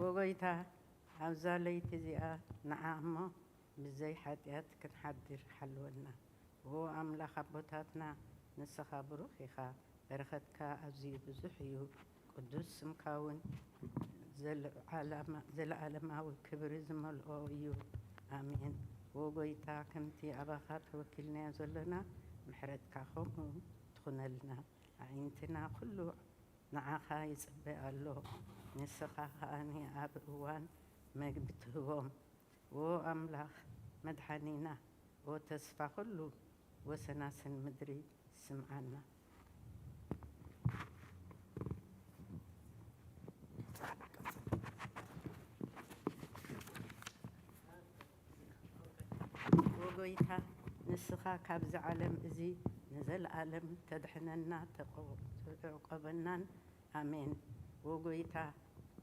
ኦጎይታ፣ ኣብዛ ለይቲ እዚኣ ንዓ እሞ ብዘይ ሓጢኣት ክንሓድር ሓልወና። ዎ ኣምላኽ ኣቦታትና፣ ንስኻ ብሩኽ ኢኻ፣ በረኸትካ ኣዝዩ ብዙሕ እዩ። ቅዱስ ስምካ እውን ዘለዓለማ-፣ ዘለዓለማዊ ክብሪ ዝመልኦ እዩ። ኣሜን። ዎ ጎይታ፣ ከምቲ ኣባኻ ተወኪልናዮ ዘሎና፣ ምሕረትካ ከምኡ ትኹነልና። ኣዒንትና ኩሉ ንዓኻ ይጽበ ኣሎ። ንስኻ ከኣ ኣብ እዋን መግቢ ትህቦም። ዎ ኣምላኽ መድሓኒና፣ ዎ ተስፋ ኩሉ፣ ወሰናስን ምድሪ ስምዓና። ዎ ጎይታ፣ ንስኻ ካብዚ ዓለም እዚ ንዘለኣለም ተድሕነና፣ ተቆ-፣ ተዕቆበናን። ኣሜን። ዎ ጎይታ፣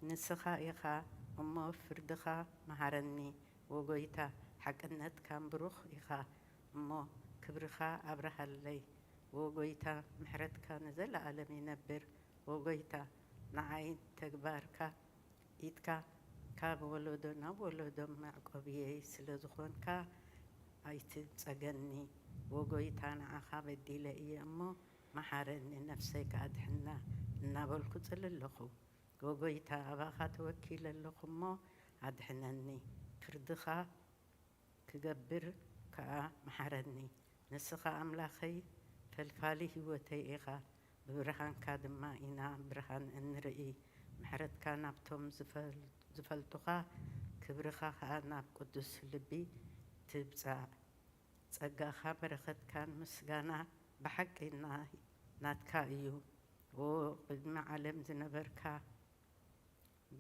ንስኻ ኢኻ እሞ ፍርድኻ መሃረኒ። ዎ ጎይታ፣ ሓቅነትካን ብሩኽ ኢኻ እሞ ክብርኻ ኣብርሃለይ። ዎ ጎይታ፣ ምሕረትካ ንዘለኣለም ይነብር። ዎ ጎይታ፣ ንዓይ ተግባርካ ኢድካ ካብ ወለዶ ናብ ወለዶ መዕቆብየይ ስለ ዝኾንካ ኣይትጸገኒ። ዎ ጎይታ፣ ንዓኻ በዲለ እየ እሞ መሓረኒ፣ ነፍሰይ ከኣ ኣድሕና እናበልኩ ጽሊ ኣለኹ። ዎ ጎይታ፣ ኣባኻ ተወኪለ ኣለኹ እሞ ኣድሕነኒ። ፍርድኻ ክገብር ከኣ መሓረኒ። ንስኻ ኣምላኸይ ፈልፋሊ ህይወተይ ኢኻ። ብብርሃንካ ድማ ኢና ብርሃን እንርኢ። ምሕረትካ ናብቶም ዝፈል-፣ ዝፈልጡኻ፣ ክብርኻ ከኣ ናብ ቅዱስ ልቢ ትብጻዕ። ጸጋኻ በረኸትካን ምስጋና ብሓቂ ና-፣ ናትካ እዩ። ዎ ቅድሚ ዓለም ዝነበርካ፣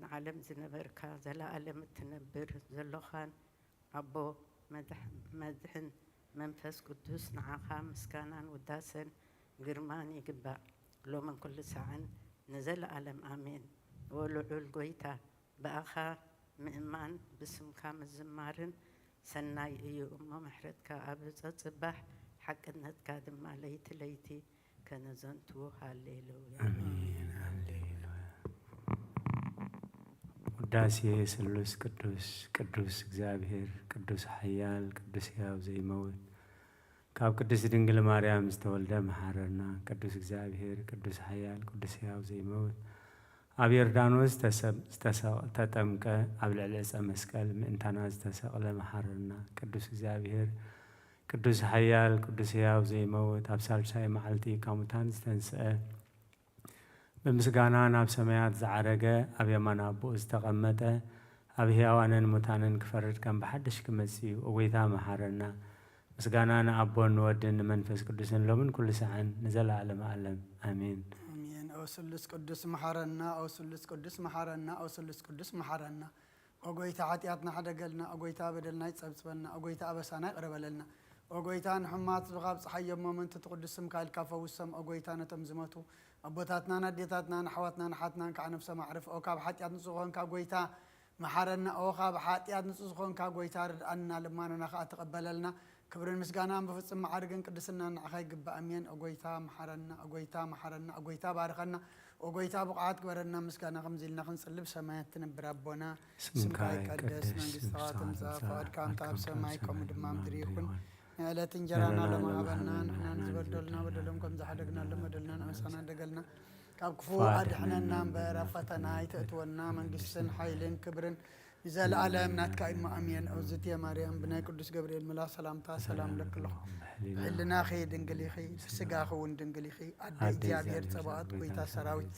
ንዓለም ዝነበርካ፣ ዘለኣለም እትነብር ዘሎኻን ኣቦ መድሕ-፣ መድሕን መንፈስ ቅዱስ፣ ንዓኻ ምስጋናን ውዳሰን ግርማን ይግባእ፣ ሎምን ኩሉ ሳዕን ንዘለኣለም ኣሜን። ዎ ልዑል ጎይታ፣ ብኣኻ ምእማን ብስምካ ምዝማርን ሰናይ እዩ እሞ፣ ምሕረትካ ኣብ ጸጽባሕ፣ ሓቅነትካ ድማ ለይቲ ለይቲ ከነዘንቱ። ሃሌሉያ። ኣሜን። ሃሌሉያ። ውዳሴ ስሉስ ቅዱስ፣ ቅዱስ እግዚኣብሔር፣ ቅዱስ ሓያል፣ ቅዱስ ሕያው ዘይመውት፣ ካብ ቅድስት ድንግል ማርያም ዝተወልደ መሓረና። ቅዱስ እግዚኣብሔር፣ ቅዱስ ሓያል፣ ቅዱስ ሕያው ዘይመውት፣ ኣብ ዮርዳኖስ ዝተሰ-፣ ዝተሰ-፣ ተጠምቀ፣ ኣብ ልዕሊ ዕፀ መስቀል ምእንታና ዝተሰቕለ መሓረና። ቅዱስ እግዚኣብሔር፣ ቅዱስ ሓያል፣ ቅዱስ ሕያው ዘይመውት፣ ኣብ ሳልሳይ መዓልቲ ካብ ሙታን ዝተንስአ፣ ብምስጋና ናብ ሰማያት ዝዓረገ፣ ኣብ የማን ኣቦኡ ዝተቐመጠ፣ ኣብ ሕያዋንን ሙታንን ክፈርድ ከም ብሓድሽ ክመጽእ እዩ። ኦጎይታ መሓረና። ምስጋና ንኣቦን ንወድን ንመንፈስ ቅዱስን ሎምን ኩሉ ሰዓን ንዘለዓለመ ዓለም። ኣሜን። ኣሜን። ኦ ስሉስ ቅዱስ መሓረና፣ ኦ ስሉስ ቅዱስ መሓረና፣ ኦ ስሉስ ቅዱስ መሓረና። ኦ ጎይታ ሓጢኣትና ሕደገልና፣ ኦ ጎይታ በደልና ይጸብጽበልና፣ ኦ ጎይታ ኣበሳና ይቕረ በለልና። ኦ ጎይታ ንሕሙማት ህዝብኻ ኣብጽሓዮም፣ እሞ ምእንቲ እቲ ቅዱስ ስምካ ኢልካ ፈውሶም። ኦ ጎይታ ነቶም ዝሞቱ ኣቦታትናን ኣዴታትናን ኣሕዋትናን ኣሓትናን ከዓ ነፍሶም ኣዕርፍ። ኦ ካብ ሓጢኣት ንጹህ ዝኾንካ ጎይታ መሓረና። ኦ ካብ ሓጢኣት ንጹህ ዝኾንካ ጎይታ ርድኣና፣ ልማኖና ከዓ ተቐበለልና። ክብርን ምስጋናን ብፍጹም መዓርግን ቅድስናን ንዓኻ ይግባእ። ኣሜን። ኦ ጎይታ መሓረና፣ ኦ ጎይታ መሓረና፣ ኦ ጎይታ ባርኸና፣ ኦ ጎይታ ብቑዓት ግበረና። ምስጋና ከምዚ ኢልና ክንጽሊ ብሰማያት ትነብር ኣቦና፣ ስምካ ይቀደስ፣ መንግስትኻ ትምጻእ፣ ፍቓድካ ከምታ ኣብ ሰማይ ከምኡ ድማ ምድሪ ይኹን። ንዕለት እንጀራና ሎሚ ሃበና፣ ንሕና ንዝበደሉና በደሎም ከም ዝሓደግናሎም በደልና ንኣበሳና ደገልና፣ ካብ ክፉእ ኣድሕነና እምበር ኣብ ፈተና ኣይተእትወና፣ መንግስትን ሓይልን ክብርን ንዘለኣለም ናትካ እዩ። ኣሜን። እግዝእትየ ማርያም፣ ብናይ ቅዱስ ገብርኤል መልኣኽ ሰላምታ ሰላም እብለኪ ኣለኹ። ብሕልናኺ ድንግል ኢኺ፣ ብስጋኺ እውን ድንግል ኢኺ። ኣደ እግዚኣብሔር ጸባኦት፣ ጎይታ ሰራዊት፣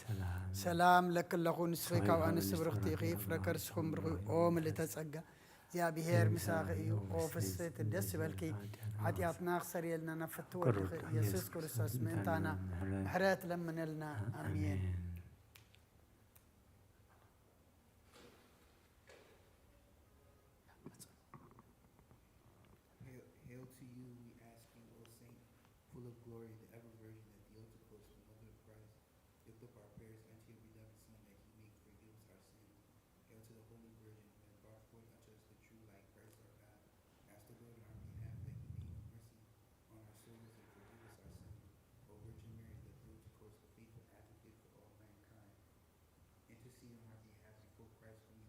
ሰላም እብለኪ ኣለኹ። ንስኺ ካብ ኣንስቲ ብርኽቲ ኢኺ፣ ፍረ ከርስኹም ብሩኽ እዩ። ኦ ምልእተ ጸጋ፣ እግዚኣብሔር ምሳኺ እዩ። ኦ ፍስሕቲ ደስ ይበልኪ፣ ሓጢኣትና ክሰርየልና ናብ ፍትው ወድኺ ኢየሱስ ክርስቶስ ምእንታና ምሕረት ለምነልና። ኣሜን። Hail, hail to you, we ask you, O Saint, full of glory, the ever Virgin, the Theotokos, the Mother of Christ. Lift up our prayers unto your beloved Son, that he may forgive us our sins. Hail to the Holy Virgin, who has brought forth unto us the true light, Christ our God. Ask the Lord on our behalf, that he may have mercy on our souls and forgive us our sins. O Virgin Mary, the Theotokos, the faithful advocate for all mankind, intercede on our behalf before Christ, whom we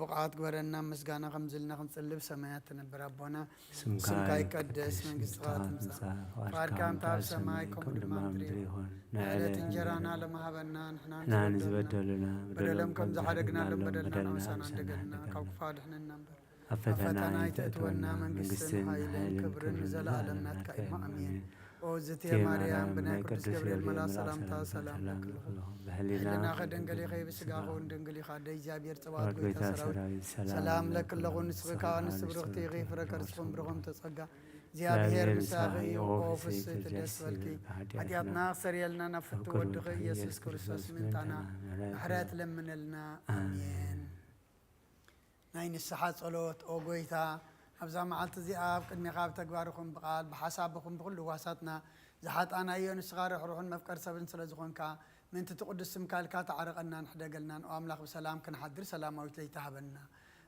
ብቕዓት ግበረና፣ ምስጋና ከምዚ ኢልና ክንጽልብ ሰማያት ትነብር ኣቦና፣ ስምካ ይቀደስ፣ መንግስትኻ ትምጻእ፣ ፍቓድካ ከምታ ኣብ ሰማይ ከምኡ ድማ ኣብ ምድሪ ይኹን። ንዕለት እንጀራና ሎሚ ሃበና፣ ንሕና ንዝበደሉና በደሎም ከም ዝሓደግናሎም በደልና ንዕውሳና እንደገልና፣ ካብ ክፉእ ኣድሕነና እምበር። ኣብ ፈተና ኣይተእትወና፣ መንግስትን ሓይልን ክብርን ንዘለኣለም ናትካ እዩ። ኣሜን። ኦ ዝቴ ማርያም፣ ብናይ ቅዱስ ገብርኤል መልኣክ ሰላምታ ሰላም እልክልኹ። ብሕሊናኺ ድንግል ኢኺ፣ ብስጋኺ እውን ድንግል ኢኻ። ኣደ እግዚኣብሔር ጸባኦት ጎይታ ሰራዊት ሰላም እለኪ ኣለኹ። ንስኺ ከኣ ኣንስቲ ብርኽቲ ኢኺ፣ ፍረ ከርስኺ እውን ብሩኽ እዩ። ጸጋ እግዚኣብሔር ምሳኺ እዩ። ኦ ፍስሕቲ ደስ በልኪ፣ ሓጢኣትና ክሰርየልና ናብ ፍትው ወድኺ ኢየሱስ ክርስቶስ ምእንታና ምሕረት ለምነልና። ኣሜን። ናይ ንስሓ ጸሎት። ኦ ጎይታ፣ ኣብዛ መዓልቲ እዚኣ ኣብ ቅድሜኻ ኣብ ተግባር ይኹን ብቓል ብሓሳብ ይኹን ብኹሉ ህዋሳትና ዝሓጣናዮ፣ ንስኻ ርሕሩሕን መፍቀር ሰብን ስለ ዝኾንካ፣ ምእንቲ እቲ ቅዱስ ስምካ ኢልካ ተዓረቐናን ሕደገልናን። ኦ ኣምላኽ፣ ብሰላም ክንሓድር ሰላማዊት ለይቲ ሃበና።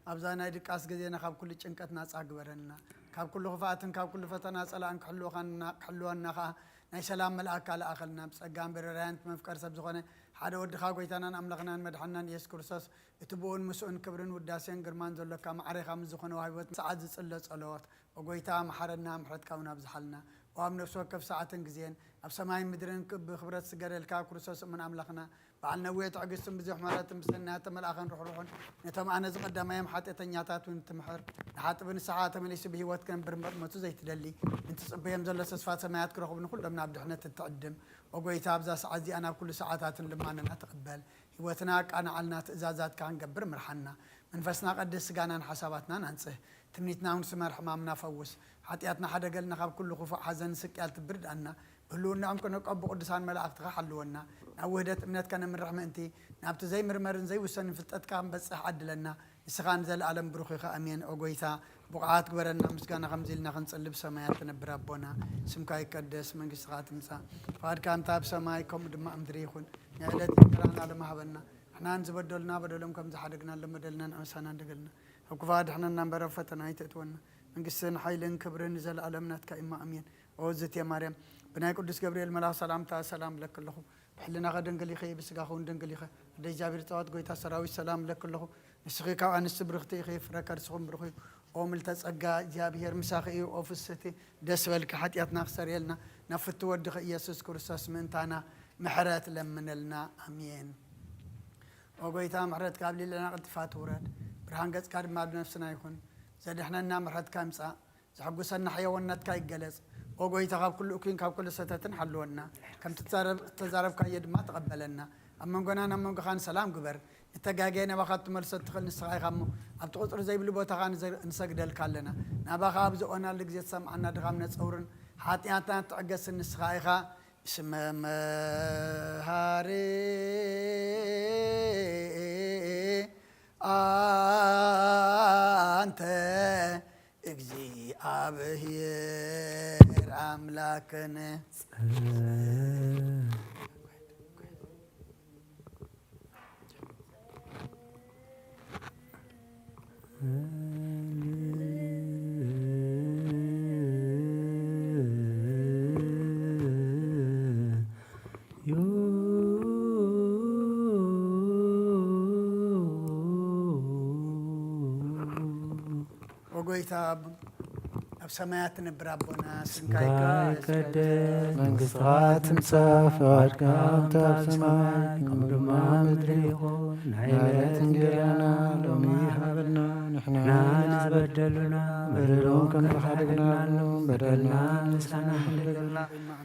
ኣብዛ ናይ ድቃስ ግዜና ካብ ኩሉ ጭንቀት ናጻ ግበረና። ካብ ኩሉ ክፍኣትን ካብ ኩሉ ፈተና ጸላእን ክሕልወኻና-፣ ክሕልወና ኸኣ ናይ ሰላም መልኣካ ለኣኸልና። ብጸጋን ብርራያን እቲ መፍቀር ሰብ ዝኾነ ሓደ ወድኻ ጎይታናን ኣምላኽናን መድሓንናን ኢየሱስ ክርስቶስ፣ እቲ ብኡን ምስኡን ክብርን ውዳሴን ግርማን ዘሎካ ማዕሬኻ ምስ ዝኾነ ዋህቦት ሰዓት ዝጽለ ጸሎት። ኦ ጎይታ መሓረና፣ ምሕረትካ እውን ኣብዝሓልና። ኦ ኣብ ነፍሲ ወከፍ ሰዓትን ግዜን ኣብ ሰማይን ምድርን ክ-፣ ብኽብረት ዝስገደልካ ክርስቶስ እሙን ኣምላኽና፣ በዓል ነዊሕ ትዕግስትን ብዙሕ ምሕረትን ብሰናያት ተመልኣኸን ርሕሩሕን፣ ነቶም ኣነ ዝቐዳማዮም ሓጢኣተኛታት እውን ትምሕር፣ ንሓጥቢ ንስሓ ተመሊሱ ብህይወት ክነብር መጥመቱ ዘይትደሊ፣ ንትጽበዮም ዘሎ ተስፋ ሰማያት ክረኽቡ ንኹሎም ናብ ድሕነት እትዕድም። ኦ ጎይታ፣ ኣብዛ ሰዓት እዚኣ ናብ ኩሉ ሰዓታትን ልማንና ተቐበል። ህይወትና ኣቃንዓልና፣ ትእዛዛትካ ክንገብር ምርሓና። መንፈስና ቀድስ፣ ስጋናን ሓሳባትናን ኣንጽህ። ትምኒትና እውን ስመር፣ ሕማምና ፈውስ። ሓጢኣትና ሓደገልና፣ ካብ ኩሉ ክፉእ ሓዘን ስቅያል ትብርድኣና። ብህልውናኦም ክንዕቀብ ብቅዱሳን መላእኽትኻ ሓልወና። ናብ ውህደት እምነት ከነምርሕ ምእንቲ፣ ናብቲ ዘይምርመርን ዘይውሰንን ፍልጠትካ ክንበጽሕ ዓድለና። ንስኻ ንዘለኣለም ብሩኽ ኢኻ። ኣሜን። ኦ ጎይታ፣ ብቑዓት ግበረና፣ ምስጋና ከምዚ ኢልና ክንጽሊ ብሰማያት ትነብር ኣቦና፣ ስምካ ይቀደስ፣ መንግስትኻ ትምጻእ፣ ፍቓድካ እንተ ኣብ ሰማይ ከምኡ ድማ ኣብ ምድሪ ይኹን። ናይ ዕለት እንጀራና ሎሚ ሃበና፣ ንሕና ንዝበደሉና በደሎም ከም ዝሓደግናሎም በደልና ንዕውሳና እንደገልና፣ ካብ ክፉእ ኣድሕነና እምበር ኣብ ፈተና ኣይተእትወና፣ መንግስትን ሓይልን ክብርን ንዘለኣለም ናትካ እዩ እሞ ኣሜን። ኦ ዝቴ ማርያም፣ ብናይ ቅዱስ ገብርኤል መልኣኽ ሰላምታ ሰላም እብለኪ ኣለኹ። ብሕልናኺ ድንግል ኢኺ፣ ብስጋኺ እውን ድንግል ኢኺ። ኣደ እግዚኣብሔር ጸባኦት፣ ጎይታ ሰራዊት፣ ሰላም እብለኪ ኣለኹ። ንስኺ ካብ ኣንስቲ ብርኽቲ ኢኺ፣ ፍረ ከርስኺ እውን ብሩኽ እዩ። ኦ ምልተ ጸጋ፣ እግዚኣብሔር ምሳኺ እዩ። ኦ ፍስሕቲ፣ ደስ በልኪ፣ ሓጢኣትና ክሰርየልና፣ ናብ ፍትው ወድኺ ኢየሱስ ክርስቶስ ምእንታና ምሕረት ለምነልና። ኣሜን። ኦ ጎይታ፣ ምሕረትካ ኣብ ልዕሌና ቀልጢፋ ትውረድ፣ ብርሃን ገጽካ ድማ ኣብ ነፍስና ይኹን። ዘድሕነና ምሕረትካ ይምጻእ። ዘሐጉሰና ሕያው ወንነትካ ይገለጽ። ኦ ጎይታ፣ ካብ ኩሉ እኩይን ካብ ኩሉ ሰተትን ሓልወና። ከምቲ ትዛረብ-፣ እተዛረብካዮ ድማ ተቐበለና። ኣብ መንጎናን ኣብ መንጎኻን ሰላም ግበር። ንተጋግየ ናባኻ ክትመልሶ እትኽእል ንስኻ ኢኻ እሞ፣ ኣብቲ ቁጽሪ ዘይብሉ ቦታኻ ንዘ-፣ ንሰግደልካ ኣለና። ናባኻ ኣብ ዝኦናሉ ግዜ ትሰምዓና ድኻም ነጸውርን ሓጢኣትና እትዕገስን ንስኻ ኢኻ። እስመ መሃሪ ኣንተ እግዚኣብሔር ኣምላክነ። ኦ ጎይታ፣ ኣብ ሰማያት ትነብር ኣቦና፣ ስምካ ስምካ ይቀደስ፣ ይቀደስ፣ መንግስትኻ ትምጻእ፣ ፍቓድካ ከምታ ኣብ ሰማይ ከምኡ ድማ ኣብ ምድሪ ይኹን። ናይ ዕለት እንጀራና ሎሚ ሃበና፣ ንሕና ንዝበደሉና በደሎም ከም ዝሓደግናሎም በደልና ንስኻና ሓደገልና፣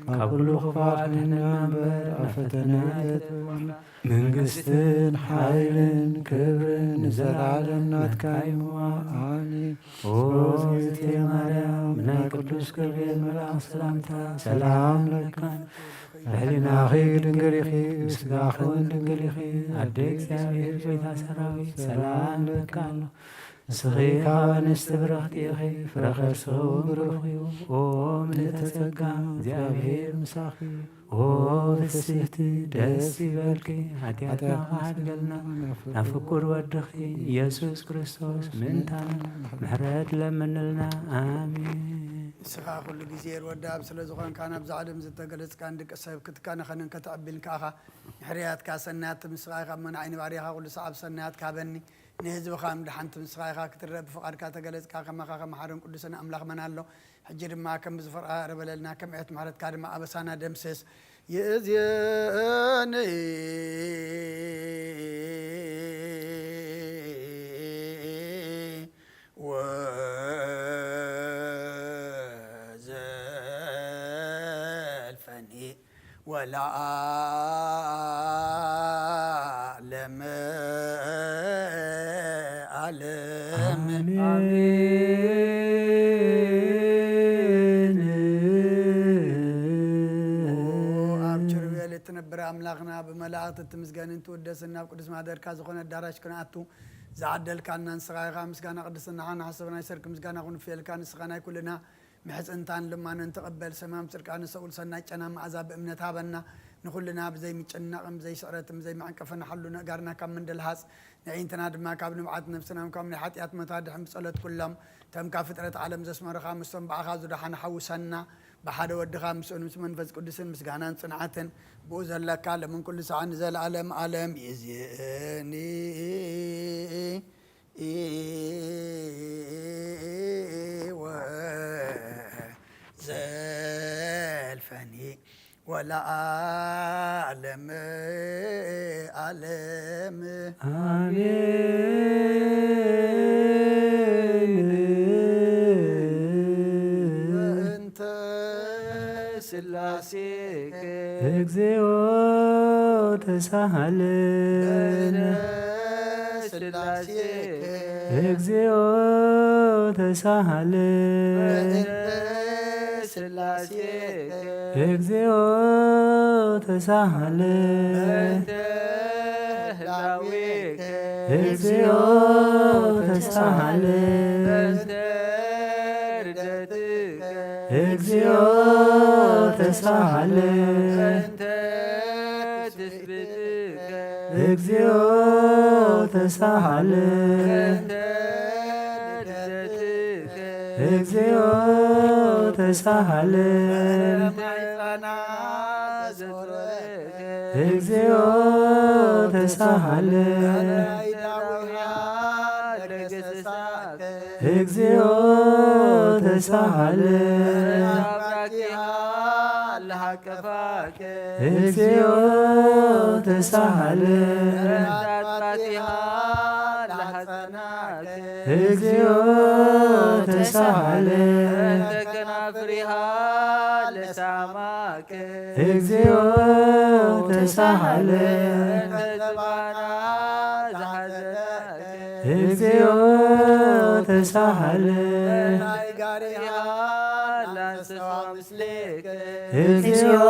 ካብ ኩሉ ክፉእ ኣድሕነና እምበር ኣብ ፈተና ኣይተእትወና። መንግስትን ሓይልን ክብርን ንዘለዓለም ናትካ እዩ። ኣሜን። ኦ እግዝእትየ ማርያም፣ ናይ ቅዱስ ገብርኤል መልኣኽ ሰላምታ ሰላም እለኪ። ብሕሊናኺ ድንግል ኢኺ፣ ብስጋኺ እውን ድንግል ኢኺ። ኣደ እግዚኣብሔር፣ ጎይታ ሰራዊት፣ ሰላም እለኪ ኣሎ። ንስኺ ካብ ኣንስቲ ብርኽቲ ኢኺ፣ ፍረ ከርስኺ እውን ብሩኽ እዩ። ኦ ምልዕተ ጸጋ፣ እግዚኣብሔር ምሳኺ እዩ። ኦ ፍስሕቲ፣ ደስ ይበልኪ፣ ሓጢኣትና ክሓድገልና፣ ናብ ፍቁር ወድኺ ኢየሱስ ክርስቶስ ምእንታና ምሕረት ለምንልና። ኣሜን። ንስኻ ኩሉ ግዜ ርወዳብ ስለ ዝኾንካ፣ ናብዛ ዓለም ዝተገለጽካን ደቂ ሰብ ክትከናኸንን ከተዕብልን ከኣኻ ምሕርያትካ ሰናያት ምስኻ ኢኻ እሞ፣ ንዓይ ንባርያኻ ኩሉ ሰዓብ ሰናያት ካበኒ። ንህዝብኻ ምድሓንቲ ምስኻ ኢኻ ክትረአ ብፍቓድካ ተገለጽካ። ከማኻ ከመሓርን ቅዱስን ኣምላኽ መን ኣሎ? ሕጂ ድማ ከም ዝፈርቓ ርበለልና፣ ከም ዕየት ምሕረትካ ድማ ኣበሳና ደምስስ። ይእዜኒ ወዘልፈኒ ወለዓለም ዓለም። ኣሜን። ኣብ ኪሩቤል እትነብር ኣምላኽና፣ ብመላእኽቲ እትምስገንን ትውደስን፣ ናብ ቅዱስ ማደርካ ዝኾነ ኣዳራሽ ክንኣቱ ዝዓደልካና ንስኻ ኢኻ። ምስጋና ቅድስናኻ ንሓሰብ ናይ ሰርክ ምስጋና ክንፍየልካ፣ ንስኻ ናይ ኩልና ምሕጽንታን ልማኖን ተቐበል። ሰማም ጽድቃ ንሰኡል ሰናይ ጨና መኣዛ ብእምነት ሃበና። ንኹልና ብዘይ ምጭናቕን ብዘይ ስዕረትን ብዘይ መዕንቀፍን ሓሉ ነእጋርና ካብ መንደልሃጽ፣ ነዒንትና ድማ ካብ ንብዓት ነፍስና ካብ ናይ ሓጢኣት መታድሕን ብጸሎት ኩሎም ተምካ ፍጥረት ዓለም ዘስመረኻ ምስቶም ብኣኻ ዝደሓነ ሓውሰና። ብሓደ ወድኻ ምስኡን ምስ መንፈስ ቅዱስን ምስጋናን ጽንዓትን ብኡ ዘለካ ለምን ኩሉ ሰዓት ንዘለኣለም ዓለም ይእዜኒ። ወዘልፈኒ ወለዓለም ዓለም። ኣሜን። በእንተ ስላሴከ። እግዚኦ ተሳሃለ። በእንተ ስላሴከ። እግዚኦ ተሳሃለ። በእንተ ስላሴከ። እግዚኦ ተሳሃለ። በእንተ ህላዌከ። እግዚኦ ተሳሃለ። በእንተ ርደትከ። እግዚኦ ተሳሃለ። በእንተ ትስብእትከ። እግዚኦ ተሳሃለ። በእንተ ልደትከ። እግዚኦ ተሳሃለ። በእንተ ማሕፀና ዘጾረከ። እግዚኦ ተሳሃለ። በእንተ ዳዊሃ ለገሰሳከ። እግዚኦ ተሳሃለ። በእንተ አብራኪሃ ለሃቀፋከ። እግዚኦ ተሳሃለ። በእንተ አጥባቲሃ ለሃጸናከ። እግዚኦ ተሳሃለ። በእንተ ከናፍሪሃ ለሳማከ። እግዚኦ ተሳሃለ። በእንተ ዘባና ዘሐዘናከ። እግዚኦ ተሳሃለ። በእንተ ጋሪሃ ለአንሰሳ ምስሌከ። እግዚኦ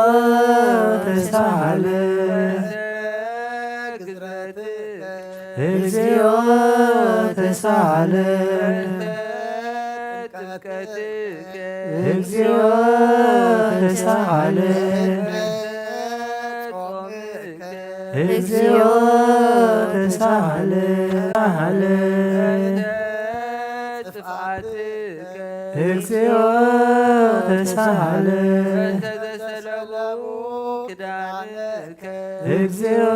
ተሳሃለ። በእንተ ግዝረትከ። እግዚኦ ተሳሃለ። በእንተ ጥምቀትከ። እግዚኦ ተሳሃለ። በእንተ ጾምከ። እግዚኦ ተሳሃለ። በእንተ ጥፍኣትከ። እግዚኦ ተሳሃለ። በእንተ ዘሰለቡ ክዳንከ። እግዚኦ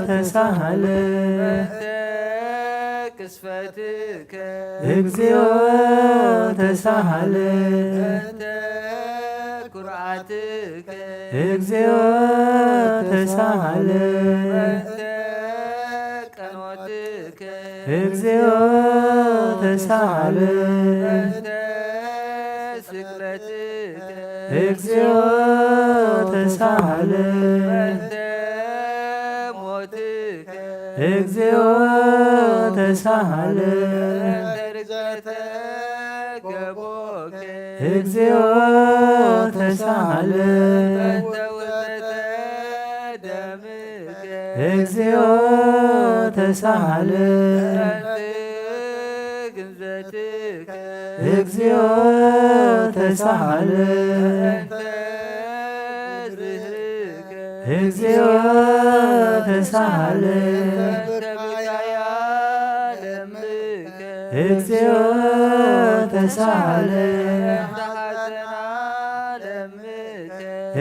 ተሳሃለ። በእንተ ቅስፈትከ። እግዚኦ ተሳሃለ። በእንተ ኩርዓትከ። እግዚኦ ተሳሃለ። በእንተ ቀኖትከ። እግዚኦ ተሳሃለ። በእንተ ስቅለትከ። እግዚኦ ተሳሃለ። በእንተ ሞትከ። እግዚኦ ተሳሃለ። በእንተ ርግዘተ ገቦከ። እግዚኦ ተሳሃለ። በእንተ ውህደተ ደምከ። እግዚኦ ተሳሃለ። በእንተ ግንዘትከ። እግዚኦ ተሳሃለ። በእንተ ዝህርከ። እግዚኦ ተሳሃለ። በእንተ ብካያ ደምከ። እግዚኦ ተሳሃለ። በእንተ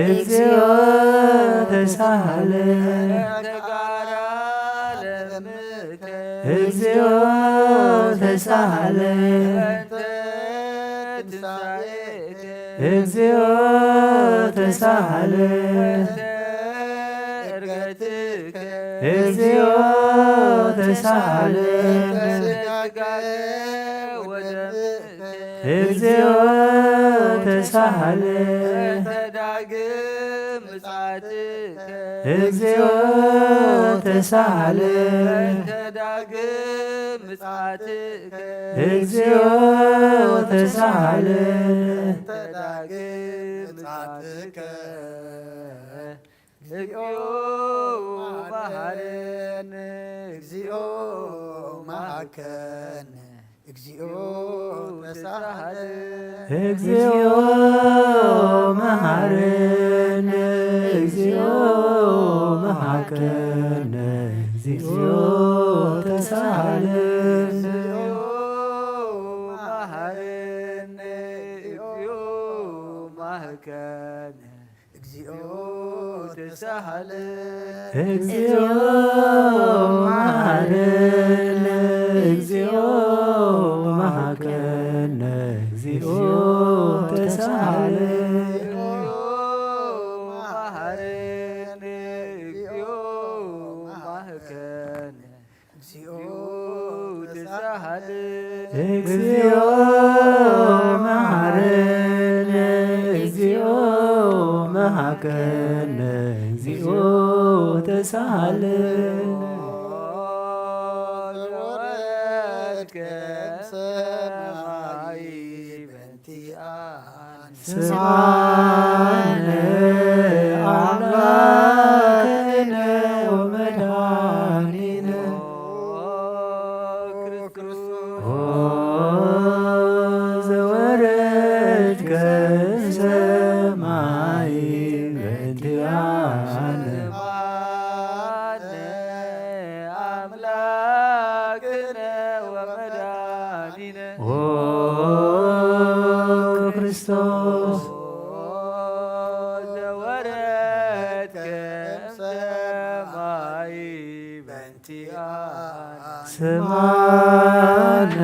እግዚኦ ተሳሃለ። ተጋራ ለምከ። እግዚኦ ተሳሃለ። በእንተ ትንሳኤከ። እግዚኦ ተሳሃለ። በእንተ ዕርገትከ። እግዚኦ ተሳሃለ። በእንተ ስጋከ ወደምከ። እግዚኦ ተሳሃለ። በእንተ ዳግም ምጽኣትከ። እግዚኦ ተሳሃለ። በእንተ ዳግም ምጽኣትከ። እግዚኦ ተሳሃለ። በእንተ ዳግም ምጽኣትከ። እግዚኦ መሐረነ። እግዚኦ መሐከነ። እግዚኦ ተሳሃለ። እግዚኦ መሐረነ። እግዚኦ መሐከነ። እግዚኦ ተሳሃለ። እግዚኦ መሐረነ። እግዚኦ መሐከነ። እግዚኦ ተሳሃለ። እግዚኦ መሐረነ። እግዚኦ መሐከነ። እግዚኦ ተሳሃለ። እግዚኦ መሐረነ። እግዚኦ መሐከነ። እግዚኦ ተሳሃለ። እግዚኦ መሐረነ። እግዚኦ መሐከነ። እግዚኦ ተሳሃለ። ዘወረድከ ሰማይ በእንቲኣነ። ስምዓነ አምላክነ ወመድኃኒነ። ኦ ክርስቶስ። ኦ ዘወረድከ ሰማይ በእንቲኣነ። ስምዓነ አምላክነ ወመድኃኒነ። ኦ ክርስቶስ። ዘወረድከ እምሰማይ በእንቲኣነ። ስምዓነ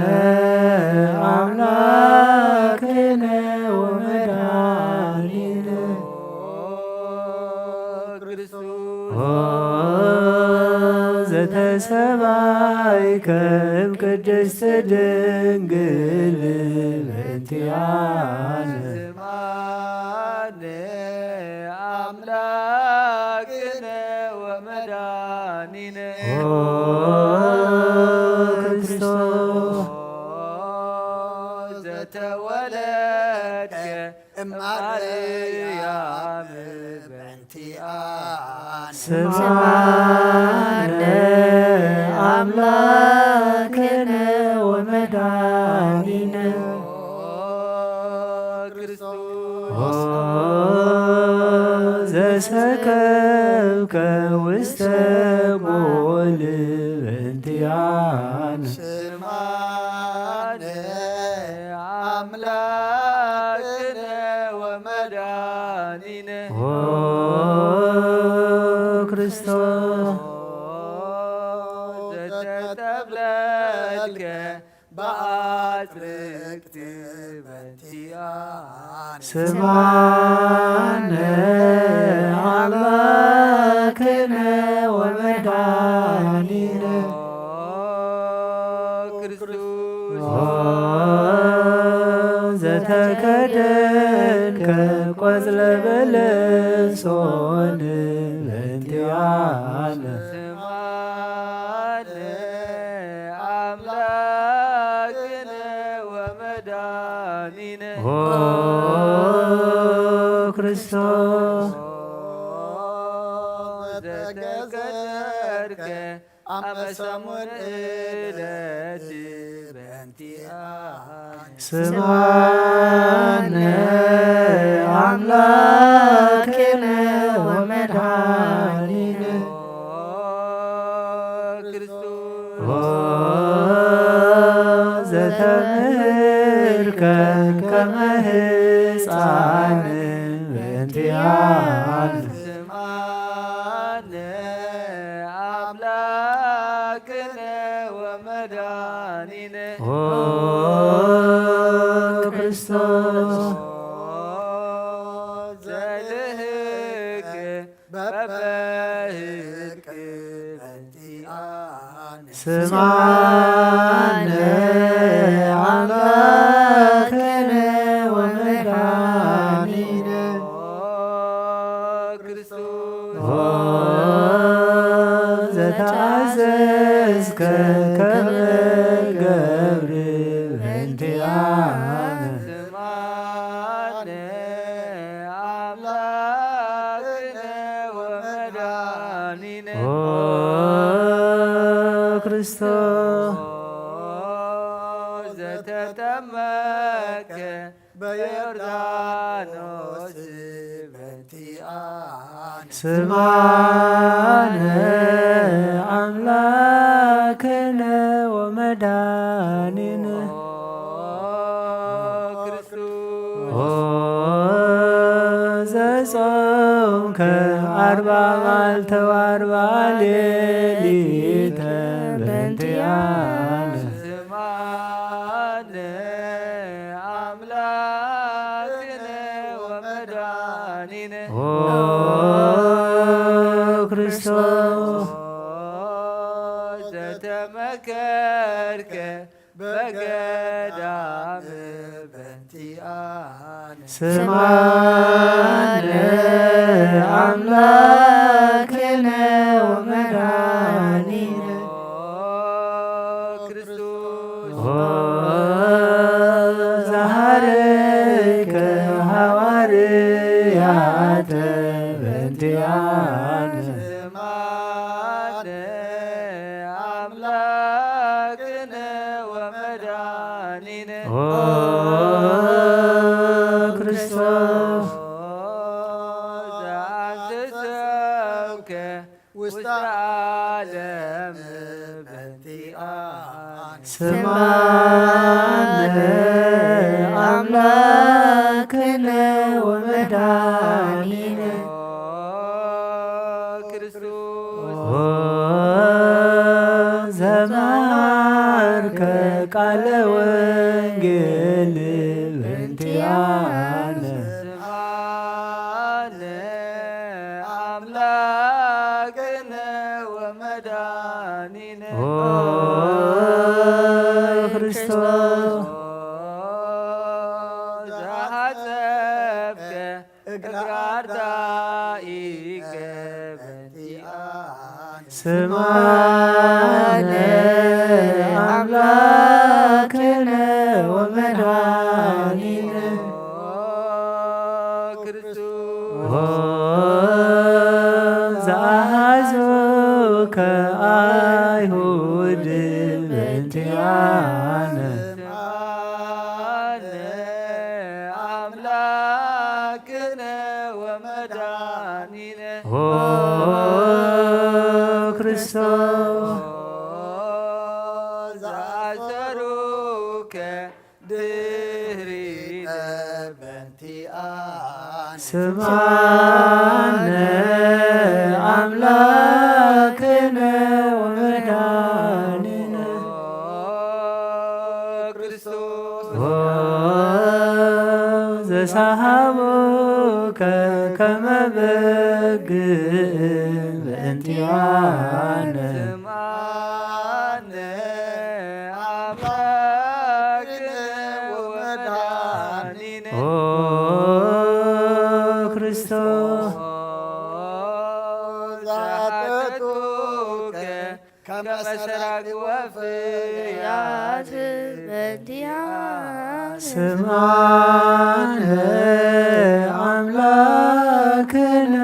አምላክነ ወመድኃኒነ። ኦ ክርስቶስ። ኦ ዘተሰባይከ እምቅድስት ድንግል በእንቲኣነ። ስምዓነ አምላክነ ወመድኃኒነ። ኦ ክርስቶስ። ኦ ዘተወለድከ እምአርያም በእንቲአነ። ስምዓነ አምላክነ ወመድኃኒነ። ኦ ክርስቶስ። ኦ ዘሰከብከ ውስተ ጎል በእንቲአነ። ስምዓነ አምላክነ ወመድኃኒነ። ኦ ክርስቶስ። ዘተጠብለልከ በአጽርቅት በእንቲአነ። ስምዓነ አምላክነ ወመድኃኒነ። ኦ ክርስቶስ። ኦ ዘተከደንከ ቆጽለ በለሶን በእንቲአነ። ስምዓነ አምላክነ ወመድኃኒነ። ኦ ክርስቶስ። ዘተከሰርከ አመ ሰሙን ዕለት በእንቲአነ። ስምዓነ አምላክነ ወመድኃኒነ። ክርስቶስ። ኦ ዘተምህርከ ከመ ሕፃን በእንቲአነ። ስምዓነ ኣምላክነ ወመድኃኒነ ኦ ክርስቶስ ዘልህክ በበህቅ በንቲኣነ ስምዓነ ኣምላክነ ወመድኃኒነ ኦ ዘተኣዘዝከ ከመ ገብር በንቲኣነ ስምዓነ ኣምላክነ ወመድኃኒነ ኦ ክርስቶስ ዘተጠመቀ በዮርዳኖስ በንቲኣነ ስምዓነ ኣምላክነ ወመድኃኒነ ኦ ክርስቶስ ኦ ዘጾምከ ኣርባ መዓልተ ወኣርባ ሌሊተ በንቲኣነ ስምዓነ ኣምላክነ ወመድኃኒነ ኦ ክርስቶስ ዘተመከርከ በገዳም በንቲኣነ ስምዓነ ኣምላክነ ወመድኃኒነ ኦ ክርስቶስ ኦ ዘሃረይከ ሃዋርያተ በንቲኣነ ስምዓነ ኣምላክነ ወመድኃኒነ ኦ ክርስቶስ ዘአንተሰብከ ውስተ ዓለም በንቲኣነ ስምዓነ ኣምላክነ ወመድኃኒነ ኦ ክርስቶስ ኦ ዘመሃርከ ቃለ ወንጌል በንቲኣነ ስምዓነ ኣምላክነ ወመድኃኒነ ኦ ክርስቶስ ኦ ዘሓጸብከ እግረ ኣርዳኢከ በንቲኣነ ስምዓነ ኣምላክነ ወመድኃኒነ ኦ ክርስቶስ ኦ ዘአሃዙከ ኣይሁድ በንቲኣነ ስምዓነ ኣምላክነ ወመድኃኒነ ኦ ክርስቶስ ኦ ዘአሰሩከ ድህሪተ በንቲኣነ ስምዓነ ኣምላክነ ወመድኃኒነ ኦ ክርስቶስ ኦ ዘሰሃቡከ ከመ በግ በእንቲአነ ስምዓነ አምላክነ ወመድኃኒነ ኦ ክርስቶስ ዛተቱከ ከመ ሰራቂ ወፍያት በእንቲአነ ስምዓነ አምላክነ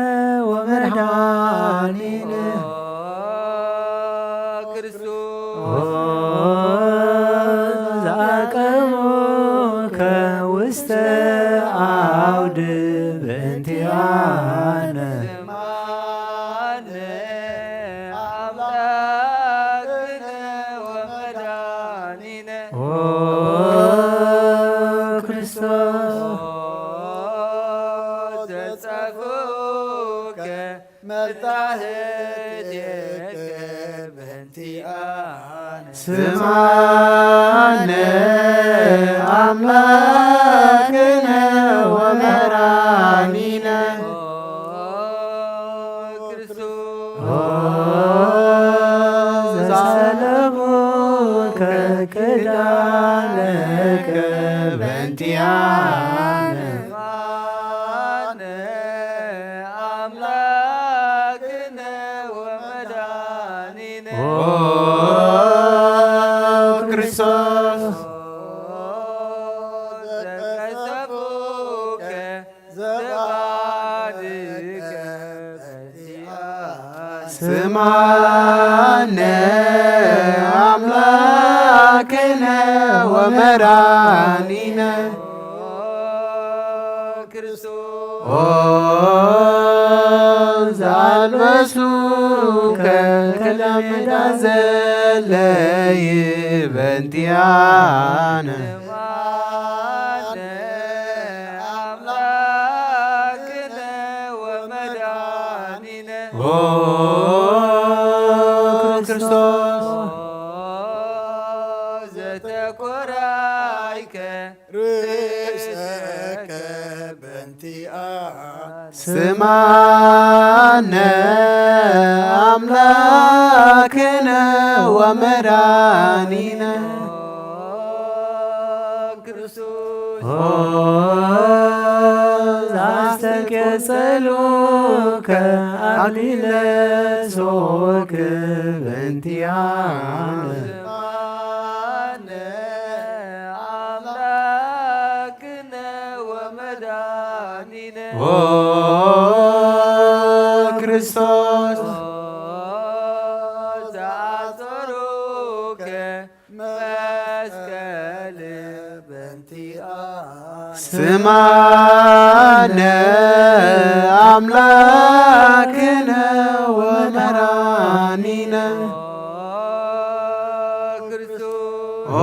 ወመድኃኒነ ኦ ክርስቶስ ኦ ዘአቀሙከ ውስተ አውድ በእንቲአነ ስምዓነ አምላክነ ወመድኃኒነ ኦ ክርስቶስ ኦ ዘጸፍ ስምዓነ ኣምላክነ ወመድኃኒነ ኦ ዘሰለሙከ ኪዳነከ በእንቲአነ። ኣምላክነ ወመድኃኒነ ኦ ክርስቶስ ዘቀሰፉከ ዘባድከ በእንቲአነ። ስምዓነ ኣምላክነ ወመድኃኒነ ኦ ዘአልበሱከ ክለ ምዳ ዘለይ በእንቲአነ። ኣምላክነ ወመድኃኒነ ኦ ክርስቶስ ዘተኮራይከ ርእሰከ በእንቲአ። ስምዓነ ኣምላክነ ወመድኃኒነ ኦ ዘአስተኬጸሉከ አክሊለ ሶክ በእንቲአነ። ኣምላክነ ወመድኃኒነ ኦ ክርስቶስ ዘአሰሩከ መስቀል በእንቲአነ። ስምዓነ ኣምላክነ ወመድኃኒነ ኦ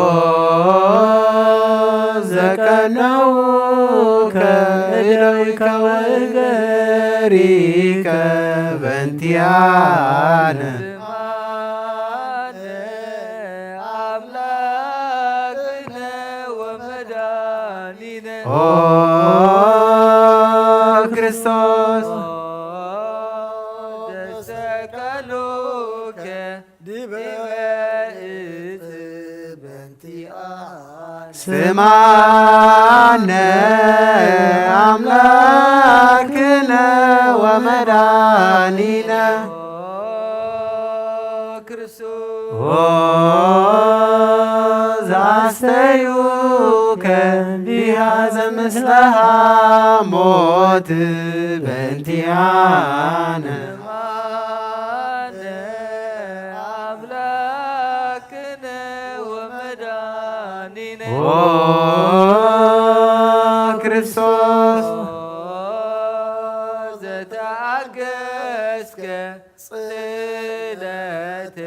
ዘቀነውከ እደዊከ ወእገሪከ በእንቲአነ። ኣምላክነ ወመድኃኒነ ኦ ክርስቶስ ዘሰቀሉከ ዲበ እጽ በእንቲአነ። ስምዓነ ኣምላክነ ወመድኃኒነ ኦ ክርስቶስ ኦ ዘአስተዩከ ቢሃዘ ምስለ ሐሞት በእንቲአነ። ኣምላክነ ወመድኃኒነ ኦ ክርስቶስ ዘተአገስከ ጽለተ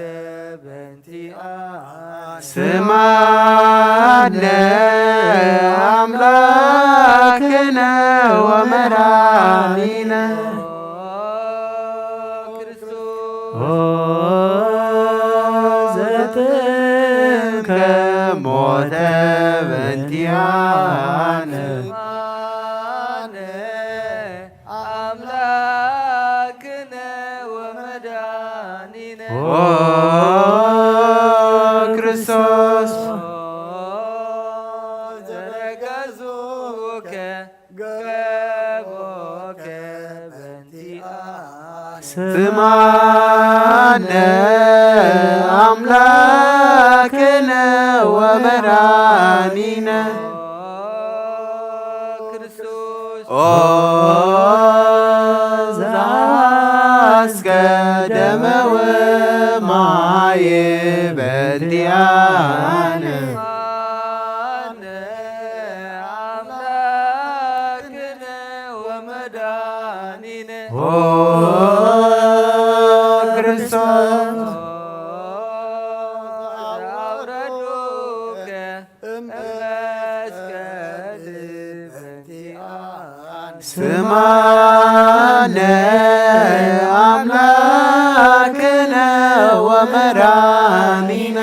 በእንቲአነ። ስምዓነ ኣምላክነ ወመድኃኒነ ኦ ዘጥንከ ሞተ በእንቲአነ። ኣምላክነ ወመድኃኒነ ኦ ክርስቶስ ዘረገዙከ ገቦከ በእንቲአ። ስምዓነ ኣምላክነ ወመድኃኒነ ኦ ዘአስከ ደመ ወማየ በእንቲአነ። ኣምላክነ ወመድኃኒነ ኦ ክርስቶስ ዘአውረዱከ እምመስቀል በእንቲአነ። ስምዓነ ኣምላክነ ወመድኃኒነ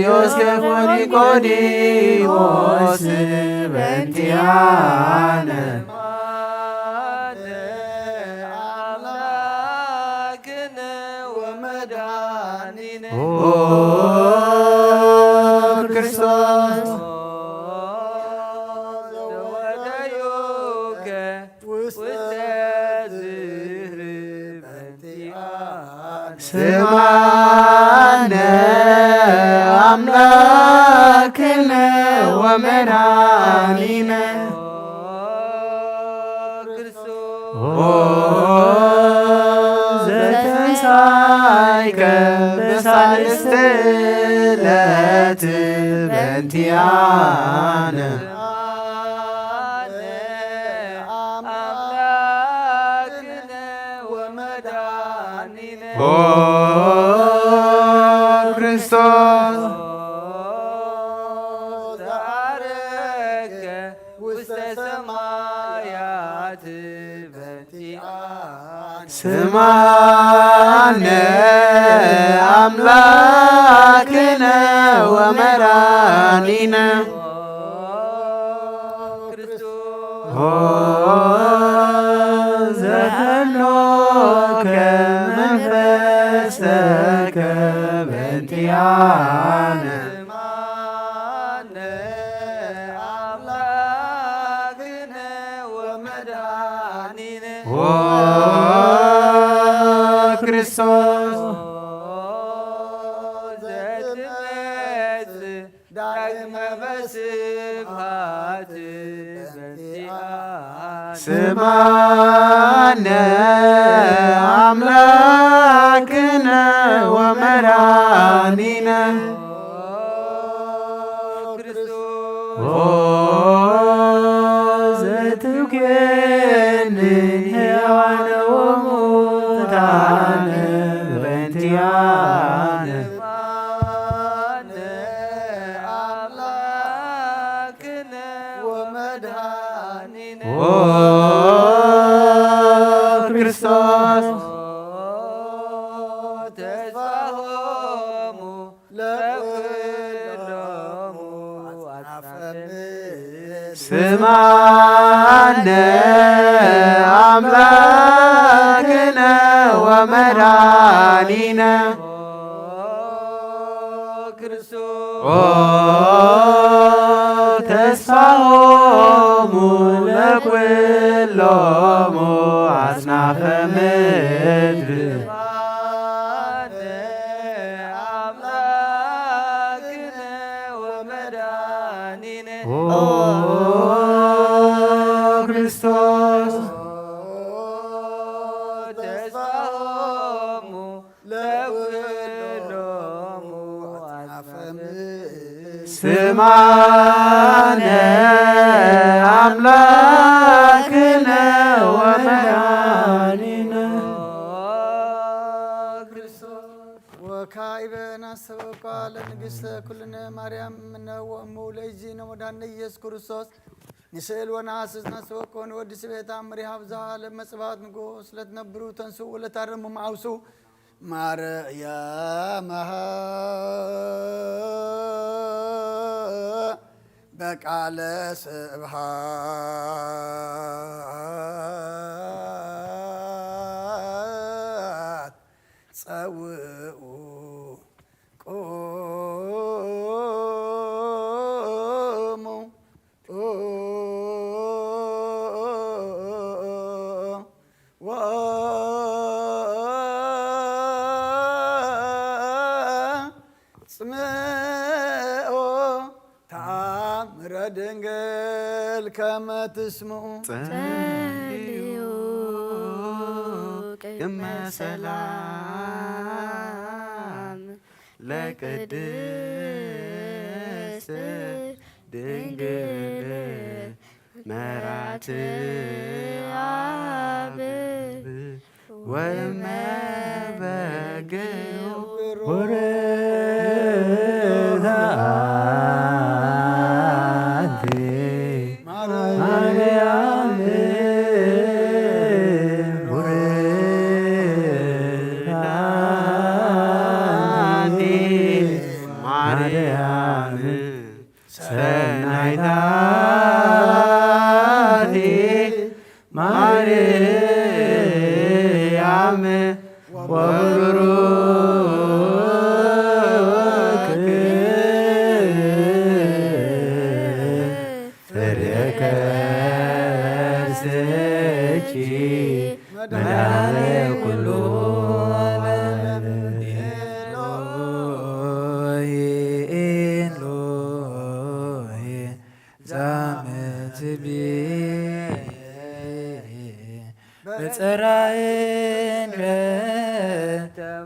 ዮሴፍ ወኒቆዲሞስ በእንቲኣነ ኣምላክነ ወመድኃኒነ ኦ ክርስቶስ ዘወደዩከ ውስተ ዝህር በእንቲኣነ ስማነ ኣምላክነ ወመድኃኒነ ክርስቶስ ኦ ዘተንሳይከ በሳልስት ዕለት በእንቲኣነ ኣምላክነ ወመድኃኒነ ኦ ክርስቶስ ዘዐረገ ውስተ ሰማያት በእንቲኣነ ስማነ ኣምላክነ ወመድኃኒነ ክርስቶስ ኦ ዘተኖከ መንፈሰከ በእንቲኣነ ስማነ ኣምላክነ ወመድኃኒነ ኦ ክርስቶስ ዘትመጽእ ዳግመ በስብሐት በእንቲኣነ ስማነ ኣምላክነ ወመድኃኒነ ክርስቶስ ኦ ዘትብኬኒ ሕያዋነ ወሙታነ በእንቲኣነ ኣምላክነ ወመድኃኒነ ኦ ክርስቶስ ተስፋሆሙ ለኩሎሙ ኣጽናፈ ምድር ስማነ ኣምላክነ ወመድኃኒነ ክርስቶስ ኦ ተስፋሆሙ ለኩሎሙ ኣጽናፈ ምድር ኣምላክነ ወመድኃኒነ ኦ ክርስቶስ ተስፋሆሙ ለኩሎሙ ኣጽናፈ ምድር ስማነ ኣምላክነ ወመድኃኒነ ወካዕበ ናስተበኳ ለንግሥተ ኩልነ ማርያም እምነ ወእሙ ለእግዚእነ ወመድኃኒነ ኢየሱስ ክርስቶስ ንስእል ወነሐስስ ናስተበኮ ንወዲ ስቤት ተኣምር ይሃብ ዘሃለ መጽባት ንጉስ ለትነብሩ ተንሱ ወለታረሙ መዓውሱ ማርያም በቃለ ስብሃት ጸውኡ ቁሙ ወጽምኦ ተኣምረ ድንግል ከመ ትስምኡ ጸልዩ ቅድመ ሰላም ለቅድስት ድንግል መራት አብ ወመበግው ወረታ አንቲ ማርያም ወረታ አንቲ ፍሬ ከርስኪ መድኃኔ ኩሉ ዓለም። ኤሎሄ ኤሎሄ ዛመትቤ በጸራይን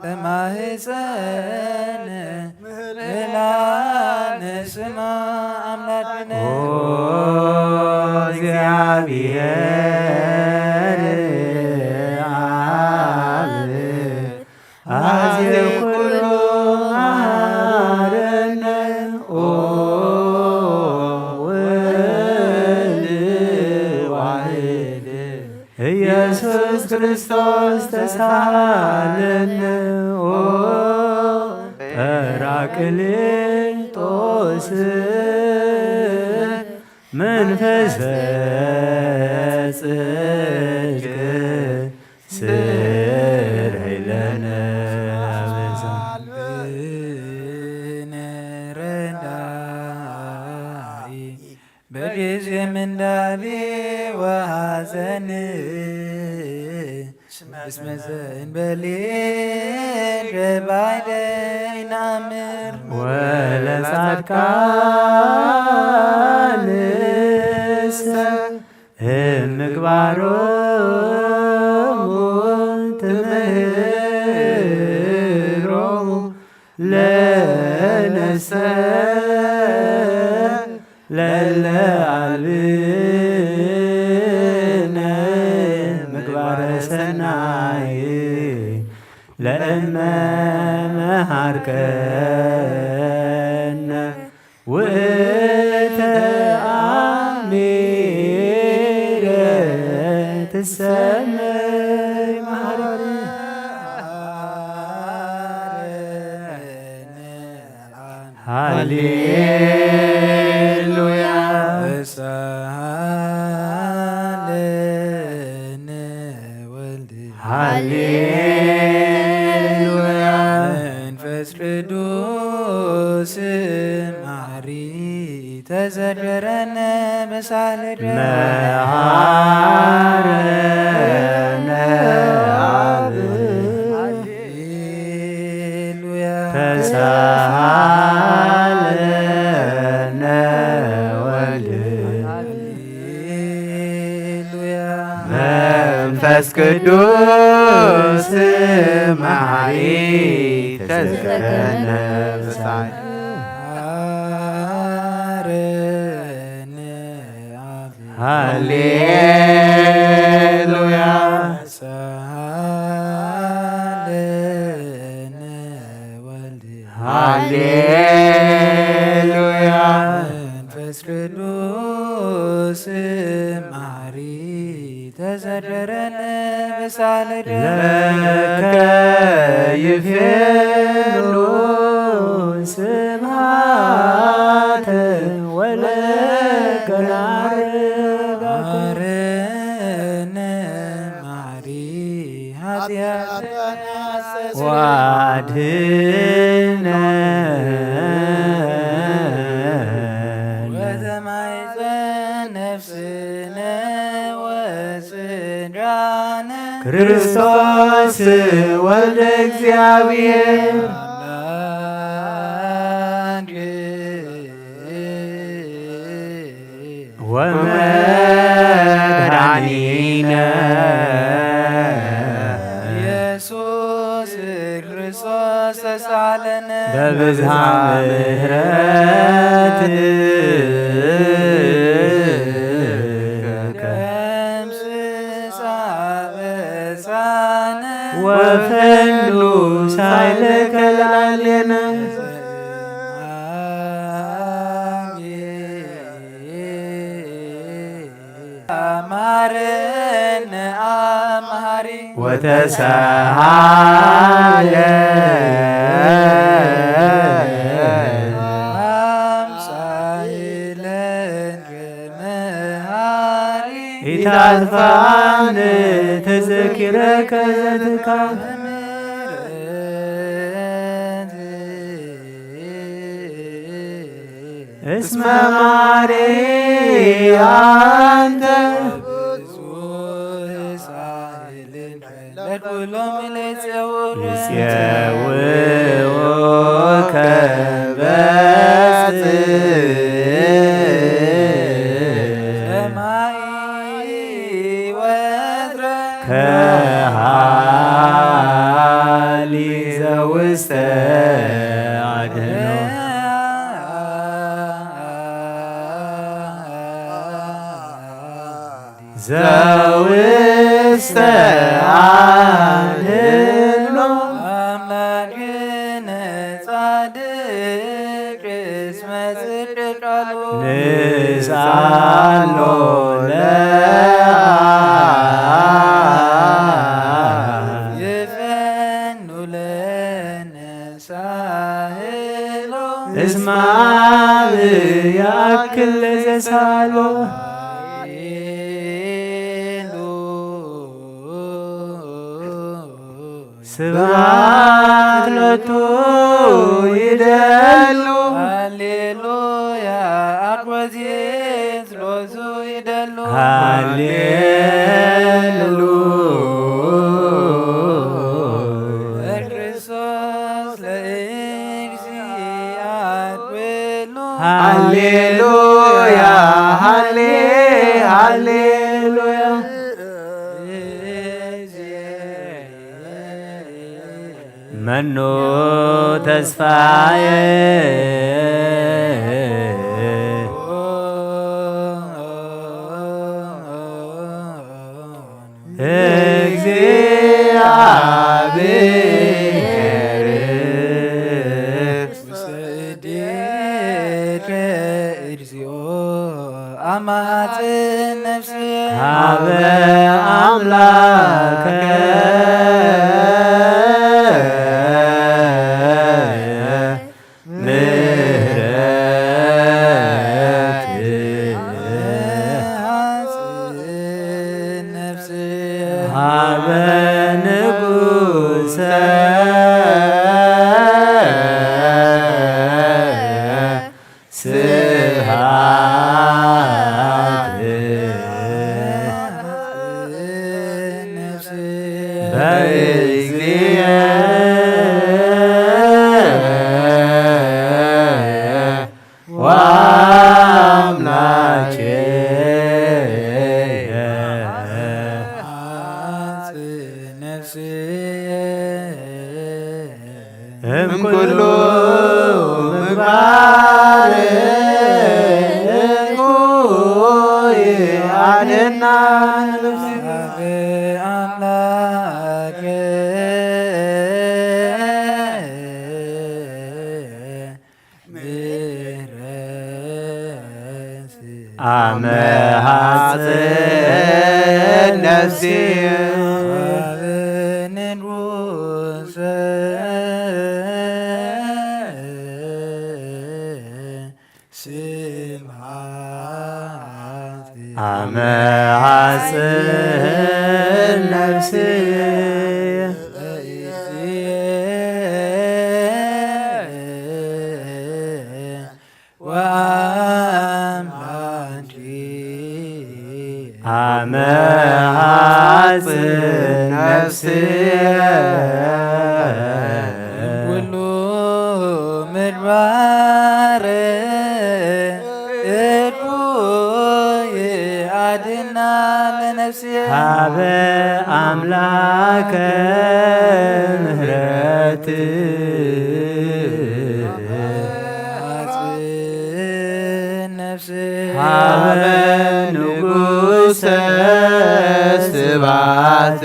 በማህፀን ምህለላን ስማ አምላክነ። ኦ እግዚአብሔር አብ አዜ ኩሉ መሐረነ። ኦ ወልድ ዋሕድ ኢየሱስ ክርስቶስ ተሳሃለነ። ኦ ጳራቅሊጦስ መንፈሰ ጽድቅ ስረይ ለነ አበሳ። አልብነ ረዳኢ በጊዜ ምንዳቤ ወሐዘን እስመ ዘእንበሌ ገባይደ ይናምር። ወለጻድቃንሰ እምግባሮሙ ትምህሮሙ ለነሰ ለለ አልብነ ምግባረ ሰናይ ለእመ መሃርከነ ውእተ አሚረ ትሰመይ መሃሪ። ሃሌሉያ። ተሳሃለነ ወልድ። ሃሌሉያ። መንፈስ ቅዱስ መሐሪ ተዘከረነ በሳልደ። መሐረነ አብ። ሃሌሉያ። ተሳሃለነ ወልድ። ሃሌሉያ። መንፈስ ቅዱስ መሐሪ ተዘከረነ በሳልደ። መሐረነ አብ። ሃሌሉያ። ተሳሃለነ ወልድ። ሃሌሉያ። መንፈስ ቅዱስ መሐሪ ተዘከረነ በሳልደ። ለከ ይፌኑ ስብሐተ ወለከ ናርጋከ። መሐረነ መሐሪ ኃጢአተነ አስተስርይ። ወአድኅነነ ወተማይጸን ነፍስነ ወስጋነ። ክርስቶስ ወልደ እግዚአብሔር አምላክ ወመድኃኒነ ኢየሱስ ክርስቶስ ተሳለነ በብዝኃ ምሕረትከ ደምስስ አበሳነ ወፈኑ ሳይለከ ላዕሌነ። አማረነ አምሃሪ ወተሰሃለ አምሳይለን መሃሪ ኢታጥፋነ ተዘኪረከ ዘትካል እስመ ማሪ አንተ ብዙሕ ሳህልን ለኩሎም ለይጸውር ይጼውዑከ በጽ ሰማይ ወትረ ከሃሊ ዘውስተ አድህኖ ዘውስተ አድህኖ አምላክነ ጻድቅ እስመ ጽድቅ ቃሉ ንስአሎ ለአብ ይፈኑ ለነ ሳህሎ እስመ አብ ያክል ለዘሳሎ ስብሐት ሎቱ ይደሉ ሃሌሉያ አኮቴት ሎቱ ይደሉ ሃሌሉያ ለክርስቶስ ለእግዚአብሔር ሃሌሉያ ሃሌ ሃሌሉያ መኑ ተስፋዬ እግዚአብሔር ውስተ እዴከ እግዚኦ አማጽን ነፍስየ ሀበ አምላከ ምህረት ሀበ ንጉሰ ስብሐት በእግዚእ ወአምላኬ ነፍስየ እምኩሉ ምግባር እኩይ አድህና ለነፍስየ አምላክ ምሕረት አመ ሐጽን ነፍስየ ንጉሰ ስብሐት አመ ሐጽን ነፍስየ ወአምላኪ አመ ሐጽን ነፍስየ ኩሉ ምግባር እኩይ አድህና ለነፍስየ ሀበ አምላከ ምህረት ሐጽን ነፍስየ ሀበ ንጉሰ ስብሐት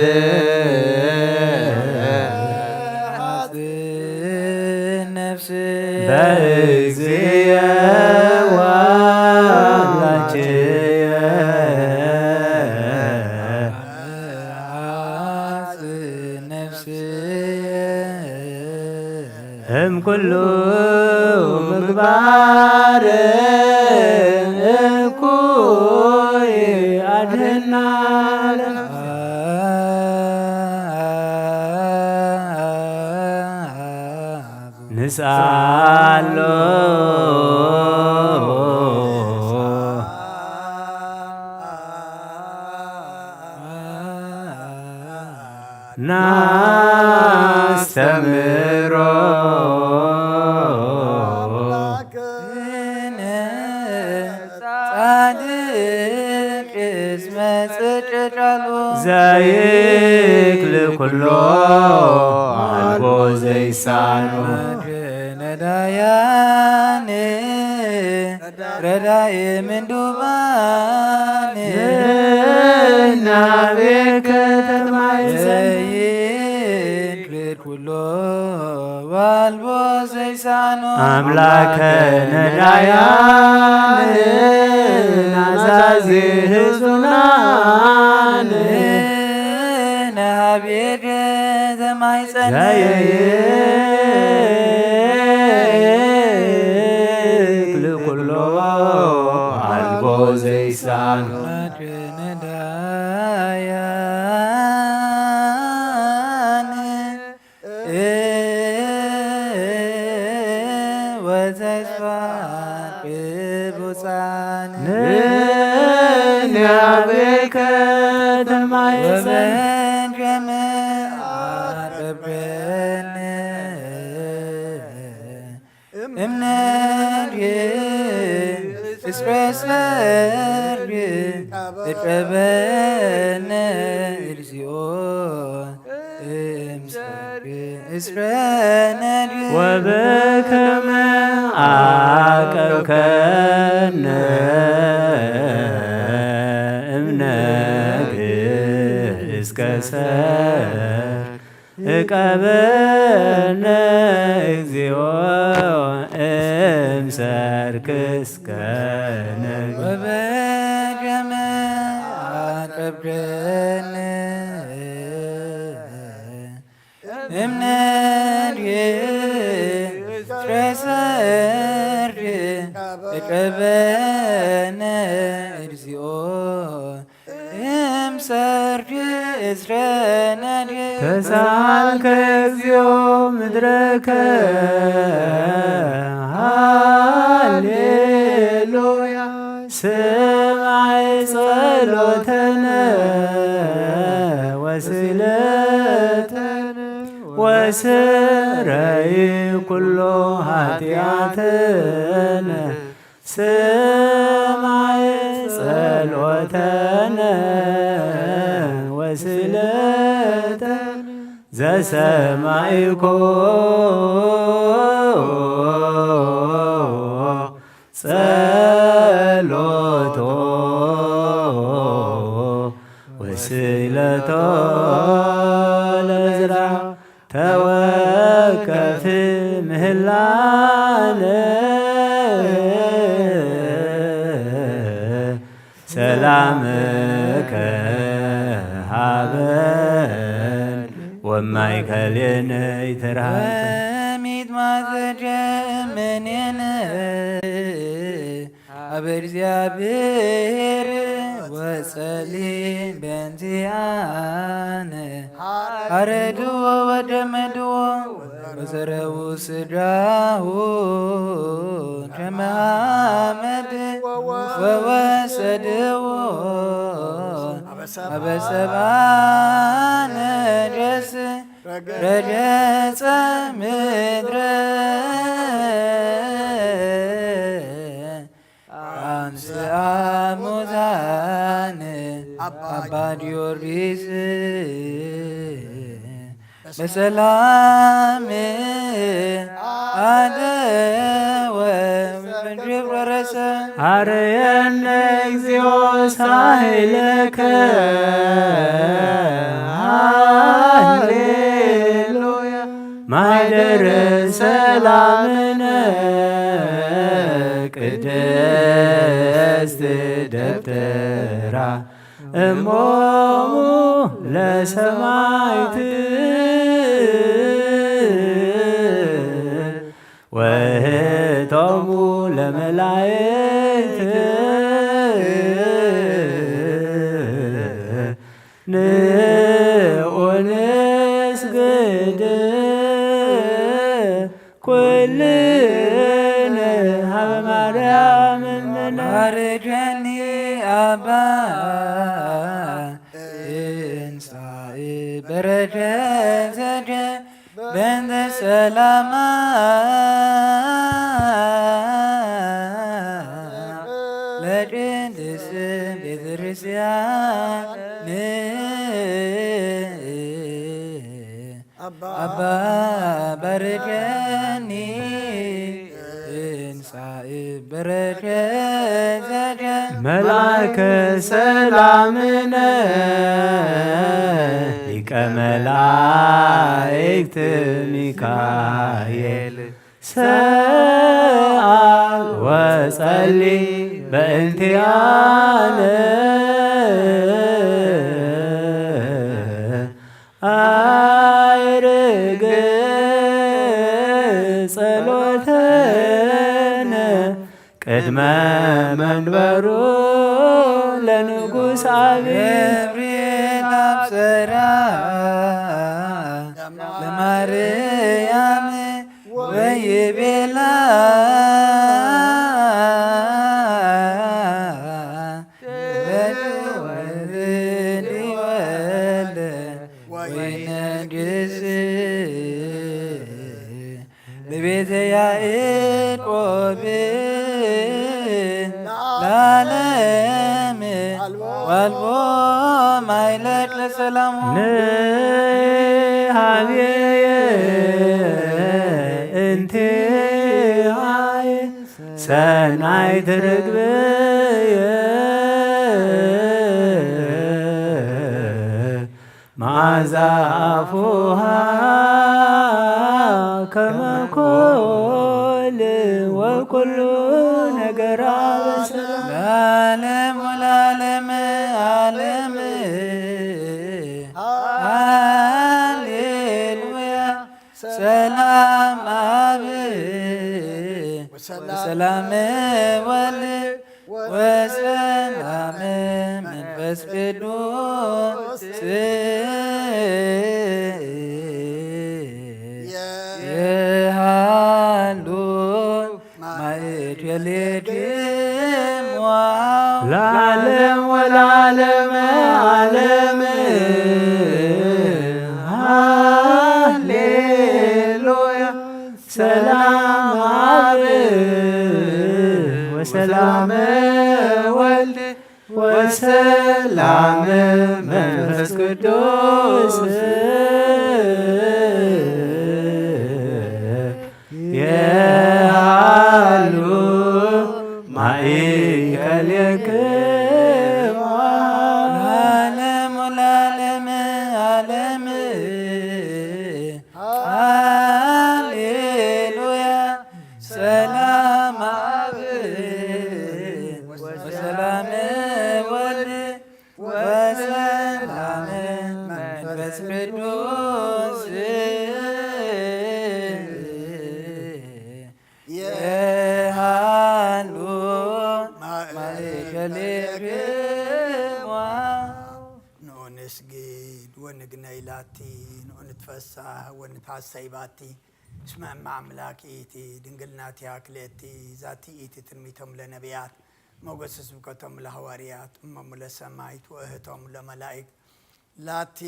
ሐጽን ነፍስየ በእግዚእ ወአምላክየ ሐጽን ነፍስየ እምኩሉ ምግባር እኩይ አድህና ንስአሎ ምሮ ኣምላክነ ጻድቅ እስመ ጽድቅ ቃሉ ዘይክል ኩሎ ኣልቦ ዘይሳኖ። ነዳያነ ረዳኢ ምንዱባን ናቤከ ተማይዘን ዘይክል ኩሎ ዋልቦ ዘይሳኖ ኣምላከ ነዳያን ናዛዚ ህዙናን ናቤከ ተማይጸን ዘይክል ኩሎ ኣልቦ ዘይሳኖ ነዳያን ወተስፋ ቅቡፃን ንንያቤከ ተማይፀን ወበደምከ አጥብቀነ እምነትየ እስከ ሰርክ እቀበነ እግዚኦ እምሰርክ እስከ ነድክ ወበከመ አቀብከነ እምነትየ እስከ ሰርክ እቀበነ እግዚኦ እምሰርክ እስከ ነግህ ወበደምከ አጥብቀነ እምነትየ እስከ ሰርክ እቀበነ እግዚኦ እምሰርክ እስከ ነድክ ተሳልከ እግዚኦ ምድረከ ሃሌሉያ ስማዕ ጸሎተነ ወስእለተነ ወስረይ ኩሎ ኃጢአተነ ስማዕ ጸሎተነ ወስእለተነ ዘሰማዕኮ ጸሎቶ ወስእለቶ ለዝራ ተወከፍ ምህላነ ሰላምከ ሃበን ወማእከሌነ ይትርሃቅ። ወሚጥማት እምኔነ ሀበ እግዚአብሔር ወጸሊ በእንቲአነ ሐረድዎ ወደመድዎ ወዘረዉ ስጋሁ ከመ አመድ ወወሰድዎ አበ ሰብአ ነገስ ረገጸ ምድረ አንስአ ሙታነ አባ ጊዮርጊስ በሰላም አደወ እምድብረ ረሰ አርየነ እግዚኦ ሳህለከ ሃሌሉያ ማይደረ ሰላምነ ቅድስት ደብተራ እሞሙ ለሰማይት ወህቶሙ ለመላይት ንኡንስግድ ኩልነ ሀበ ማርያም እምነ። ባርከኒ አባ እንሳኢ በረከተከ በእንተ ሰላማ ለቅድስት ቤተክርስቲያን አባ ባርከኒ እንሳኢ በረከተከ መልአከ ሰላምነ ሊቀ መላእክት ሚካኤል ሰአል ወጸሊ በእንቲአነ አይርግ ጸሎተነ ቅድመ መንበሩ ለንጉስ አብይ ገብርኤል አብሰራ ለማርያም ወይቤላ ወልድ ወይነግስ በቤተ ያዕቆብ ለዓለም ዋልቦ ማይለቅ ለሰላሙ ንሃብየ እንቲአየ ሰናይት ርግብየ መዓዛ አፉሃ ከመ ኮል ወኩሉ ነገራ በሰላም ለዓለም ወለዓለመ ዓለም። ሃሌሉያ። ሰላም አብ ወሰላም ወልድ ወሰላም መንፈስ ቅዱስ የሃሉ ማእከሌክሙ ለዓለም ወለዓለመ ዓለም። ሃሌሉያ። ሰላም አብ ወሰላም ወልድ ወሰላም መንፈስ ቅዱስ የሃሉ ማእከሌክሙ ለዓለም ወለዓለመ ዓለም። ሃሌሉያ። ሰላም አብ ወሰላም ወልድ ወሰላም መንፈስ ቅዱስ የሃሉ ማእከሌክሙ። ንዑ ንስግድ ወንግነይ ላቲ፣ ንዑ ንትፈሳህ ወንትሐሰይ ባቲ። እስመ እመ አምላክ ኢቲ ድንግል ናቲሃ ክልኤቲ፣ ዛቲ ኢቲ ትንቢቶም ለነቢያት፣ ሞገስ ስብከቶም ለሐዋርያት፣ እሞሙ ለሰማይት ወእህቶም ለመላእክት። ላቲ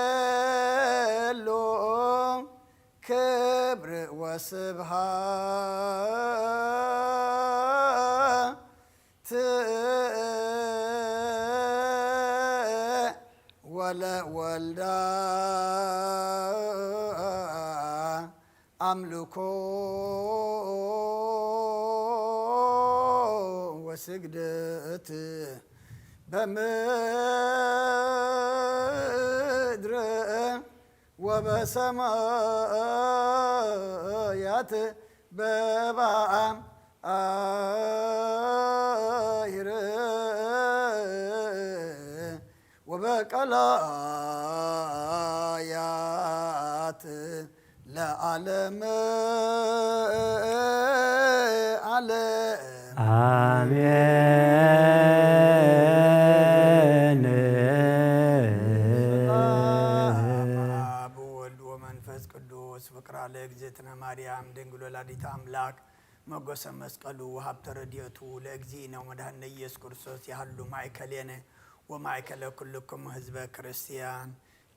ይደሉ ክብር ወስብሐት ወለወልዳ አምልኮ ወስግደት በምድር ወበሰማያት በባሕር ወበቀላያት ለዓለም ዓለም። አሜን። በስመ አብ ወወልድ ወመንፈስ ቅዱስ። ፍቅራ ለእግዝእትነ ማርያም ድንግል ወላዲተ አምላክ፣ ሞገስ ርእሰ መስቀሉ ወሃብተ ረድኤቱ ለእግዚእነ ወመድኃኒነ ኢየሱስ ክርስቶስ ይሃሉ ማእከሌነ ወማእከለ ኩልክሙ ህዝበ ክርስቲያን።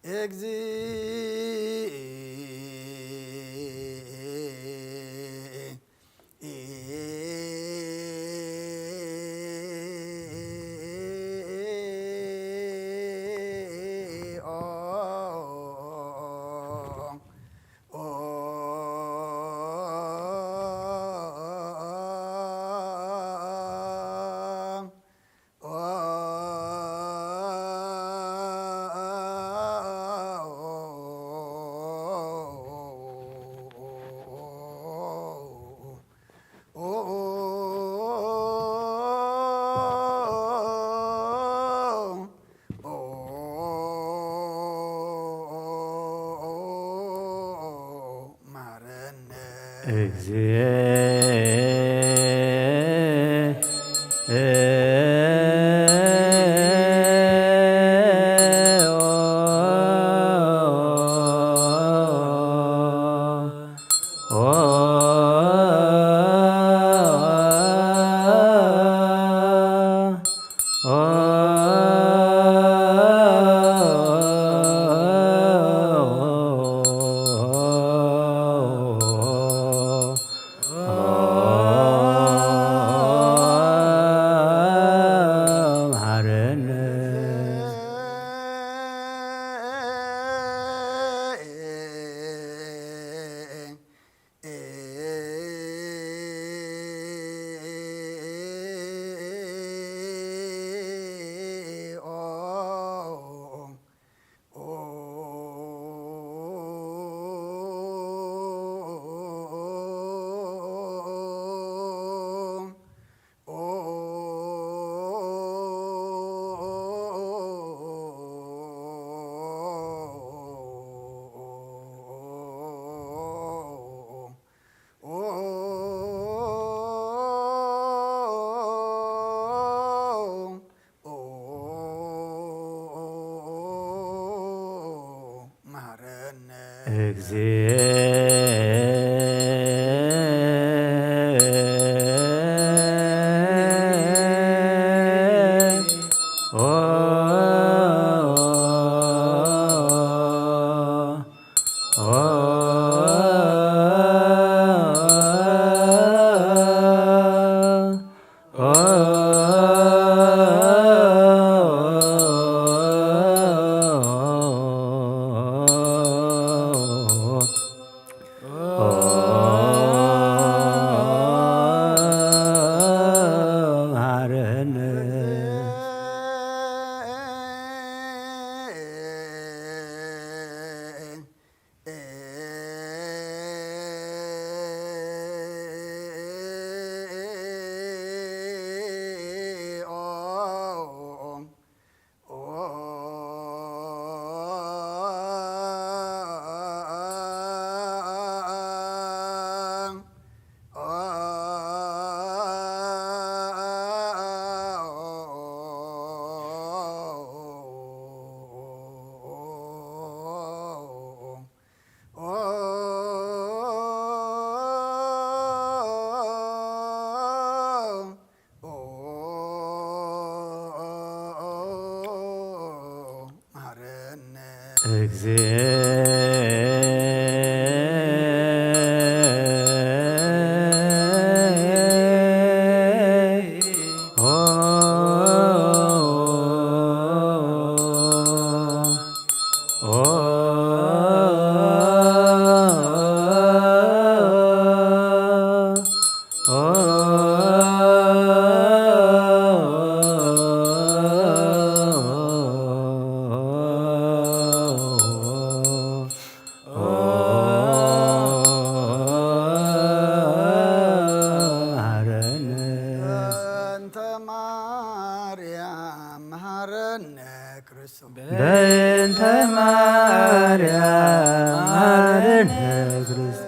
በእንተ ማርያም መሐረነ ክርስቶስ። በእንተ ማርያም መሐረነ ክርስቶስ።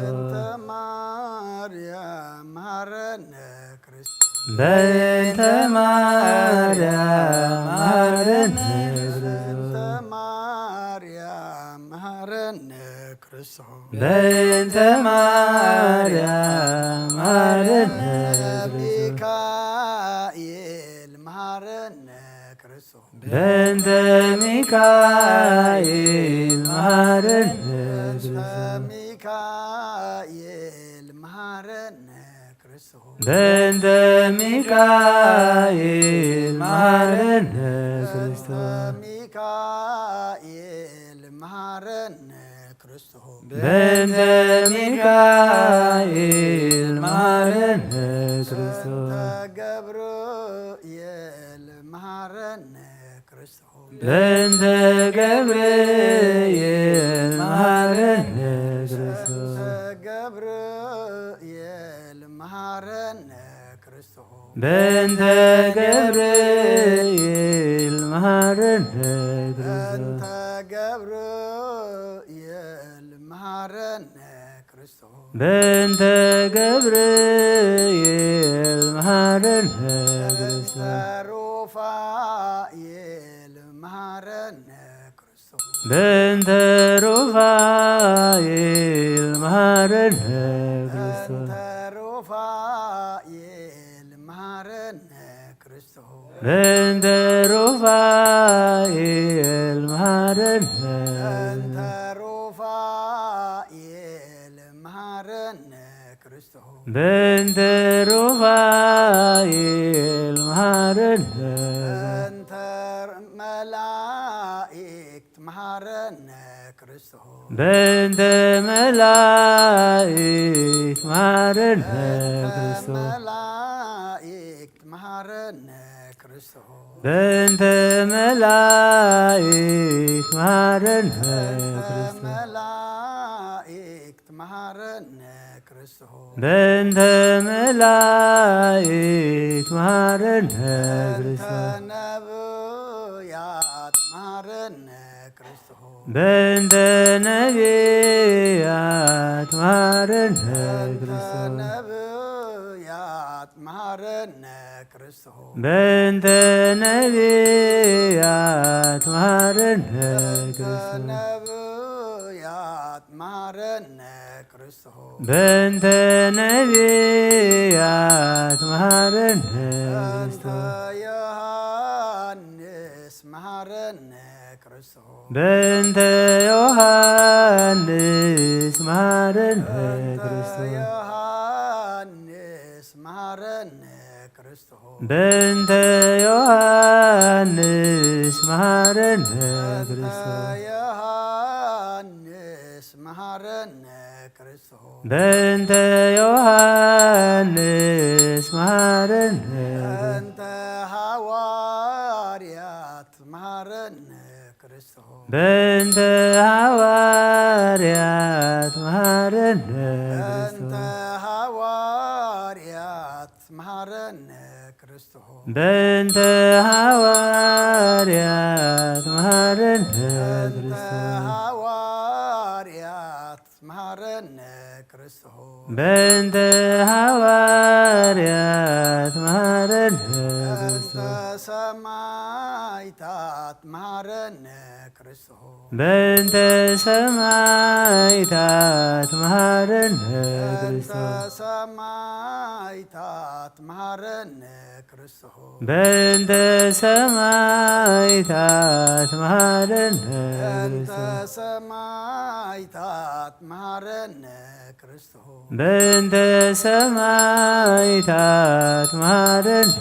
በእንተ ማርያም መሐረነ ክርስቶስ። በእንተ ማርያም መሐረነ ክርስቶስ። በእንተ ማርያም መሐረነ ክርስቶስ። በእንተ ማርያም መሐረነ መሐረነ ክርስቶስ። በእንተ ሚካኤል መሐረነ ተስፋ ክርስቶስ። ሚካኤል መሐረነ ክርስቶስ። በእንተ ሚካኤል መሐረነ ተስፋ ክርስቶስ። ሚካኤል መሐረነ ክርስቶስ። በእንተ ሚካኤል መሐረነ ክርስቶስ። በእንተ ገብርኤል መሐረነ ክርስቶስ። በእንተ ገብርኤል መሐረነ ክርስቶስ። በእንተ ገብርኤል መሐረነ ክርስቶስ። በእንተ ገብርኤል መሐረነ ክርስቶስ። በእንተ ገብርኤል መሐረነ ክርስቶስ። በእንተ ገብርኤል መሐረነ በእንተ ክርስቶስ። ሩፋኤል መሐረነ ክርስቶስ። በእንተ ሩፋኤል መሐረነ ክርስቶስ። በእንተ ሩፋኤል መሐረነ ክርስቶስ። በእንተ ሩፋኤል መሐረነ በእንተ ሩፋኤል መሐረነ ክርስቶስ። በእንተ ሩፋኤል መሐረነ በእንተ መላእክት መሐረነ ክርስቶስ። በእንተ መላእክት መሐረነ በእንተ ክርስቶስ። መላእክት መሐረነ ክርስቶስ። በእንተ መላእክት መሐረነ በእንተ ክርስቶስ። መላእክት መሐረነ ክርስቶስ። በእንተ መላእክት መሐረነ በእንተ ክርስቶስ። ነብያት መሐረነ ክርስቶስ። በእንተ ነቢያት መሐረነ በእንተ ክርስቶስ። ነብያት መሐረነ ክርስቶስ። በእንተ ነቢያት መሐረነ በእንተ ክርስቶስ። ነብያት መሐረነ ክርስቶስ። በእንተ ነቢያት መሐረነ በእንተ ክርስቶስ። ዮሐንስ መሐረነ ክርስቶስ። በእንተ ዮሐንስ መሐረነ በእንተ ክርስቶስ። ዮሐንስ መሐረነ ክርስቶስ። በእንተ ዮሐንስ መሐረነ በእንተ ክርስቶስ። ዮሐንስ መሐረነ ክርስቶስ። በእንተ ዮሐንስ መሐረነ በእንተ ሐዋርያት መሐረነ ክርስቶስ። በእንተ ሐዋርያት መሐረነ በእንተ ክርስቶስ። ሐዋርያት መሐረነ ክርስቶስ። በእንተ ሐዋርያት መሐረነ በእንተ ክርስቶስ። ሐዋርያት መሐረነ ክርስቶስ። በእንተ ሐዋርያት መሐረነ በእንተ ክርስቶስ። ሰማዕታት መሐረነ ክርስቶስ። በእንተ ሰማዕታት መሐረነ በእንተ ክርስቶስ። ሰማዕታት መሐረነ ክርስቶስ። በእንተ ሰማዕታት መሐረነ በእንተ ክርስቶስ። ሰማዕታት መሐረነ ክርስቶስ። በእንተ ሰማዕታት መሐረነ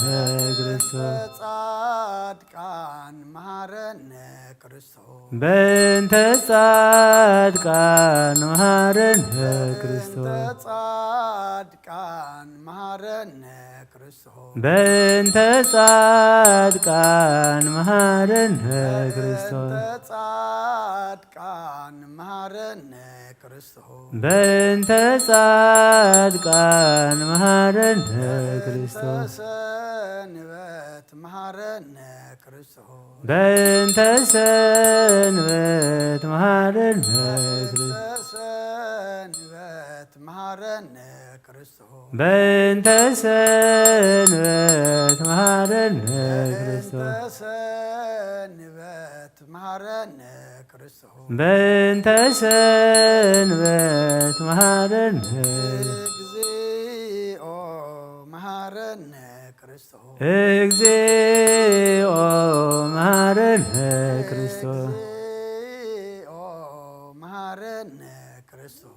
ክርስቶስ። ጻድቃን መሐረነ ክርስቶስ። በእንተ ጻድቃን መሐረነ በእንተ ክርስቶስ። ጻድቃን መሐረነ ክርስቶስ። በእንተ ጻድቃን መሐረነ ክርስቶስ። በእንተ ጻድቃን መሐረነ ክርስቶስ። በእንተ ጻድቃን መሐረነ በእንተ ክርስቶስ። ሰንበት መሐረነ ክርስቶስ። በእንተ ሰንበት መሐረነ በእንተ ክርስቶስ። ሰንበት መሐረነ ክርስቶስ። በእንተ ሰንበት መሐረነ በእንተ ክርስቶስ። ሰንበት መሐረነ ክርስቶስ። በእንተ ሰንበት መሐረነ። እግዚኦ መሐረነ ክርስቶስ። እግዚኦ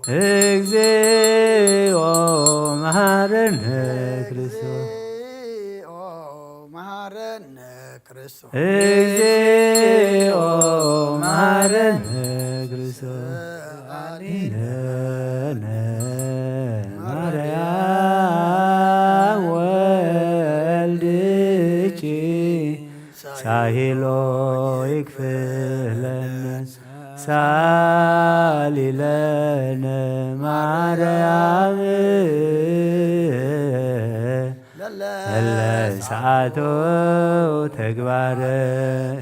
እግዚኦ መሐረነ ክርስቶስ። መሐረነ ክርስቶስ። እግዚኦ መሐረነ ክርስቶስ። አድነነ ማርያም ወልድኪ ሳይሎ ይክፍለነ ሳሊ ለነ ማርያም ለለ ሰዓቶ ተግባረ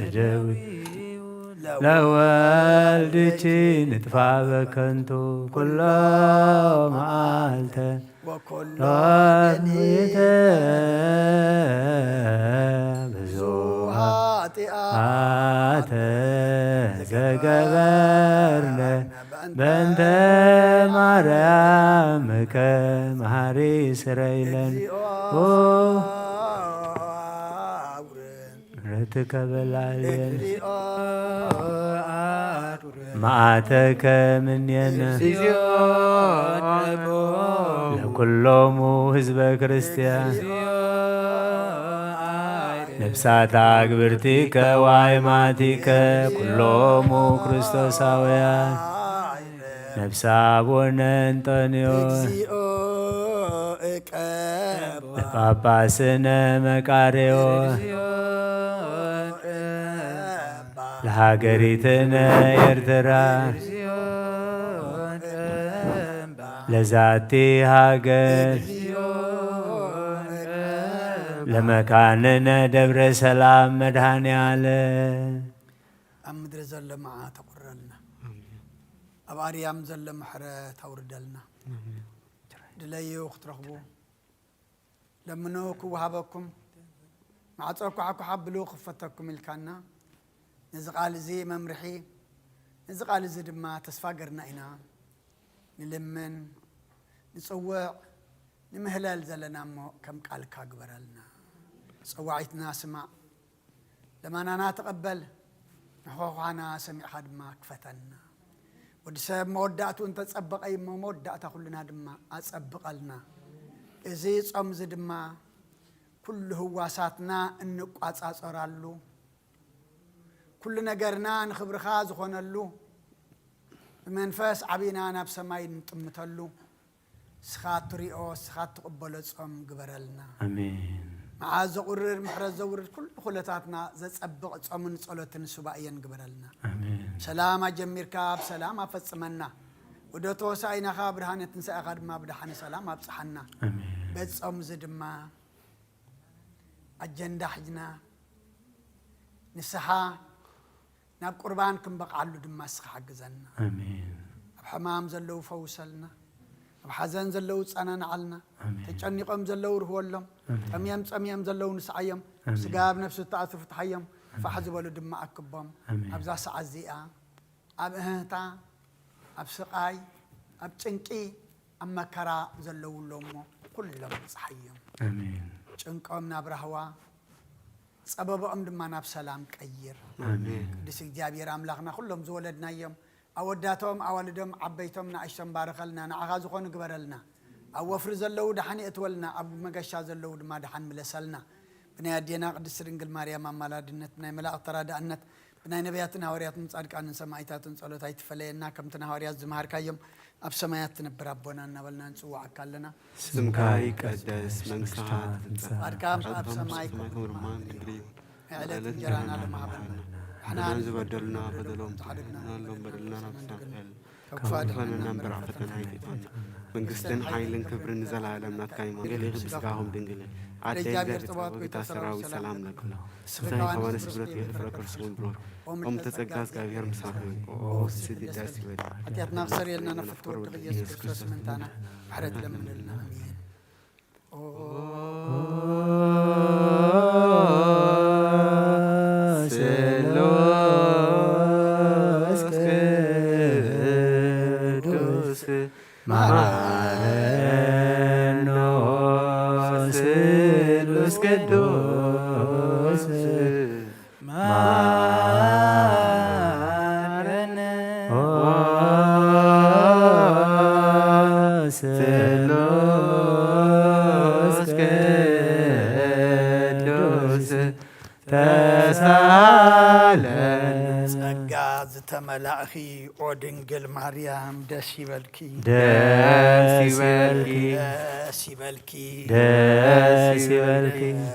እደዊ ለወልድኪ ንጥፋ በከንቱ ኩሎ መዓልተ ወኮሎ ሎሚተ ብዙ ኃጢአት አተ ዘገበርነ በእንተ ማርያምከ መሐሪ ስረይለን እግዚኦ ኦ አውርን ምሕረትከ በላልየን እግዚኦ አውርን መዓተከ ምኔነ እግዚኦ ለኩሎሙ ህዝበ ክርስቲያን ነፍሳት አግብርቲከ ዋይማቲከ ኩሎሙ ክርስቶሳውያን ነፍሰ አቡነ እንጦንዮስ እግዚኦ እቀባ ጳጳስነ መቃርዮስ ለሃገሪትነ ኤርትራ ለዛቲ ሃገር ለመካንነ ደብረ ሰላም መድኃኔ ዓለም ኣብ ምድሪ ዘሎ መዓት ኣቑረልና፣ ኣብ ኣርያም ዘሎ ምሕረት ኣውርደልና። ድለዩ ክትረኽቡ፣ ለምኑ ክወሃበኩም፣ ማዕጾ ኳሕኳሕ ኣብሉ ክፈተኩም ኢልካና። ነዚ ቃል እዚ መምርሒ፣ ነዚ ቃል እዚ ድማ ተስፋ ገርና ኢና ንልምን፣ ንጽውዕ፣ ንምህለል ዘለና እሞ ከም ቃልካ ግበረልና። ጸዋዒትና ስማዕ፣ ለማናና ተቐበል፣ ንሕኾዃና ሰሚዕኻ ድማ ክፈተና። ወዲ ሰብ መወዳእቱ እንተጸበቐ እዩ እሞ መወዳእታ ኩልና ድማ ኣጸብቐልና። እዚ ጾም እዚ ድማ ኩሉ ህዋሳትና እንቋጻጸራሉ፣ ኩሉ ነገርና ንኽብርኻ ዝኾነሉ፣ ብመንፈስ ዓቢና ናብ ሰማይ እንጥምተሉ፣ ንስኻ እትሪኦ፣ ንስኻ እትቕበሎ ጾም ግበረልና። ኣሜን። መዓት ዘቑርር፣ ምሕረት ዘውርድ፣ ኩሉ ኩነታትና ዘጸብቕ ጾምን ጸሎትን ሱባኤን ግበረልና። ኣሜን። ሰላም ኣጀሚርካ ብሰላም ኣፈጽመና። ወደት ሆሳኢናኻ ብርሃነ ትንሳኤኻ ድማ ብደሓነ ሰላም ኣብጽሓና። ኣሜን። በዚ ጾም እዚ ድማ ኣጀንዳ ሒዝና ንስሓ ናብ ቁርባን ክንበቕዓሉ ድማ ንስኻ ሓግዘና። ኣሜን። ኣብ ሕማም ዘለዉ ፈውሰልና፣ ኣብ ሓዘን ዘለዉ ጸናንዓልና፣ ኣሜን። ተጨኒቖም ዘለዉ ርህወሎም፣ ኣሜን። ጠምዮም ጸሚኦም ዘለዉ ንስዓዮም፣ ኣሜን። ስጋ ኣብ ነፍሲ እትኣስሩ ፍትሓዮም፣ ፋሕ ዝበሉ ድማ ኣክቦም። ኣሜን። ኣብዛ ሰዓት እዚኣ ኣብ እህህታ፣ ኣብ ስቓይ፣ ኣብ ጭንቂ፣ ኣብ መከራ ዘለዉ ኣለዉ እሞ ኩሎም ብጽሓዮም። ኣሜን። ጭንቆም ናብ ራህዋ፣ ጸበባኦም ድማ ናብ ሰላም ቀይር። ኣሜን። ቅዱስ እግዚኣብሔር ኣምላኽና ኩሎም ዝወለድናዮም ኣወዳቶም ኣዋልዶም ዓበይቶም ንኣሽቶም ባርኸልና፣ ንዓኻ ዝኾኑ ግበረልና። ኣብ ወፍሪ ዘለዉ ደሓን የእትወልና፣ ኣብ መገሻ ዘለዉ ድማ ደሓን ምለሰልና። ብናይ ኣዴና ቅድስቲ ድንግል ማርያም ኣማላድነት፣ ብናይ መላእኽቲ ተራዳእነት፣ ብናይ ነቢያትን ሃዋርያትን ጻድቃንን ሰማዕታትን ጸሎት ኣይትፈለየና። ከምቲ ንሃዋርያት ዝመሃርካዮም ኣብ ሰማያት ትነብር ኣቦና እናበልና ንጽውዓካ ኣለና። ስምካ ይቀደስ፣ መንግስትኻ ትምጻእ፣ ፈቃድካ ኣብ ሰማይ ከም ርማን ምድሪ እዩ። ዕለት እንጀራና ለመሃበና ንሕና ዝበደሉና በደሎም ሓደግና፣ ንሕና ሎም በደልና ናብ ሰማይ ካብ ክፉ ኣድሕነና እምበር ኣብ ፈተና ኣይትእትወና። መንግስትን ሓይልን ክብርን ንዘለኣለም ናትካ እዩ። መንገድ ስጋኹም ድንግል ኣደ እግዚኣብሔር እግዚኣብሔር ጸባኦት ጸባኦት ጎይታ ጎይታ ሰራዊት ሰራዊት ሰላም ለኪ ንስኺ ንስኺ ከዋኒ ከዋኒ ስፍረት ስፍረት የፍረ የፍረ ከርሱ ከርሱ ብሎ ኦም ኦም ተጸጋ ተጸጋ እግዚኣብሔር እግዚኣብሔር ምሳኺ ሓጢኣትኪ ይኹን። ይቕረ ኦ ይበል። ስዲ ደስ ይበል። ሓጢኣትና ክሰርየልና ንፍትወ ወዲ ኢየሱስ ክርስቶስ ምእንታና ምሕረት ለምንልና። ኣሜን። ኦ ስሉስ ቅዱስ ማረኖ ስሉስ ቅዱስ ማረነ ኦ ተሳለን። ጸጋ ዝተመላእኺ ኦ ድንግል ማርያም ደስ ይበልኪ። ደስ ይበልኪ። ደስ ይበልኪ። ደስ ይበልኪ። ደስ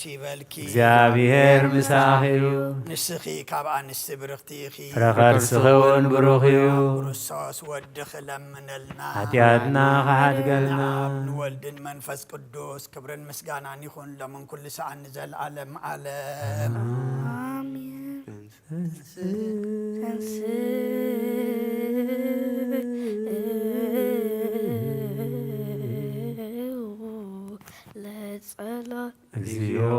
ይበልኪ። እግዚኣብሔር ምሳኺ እዩ። ንስኺ ካብ ኣንስቲ ብርኽቲ ኢኺ። ፍረ ከርስኺ እውን ብሩኽ እዩ። ክርስቶስ ወድኺ ለምነልና። ሓጢኣትና ክሓድገልና። ንወልድን መንፈስ ቅዱስ ክብርን ምስጋናን ይኹን ሎምን ኩሉ ሰዓት ንዘለዓለም ዓለም። አሜን። ተንሥእ ለጸሎት እግዚኦ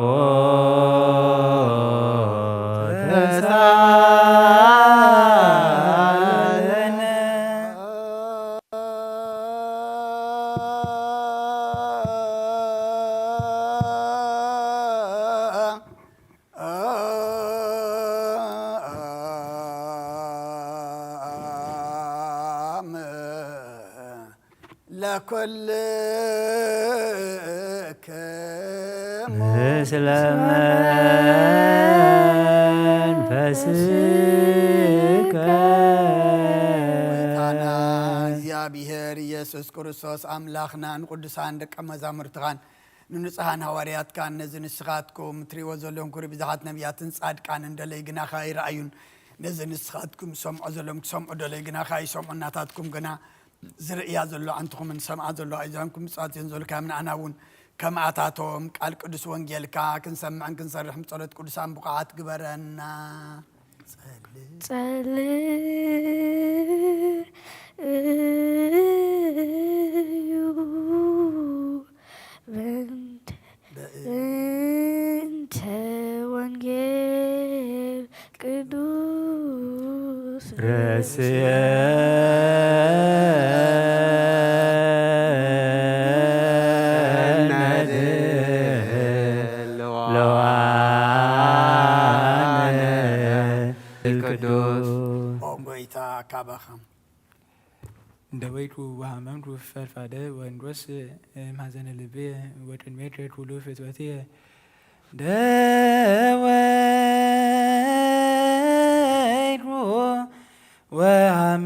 ተሳለን። ለኩልክሙ ምስለ መንፈስከ ጌታና እግዚኣብሔር ኢየሱስ ክርስቶስ ኣምላኽናን ቅዱሳን ደቀ መዛሙርትኻን ንንጹሓን ሃዋርያትካን ነዚ ንስኻትኩም ትሪእዎ ዘለኹም ክብሪ ብዙሓት ነቢያትን ጻድቃንን ደለይ ግናኻ ይረኣዩን ነዚ ንስኻትኩም ዝሰምዖ ዘለኹም ክሰምዑ ደለይ ግናኻ ይሰምዑ ናታትኩም ግና ዝርእያ ዘሎ ኣንትኹምን ዝሰምዓ ዘሎ ኣይዛንኩም ብፅዋት እየን ዘሎ ካብ ንኣና እውን ከምኣታቶም ቃል ቅዱስ ወንጌልካ ክንሰምዕን ክንሰርሕን ብጸሎት ቅዱሳን ብቑዓት ግበረና። ጸልእ ጸልዩ በእንተ በእንተ ወንጌል ቅዱስ ርእስየ ለዋነ ቅዱስ ኦ ጎይታ ካባኻ ደወይኩ ወሃመምኩ ፈድፋደ ወንዶስ ማዘነ ልቤ ወቅድሜከ ኩሉ ፍትወትየ ደወይኩ ወሃመምኩ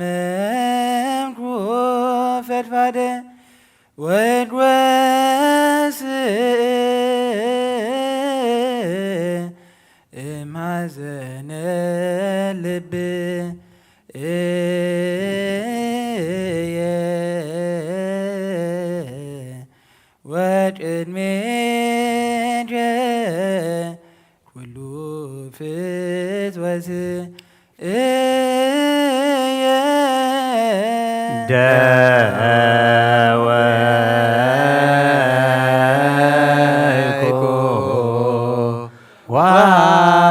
ፈድፋደ ወንዶስ ማዘነ ልብ እየ ወቅድሜከ ኩሉ ፍትወት እየ ደወይኩ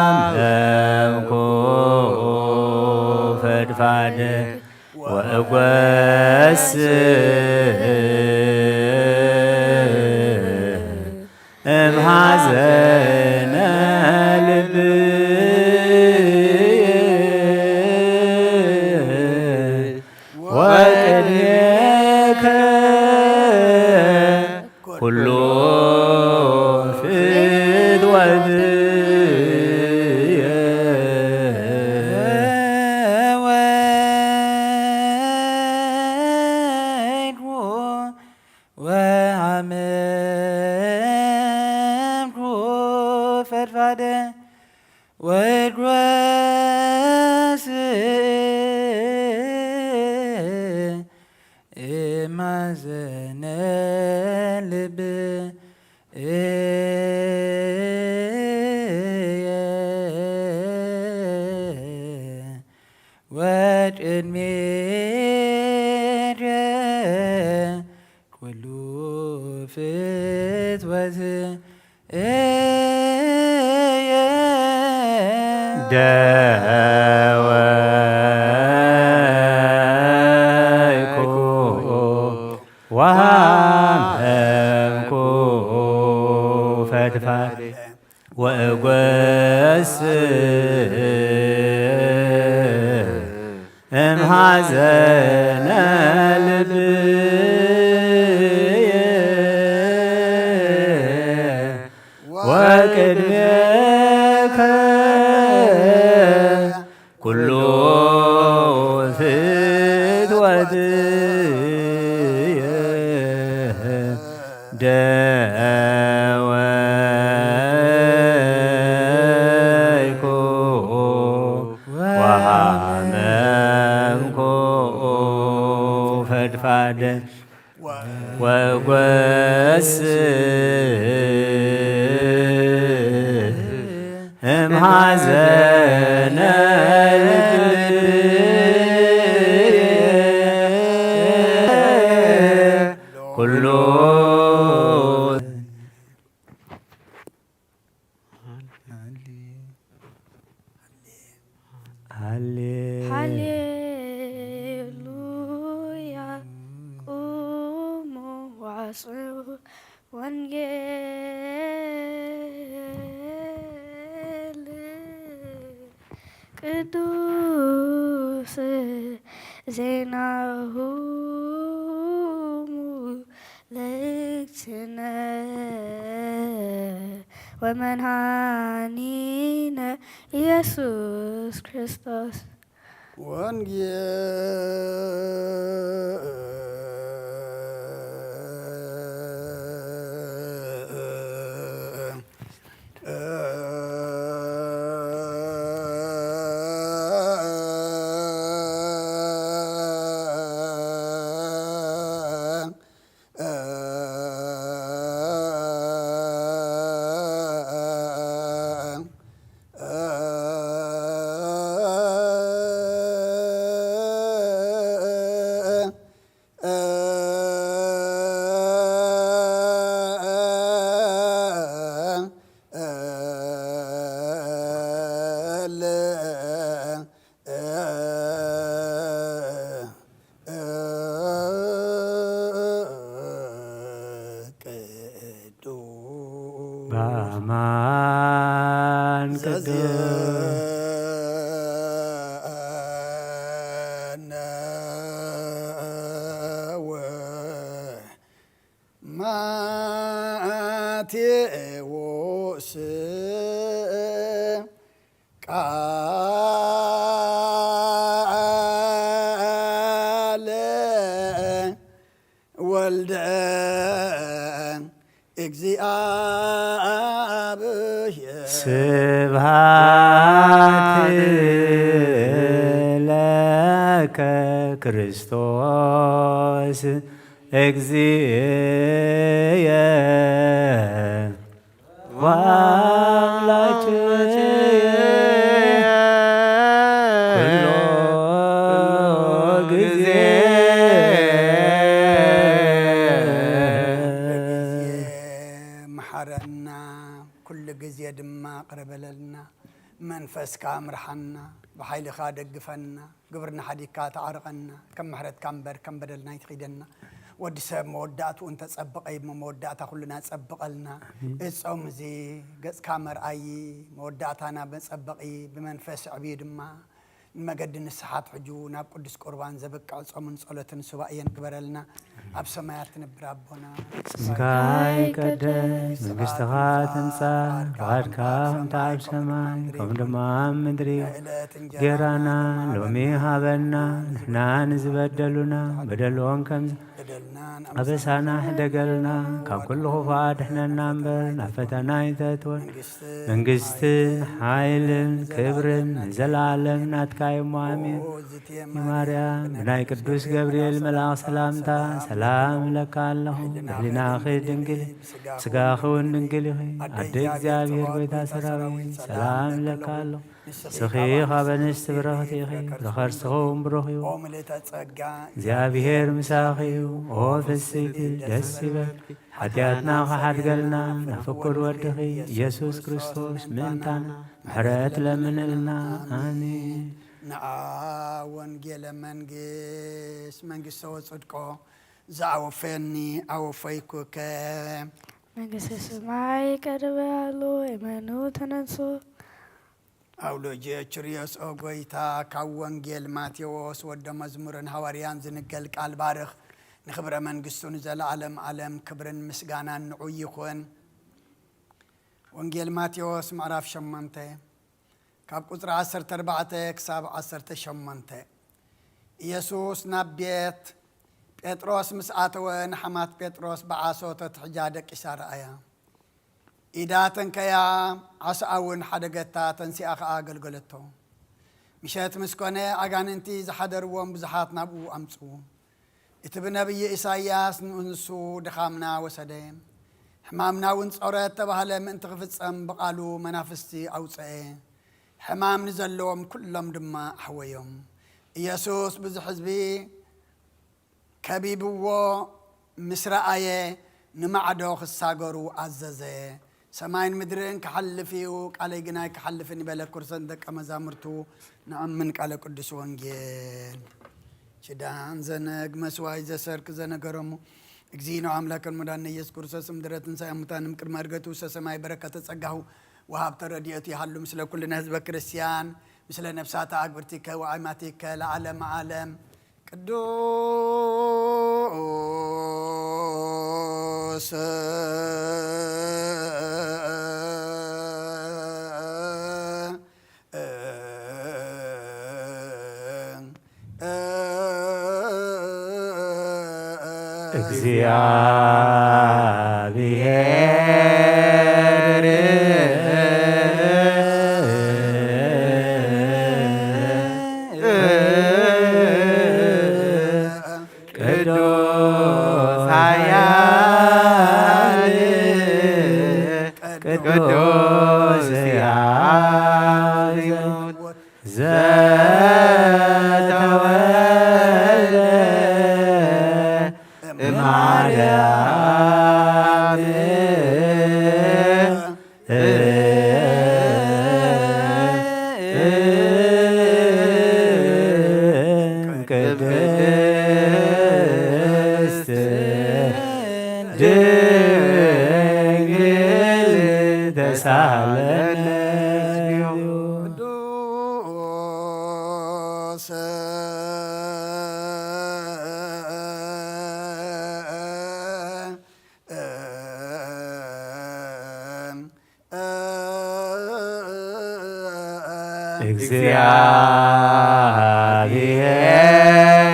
ወሃመምኩ ፈድፋደ ወእጎስ እምሃዘነ ልብ ወቅድሜከ ኩሉ ፍትወትየ ወይኩ ወሃመምኩ ፈድፋደ ወድወስ እማዘነ ልብ እየ ወቅድሜከ ኩሉ ፍትወት እየ ደወይኩ ወሃመምኩ ፈድፋድ ወእጎስ እምሃዘነ ልብየ ቅድሜከ ኩሉ ፍትወትየ ደወይኩ ወሃመምኩ ፈድፋደ ወጎስ እምሃዘነ ልብ ኩሉ ሃሌ- ሃሌሉያ። ቁሙ ዋስዑ ወንጌል ቅዱስ ዜናሁ ለእግዝእትነ ወመድኃኒነ ኢየሱስ ክርስቶስ። ወንጌል ቅዱስ በአማን ቅዱስ ዘዜአነ ወማቴዎስ ቃለ ወልደ እግዚአብሔር። ስብሐት ለከ ክርስቶስ እግዚእየ ወአምላክየ ኩሎ ጊዜ። ኩሉ ግዜ መሓረና፣ ኩሉ ግዜ ድማ ቅረ በለልና። መንፈስካ ምርሓና፣ ብሓይልኻ ደግፈና። ግብርና ሓዲግካ ተዓርቐና፣ ከም ምሕረትካ እምበር ከም በደልና ኣይትኺደና። ወዲ ሰብ መወዳእትኡ እንተጸብቐ እዩ እሞ መወዳእታ ኩልና ጸብቐልና። ኣሜን። እዚ ጾም እዚ ገጽካ መርኣዪ፣ መወዳእታና መጸበቒ፣ ብመንፈስ ዕብዩ ድማ ንመገዲ ንስሓ ኣትሕጁ ናብ ቅዱስ ቁርባን ዘብቅዕ ጾምን ጸሎትን ሱባኤን ግበረልና። ኣብ ሰማያት ትነብር ኣቦና፣ ስምካ ይቀደስ፣ መንግስትኻ ትምጻእ፣ ፍቓድካ ከምቲ ኣብ ሰማይ ከምኡ ድማ ኣብ ምድሪ። ጌራና ሎሚ ሃበና፣ ንሕና ንዝበደሉና በደልዎም ከም በደልናን ኣበሳና ሕደገልና፣ ካብ ኩሉ ክፉእ ኣድሕነና እምበር፣ ናብ ፈተና ኣይተእትወን። መንግስትን ሓይልን ክብርን ንዘለኣለም ናትካ እዩ እሞ፣ ኣሜን። ማርያም፣ ብናይ ቅዱስ ገብርኤል መልኣኽ ሰላምታ ሰላም እብለካ ኣለኹ። ብህሊናኺ ድንግል፣ ስጋኺ እውን ድንግል ኢኺ። ኣደ እግዚኣብሔር፣ ጎይታ ሰራዊት፣ ሰላም እብለካ ኣለኹ። ንስኺ ካብ ኣንስቲ ብርኽቲ ኢኺ፣ ፍረ ከርስኺ እውን ብሩኽ እዩ። ኦ ምልእተ ጸጋ፣ እግዚኣብሔር ምሳኺ እዩ። ኦ ፍስሕቲ፣ ደስ ይበልኪ፣ ሓጢኣትና ክሓድገልና፣ ናብ ፍቁር ወድኺ ኢየሱስ ክርስቶስ ምእንታና ምሕረት ለምንልና። ኣሜን። ንዓ ወንጌለ መንግስት፣ መንግስተ ወጽድቆ፣ ዘአወፈኒ አወፈይኩከ። መንግስተ ሰማይ ቀርበ ኣሎ፣ እመኑ ተነሱ። አውሎጂየ ችርዮስ ኦ ጎይታ፣ ካብ ወንጌል ማቴዎስ ወደ መዝሙርን ሃዋርያን ዝንገል ቃል ባርኽ። ንኽብረ መንግስቱ ንዘለዓለም ዓለም ክብርን ምስጋናን ንዑ ይኹን። ወንጌል ማቴዎስ ምዕራፍ ሸሞንተ ካብ ቁጽሪ ዓሰርተ ኣርባዕተ ክሳብ ዓሰርተ ሸሞንተ። ኢየሱስ ናብ ቤት ጴጥሮስ ምስ ኣተወ፣ ንሓማት ጴጥሮስ ብዓሶ ተትሕጃ ደቂሳ ረኣያ። ኢዳ ተንከያ፣ ዓስኣ እውን ሓደገታ፣ ተንሲኣ ኸኣ ኣገልገለቶ። ምሸት ምስ ኮነ፣ ኣጋንንቲ ዝሓደርዎም ብዙሓት ናብኡ ኣምጽኡ። እቲ ብነብዪ ኢሳይያስ ንሱ ድኻምና ወሰደ፣ ሕማምና እውን ጾረ እተባህለ ምእንቲ ክፍጸም ብቓሉ መናፍስቲ ኣውጽአ። ሕማም ንዘለዎም ኩሎም ድማ ኣሕወዮም። ኢየሱስ ብዙሕ ህዝቢ ከቢብዎ ምስ ረኣየ ንማዕዶ ክሳገሩ ኣዘዘ። ሰማይን ምድርን ክሓልፍ እዩ፣ ቃለይ ግና ኣይክሓልፍን ይበለ። ክርሰን ደቀ መዛሙርቱ ንኣምን። ቃለ ቅዱስ ወንጌል። ሽዳን ዘነግ መስዋይ ዘሰርክ ዘነገረሙ እግዚእነ አምላክን ሙዳነ ኢየሱስ ክርስቶስ ምድረ ትንሣኤ ሙታንም ቅድመ ዕርገቱ ውስተ ሰማይ በረከተ ጸጋሁ ወሃብተ ረድኤቱ ይሃሉ ምስለ ኩልነ ህዝበ ክርስቲያን ምስለ ነፍሳተ አግብርቲከ ወአይማቲከ ለዓለመ ዓለም። ቅዱስ እግዚአብሔር ቅዱስ ኃያል ቅዱስ ሕያው ዘተወልደ እማርያም ቅድስት ድንግል ተሳለነ። ቅዱስ እግዚአብሔር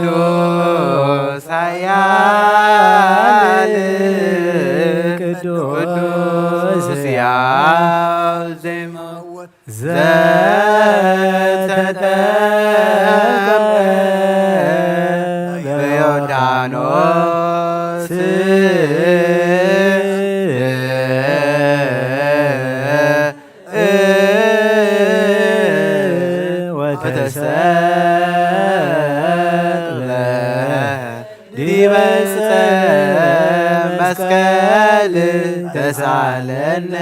ቅዱስ ኃያል ቅዱስ ሕያው ዘተወልደ በዮርዳኖስ ወተሰቅለ ዲበ ዕፀ መስቀል ተሳለነ።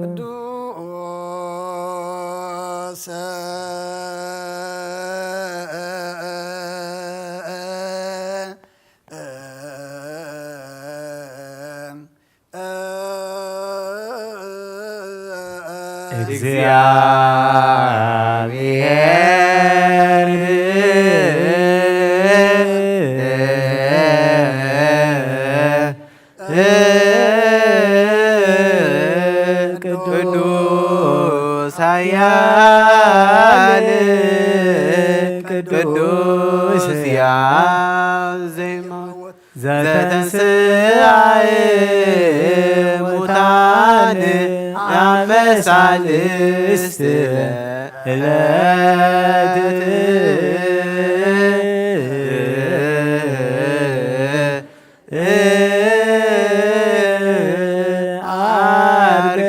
ቅዱስ እግዚአብሔር ቅዱስ ኃያል ቅዱስ ሕያው ዘተንሥአ እሙታን አመ ሣልስት ዕለት ዐርገ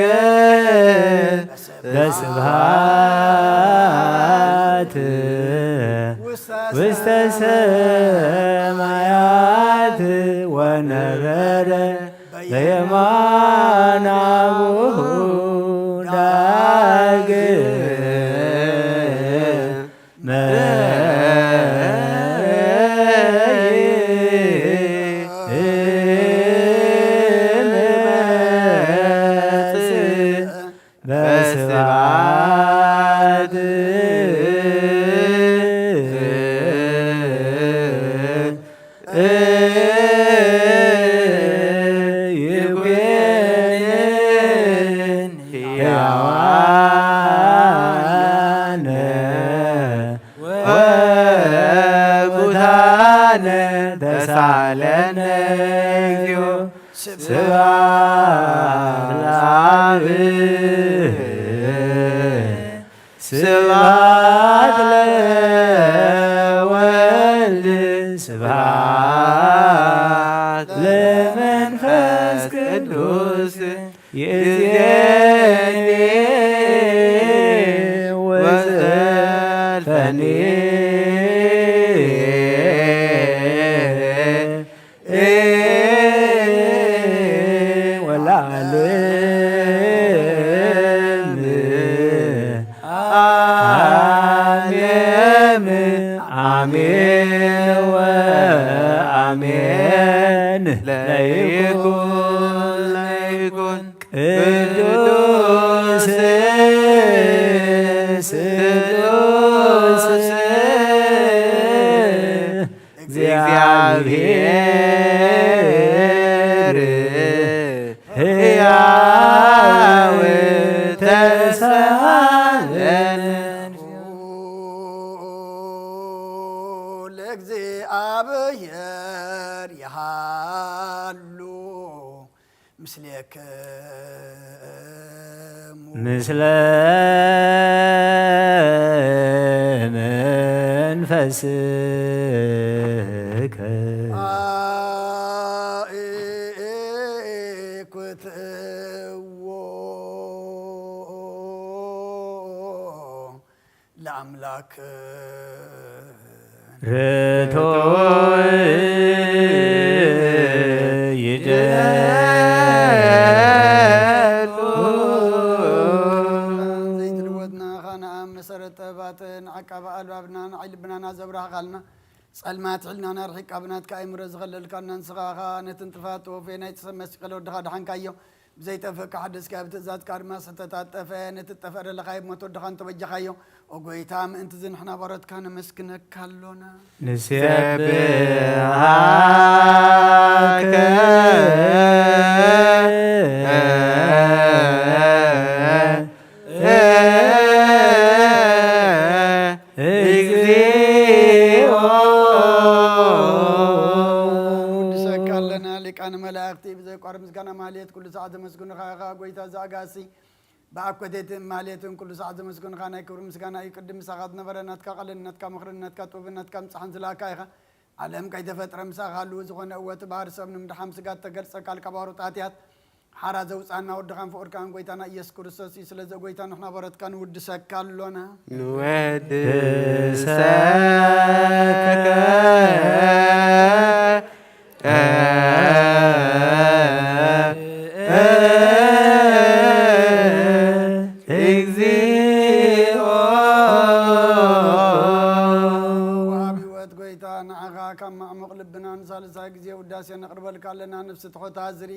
በስብሐት ውስተ ሰማያት ወነበረ በየማነ አቡሁ ዳግም ለነ እግዚኦ። ስብሐት ለአብ። ስብሐት ለወልድ። ስብሐት ለመንፈስ ቅዱስ። ይእዜኒ ወዘልፈኒ። ወለዓለም ዓለም አሜን ወአሜን። ለይኩን ለይኩን ቅዱስ ስሉስ እግዚአብሔር ሕያው ተሳለን። ለእግዚአብሔር ይሃሉ ምስሌክሙ። ምስለ መንፈስከ። አእኩትዎ ለአምላክ። ርቱዕ ይደልኩ። ዘይትልወጥና ኻና መሰረት ጥበባትን ዓቃቢ ኣልባብና ንዓይ ልብናና ዘብራህኻልና ጸልማት ሕልናና ርሒቃ ብናትካ ኣእምሮ ዝኸለልካና ንስኻ ኸኣ ነቲ ንጥፋት ተወፌ ናይቲ ሰብ መስቀል ወድኻ ድሓንካዮ። ብዘይጠፍእ ክሓድስካ ብትእዛዝካ ድማ ዝተታጠፈ ነቲ ዝጠፍአ ደለኻዮ ብሞት ወድኻ እንተበጃኻዮ። ኦ ጎይታ፣ ምእንቲ እዚ ንሕና ባሮትካ ነመስግነካ ኣሎና። ንሴብሃከ እግዚኦ። ንወድሰካ ኣለና ሊቃነ መላእክቲ ብዘይቋርጽ ምስጋና ማህሌት ኩሉ ሰዓት ዘመስግኑኻ ኢኻ ጎይታ ዘኣጋሲ። ብኣኮቴትን ማህሌትን ኩሉ ሰዓት ዘመስግኑኻ ናይ ክብሪ ምስጋና እዩ። ቅድም ምሳኻ ዝነበረ ናትካ ቃልን ናትካ ምኽርን ናትካ ጥበብን ናትካ ምጻሕን ዝለኣካ ኢኻ። ዓለም ከይተፈጥረ ምሳኻ ህልው ዝኾነ እወ እቲ ባህሪ ሰብ ንምድሓን ስጋ እተገልጸ ቃልካ ባሩት ኣትያት ሓራ ዘውጻና ወድኻን ፍቑርካን ጎይታና ኢየሱስ ክርስቶስ እዩ። ስለዚ ጎይታ ንሕና በረትካ ንውድሰካ ኣሎና። ንወድሰከ እግዚኦ። ወሃቢ ህይወት ጎይታ ንዓኻ ካብ ማዕሙቕ ልብና ንሳልሳይ ግዜ ውዳሴ ነቕርበልካ ኣለና። ነፍሲ ትሑት ኣዝሪ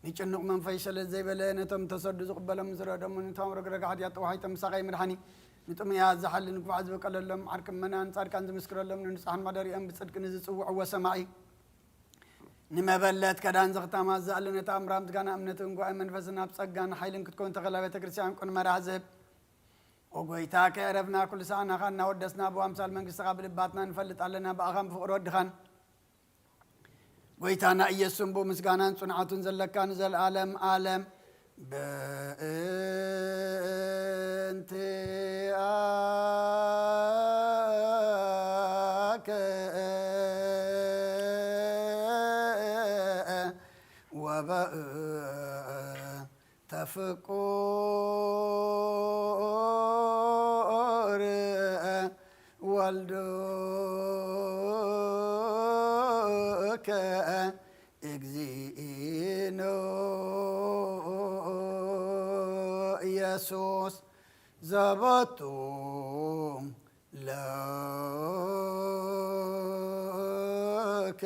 ንጭኑቕ መንፈስ ሸለል ዘይበለ ነቶም ተሰዱ ዝቕበሎም ዝረደሙ ንቶም ረግረግ ሓጢኣት ጠዋሒቶም ምሳቐይ ምድሓኒ ንጥሙያት ዝሓሊ ንክፉዓት ዝበቀለሎም ዓርኪ ምእመናን ጻድቃን ዝምስክረሎም ንንጹሓን መደሪኦም ብጽድቂ ንዝጽውዕዎ ሰማዒ ንመበለት ከዳን ዘኽታማት ዝኣሉ ነታ እምራ ምስጋና እምነትን ጉባኤ መንፈስን ኣብ ጸጋን ሓይልን ክትከውን ተኽእላ ቤተ ክርስቲያን ቅን መራሕ ዝህብ። ኦ ጎይታ ከየዕረፍና ኩሉ ሰዓት ናኻ እናወደስና ብኣምሳል መንግስትኻ ብልባትና ንፈልጥ ኣለና ብኣኻን ብፍቕሪ ወድኻን ጎይታና ኢየሱስን ብኡ ምስጋናን ጽንዓቱን ዘለካ ንዘለኣለም ኣለም። በእንቲኣከ ወበእንተ ፍቁር ወልድከ እግዚእነ ኢየሱስ ዘበቱ ለከ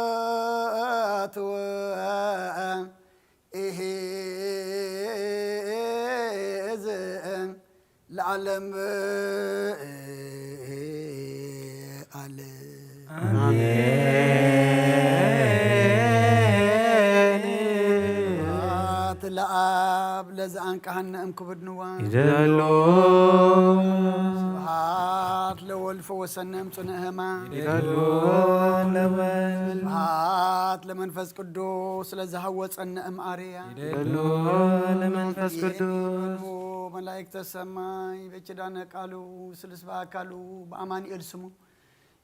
ስብሃት ወኢሕዝን ለዓለም ዓለም። ኣሜን። ለአብ ለዘአንቀሐነ እምክቡድ ንዋም። ይደሎ ስብሐት ለወልድ ፈወሰነ እምጽኑዕ ሕማም። ይደሎ ለወልድ ስብሐት ለመንፈስ ቅዱስ ለዘሐወጸነ እምአርያ። ይደሎ ለመንፈስ ቅዱስ መላእክተ ሰማይ በኪዳነ ቃሉ ስልስ በአካሉ በአማኑኤል ስሙ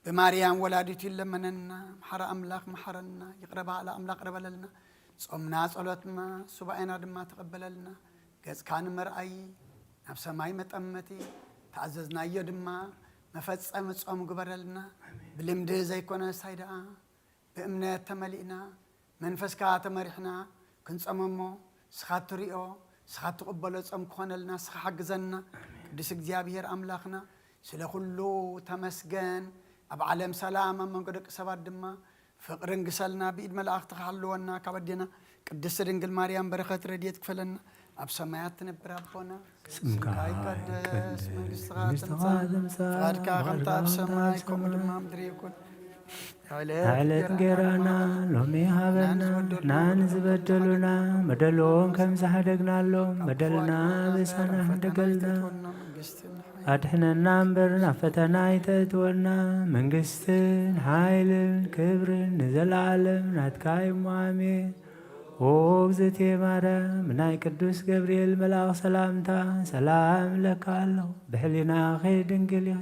ብማርያም ወላዲቱ ይለመነና። መሓረ ኣምላኽ መሓረና፣ ይቕረ በሃሊ ኣምላኽ ይቕረ በለልና። ጾምና ጸሎትና ሱባኤና ድማ ተቐበለልና። ገጽካ ንምርኣይ ናብ ሰማይ መጠመቲ ተኣዘዝናዮ ድማ መፈጸሚ ጾም ግበረልና። ብልምዲ ዘይኮነ ሳይ ደኣ ብእምነት ተመሊእና መንፈስካ ተመሪሕና ክንጸመሞ ስኻ ትሪኦ ስኻ ትቕበሎ ጾም ክኾነልና ስኻ ሓግዘና። ቅዱስ እግዚኣብሔር ኣምላኽና ስለ ኩሉ ተመስገን። ኣብ ዓለም ሰላም ኣብ መንጎ ደቂ ሰባት ድማ ፍቕርን ግሰልና ብኢድ መላእኽቲ ክሃልወና ካብ ኣዴና ቅድስቲ ድንግል ማርያም በረኸት ረድኤት ክፈለና። ኣብ ሰማያት ትነብር ኣቦና ስምካ ይቀደስ መንግስትኻ መንግስትኻ ትምጻእ ትምጻእ ፍቓድካ ከምታ ኣብ ሰማይ ከምኡ ድማ ምድሪ ይኩን። ዕለት ዕለት ገራና ሎሚ ሃበና ናን ዝበደሉና መደሎም ከም ዝሓደግናሎም መደልና በሳና ሓደገልና ኣድሕነና እምበር ናብ ፈተና ኣይተእትወና መንግስትን ሓይልን ክብርን ንዘለዓለም ናትካ እዩ እሞ ኣሜን። ኦ እግዝእትየ ማርያም ናይ ቅዱስ ገብርኤል መልኣኽ ሰላምታ ሰላም እለካ ኣለኹ። ብሕሊናኺ ድንግል ኢኺ፣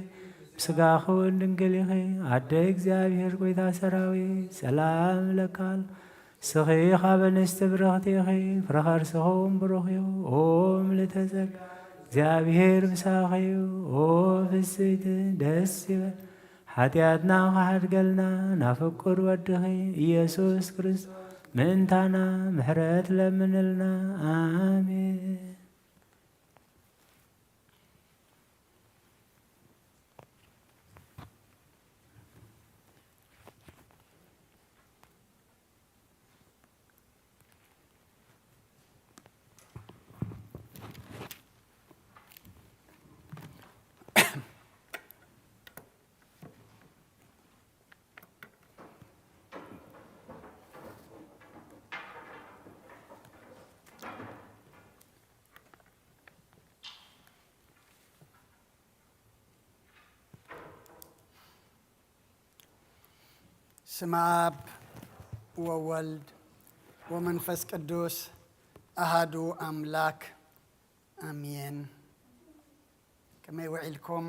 ብስጋኺ እውን ድንግል ኢኺ። ኣደ እግዚኣብሔር ጎይታ ሰራዊት ሰላም እለካ ኣለኹ። ንስኺ ካብ ኣንስቲ ብርኽቲ ኢኺ፣ ፍረ ከርስኺ እውን ብሩኽ እዩ። ኦ ምልእተ ጸጋ እግዚኣብሔር ምሳኺ እዩ። ኦ ፍስይቲ ደስ ይበል ሓጢኣትና ክሓድገልና ናብ ፍቁር ወድኺ ኢየሱስ ክርስቶስ ምእንታና ምሕረት ለምንልና። ኣሜን። ስም ኣብ ወወልድ ወመንፈስ ቅዱስ ኣሃዱ ኣምላክ ኣሜን። ከመይ ውዒልኩም?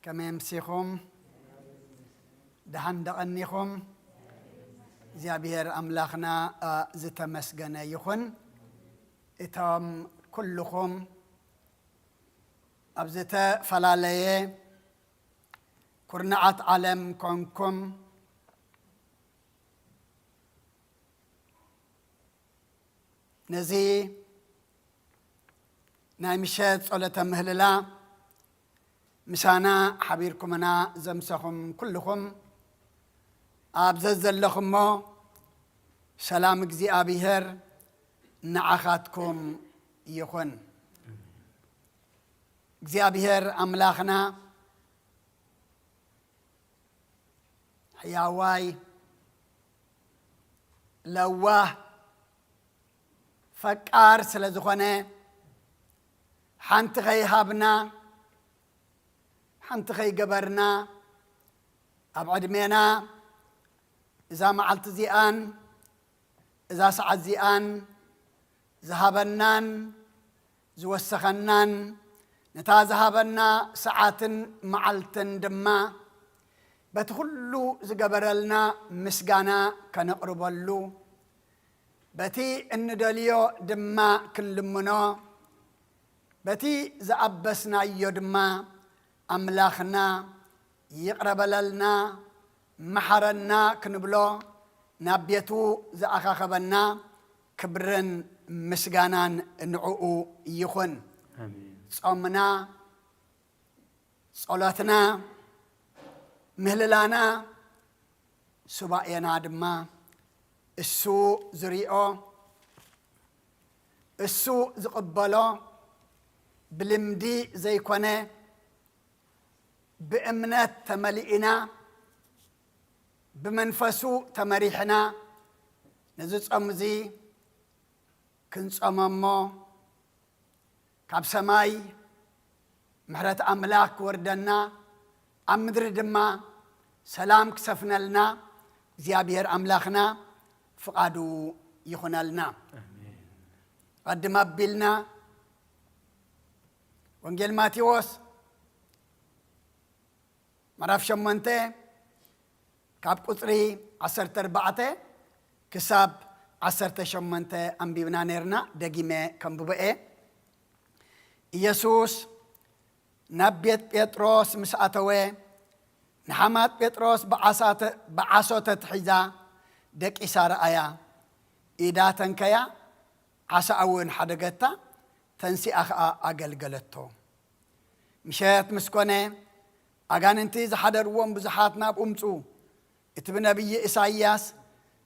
ከመይ ኣምሲኹም? ደሓን ደቐኒኹም? እግዚኣብሔር ኣምላኽና ዝተመስገነ ይኹን። እቶም ኩልኹም ኣብ ዝተፈላለየ ኩርናዓት ዓለም ኮንኩም ነዚ ናይ ምሸት ጸሎተ ምህልላ ምሳና ሓቢርኩምና ዘምሰኹም ኩልኹም ኣብ ዘዘለኹሞ ሰላም እግዚኣብሔር ንዓኻትኩም ይኹን። እግዚኣብሔር ኣምላኽና ሕያዋይ ለዋህ ፈቃር ስለ ዝኾነ ሓንቲ ከይሃብና ሓንቲ ከይገበርና ኣብ ዕድሜና እዛ መዓልቲ እዚኣን እዛ ሰዓት እዚኣን ዝሃበናን ዝወሰኸናን ነታ ዝሃበና ሰዓትን መዓልትን ድማ በቲ ኩሉ ዝገበረልና ምስጋና ከነቕርበሉ በቲ እንደልዮ ድማ ክንልምኖ በቲ ዝኣበስናዮ ድማ ኣምላኽና ይቕረ በለልና መሓረና ክንብሎ ናብ ቤቱ ዝኣኻኸበና ክብርን ምስጋናን ንዕኡ ይኹን። ጾምና፣ ጸሎትና፣ ምህልላና፣ ሱባኤና ድማ እሱ ዝሪኦ እሱ ዝቕበሎ ብልምዲ ዘይኮነ ብእምነት ተመሊእና ብመንፈሱ ተመሪሕና ነዚ ጾም እዚ ክንጸመሞ፣ ካብ ሰማይ ምሕረት ኣምላኽ ክወርደና፣ ኣብ ምድሪ ድማ ሰላም ክሰፍነልና እግዚኣብሔር ኣምላኽና ፍቓዱ ይኹነልና። ኣሜን። ቀድም ኣቢልና ወንጌል ማቴዎስ ምዕራፍ ሸሞንተ ካብ ቁጽሪ ዓሰርተ ኣርባዕተ ክሳብ ዓሰርተ ሸሞንተ ኣንቢብና ነርና። ደጊመ ከንብቦ እየ። ኢየሱስ ናብ ቤት ጴጥሮስ ምስ ኣተወ፣ ንሓማት ጴጥሮስ ብዓሳ ተ-፣ ብዓሶ ተትሒዛ ደቂሳ ረኣያ። ኢዳ ተንከያ፣ ዓሳ እውን ሓደገታ፣ ተንሲኣ ኸኣ ኣገልገለቶ። ምሸት ምስ ኮነ፣ ኣጋንንቲ ዝሓደርዎም ብዙሓት ናብኡ ምጹ። እቲ ብነቢይ ኢሳይያስ፣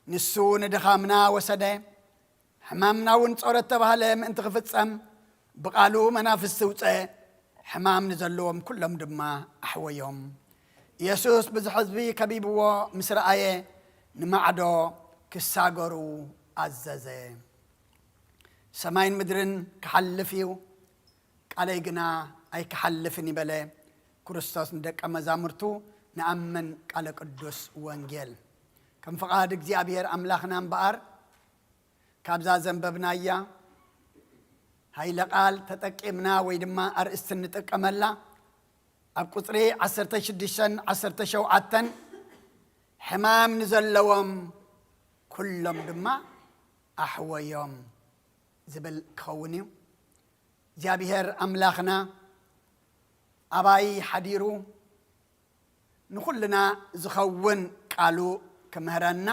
"ንሱ ንድኻምና ወሰደ፣ ሕማምና እውን ጾረ" እተባህለ ምእንቲ ክፍጸም፣ ብቓሉ መናፍስቲ ውጸ፣ ሕማም ንዘለዎም ኩሎም ድማ ኣሕወዮም። ኢየሱስ ብዙሕ ህዝቢ ከቢብዎ ምስ ረኣየ፣ ንማዕዶ ክሳገሩ ኣዘዘ። "ሰማይን ምድርን ክሓልፍ እዩ፣ ቃለይ ግና ኣይክሓልፍን" ይበለ ክርስቶስ ንደቀ መዛሙርቱ። ንኣምን ቃለ ቅዱስ ወንጌል። ከም ፍቓድ እግዚኣብሔር ኣምላኽና እምበኣር፣ ካብዛ ዘንበብናያ ሃይለ ቃል ተጠቂምና ወይ ድማ ኣርእስቲ እንጥቀመላ፣ ኣብ ቁጽሪ ዓሰርተ ሽዱሽተን ዓሰርተ ሸውዓተን፣ "ሕማም ንዘለዎም ኩሎም ድማ ኣሕወዮም" ዝብል ክኸውን እዩ። እግዚኣብሔር ኣምላኽና ኣባይ ሓዲሩ ንኹልና ዝኸውን ቃሉ ክምህረና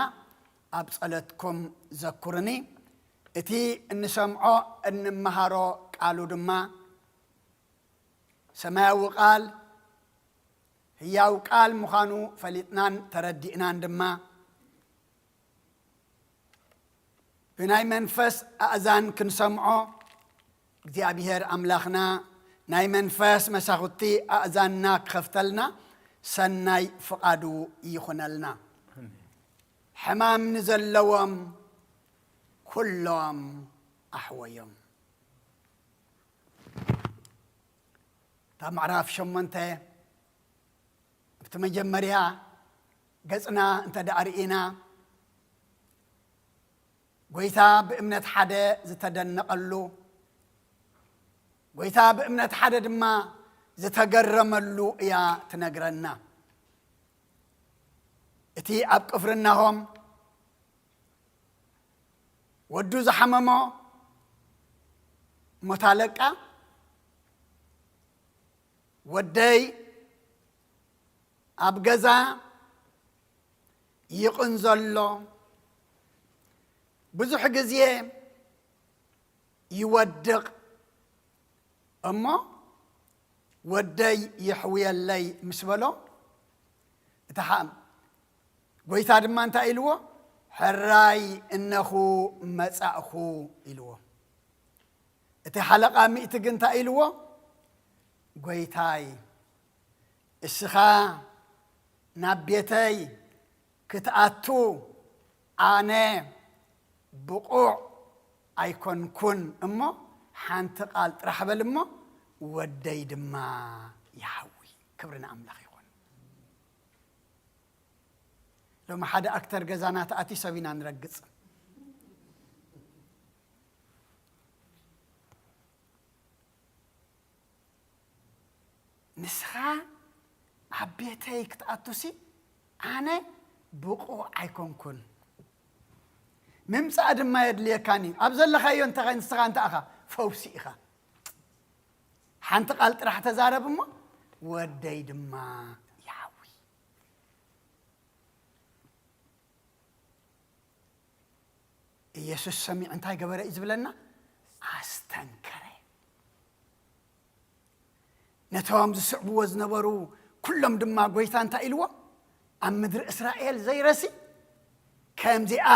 ኣብ ጸሎትኩም ዘኩርኒ። እቲ እንሰምዖ እንመሃሮ ቃሉ ድማ ሰማያዊ ቃል፣ ህያው ቃል ምዃኑ ፈሊጥናን ተረዲእናን ድማ፣ ብናይ መንፈስ ኣእዛን ክንሰምዖ፣ እግዚኣብሔር ኣምላኽና ናይ መንፈስ መሳኹቲ ኣእዛንና ክኸፍተልና ሰናይ ፍቓዱ ይኹነልና። ኣሜን። ሕማም ንዘለዎም ኩሎም ኣሕወዮም። እታ ምዕራፍ ሸሞንተ፣ ኣብቲ መጀመርያ ገጽና እንተ ደኣ ርኢና፣ ጐይታ ብእምነት ሓደ ዝተደነቐሉ፣ ጐይታ ብእምነት ሓደ ድማ ዝተገረመሉ እያ ትነግረና። እቲ ኣብ ቅፍርናሆም ወዱ ዝሓመሞ ሞት ኣለቃ፣ "ወደይ ኣብ ገዛ ይቕን ዘሎ፣ ብዙሕ ግዜ ይወድቕ እሞ ወደይ የሕውየለይ" ምስ በሎ፣ እቲ ሓ-፣ ጐይታ ድማ እንታይ ኢልዎ? "ሕራይ እነኹ መጻእኹ" ኢልዎ። እቲ ሓለቓ ሚእቲ ግን እንታይ ኢልዎ? "ጐይታይ፣ እስኻ ናብ ቤተይ ክትኣቱ ኣነ ብቑዕ ኣይኮንኩን እሞ፣ ሓንቲ ቃል ጥራሕ በል እሞ፣ ወደይ ድማ ይሓዊ።" ክብሪ ንኣምላኽ ይኹን። ሎሚ ሓደ ኣክተር ገዛና ተኣትዩ ሰብ ኢና ንረግጽ። "ንስኻ ኣብ ቤተይ ክትኣቱሲ ኣነ ብቑዕ ኣይኮንኩን። ምምጻእ ድማ የድልየካን እዩ። ኣብ ዘለኻዮ እንተ ንስኻ እንተ ኣኻ ፈውሲ ኢኻ። ሓንቲ ቃል ጥራሕ ተዛረብ እሞ ወደይ ድማ ይሓዊ።" ኢየሱስ ሰሚዑ እንታይ ገበረ እዩ ዝብለና? ኣስተንከረ። ነቶም ዝስዕብዎ ዝነበሩ ኩሎም ድማ ጐይታ እንታይ ኢልዎ? ኣብ ምድሪ እስራኤል ዘይረሲ ከምዚኣ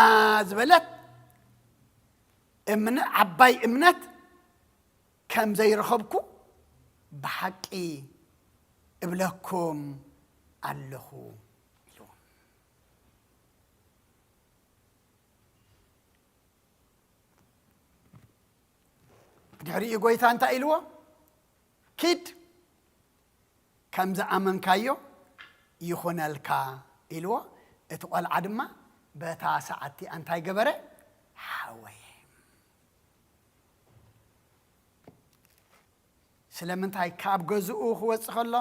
ዝበለት እምነ-፣ ዓባይ እምነት ከም ዘይረኸብኩ ብሓቂ እብለኩም ኣለኹ ኢልዎም። ድሕሪኡ ጎይታ እንታይ ኢልዎ? "ኪድ፣ ከም ዝኣመንካዮ ይኹነልካ" ኢልዎ። እቲ ቆልዓ ድማ በታ ሰዓት እቲኣ እንታይ ገበረ? ሓወየ። ስለምንታይ? ካብ ገዝኡ ክወጽእ ከሎ፣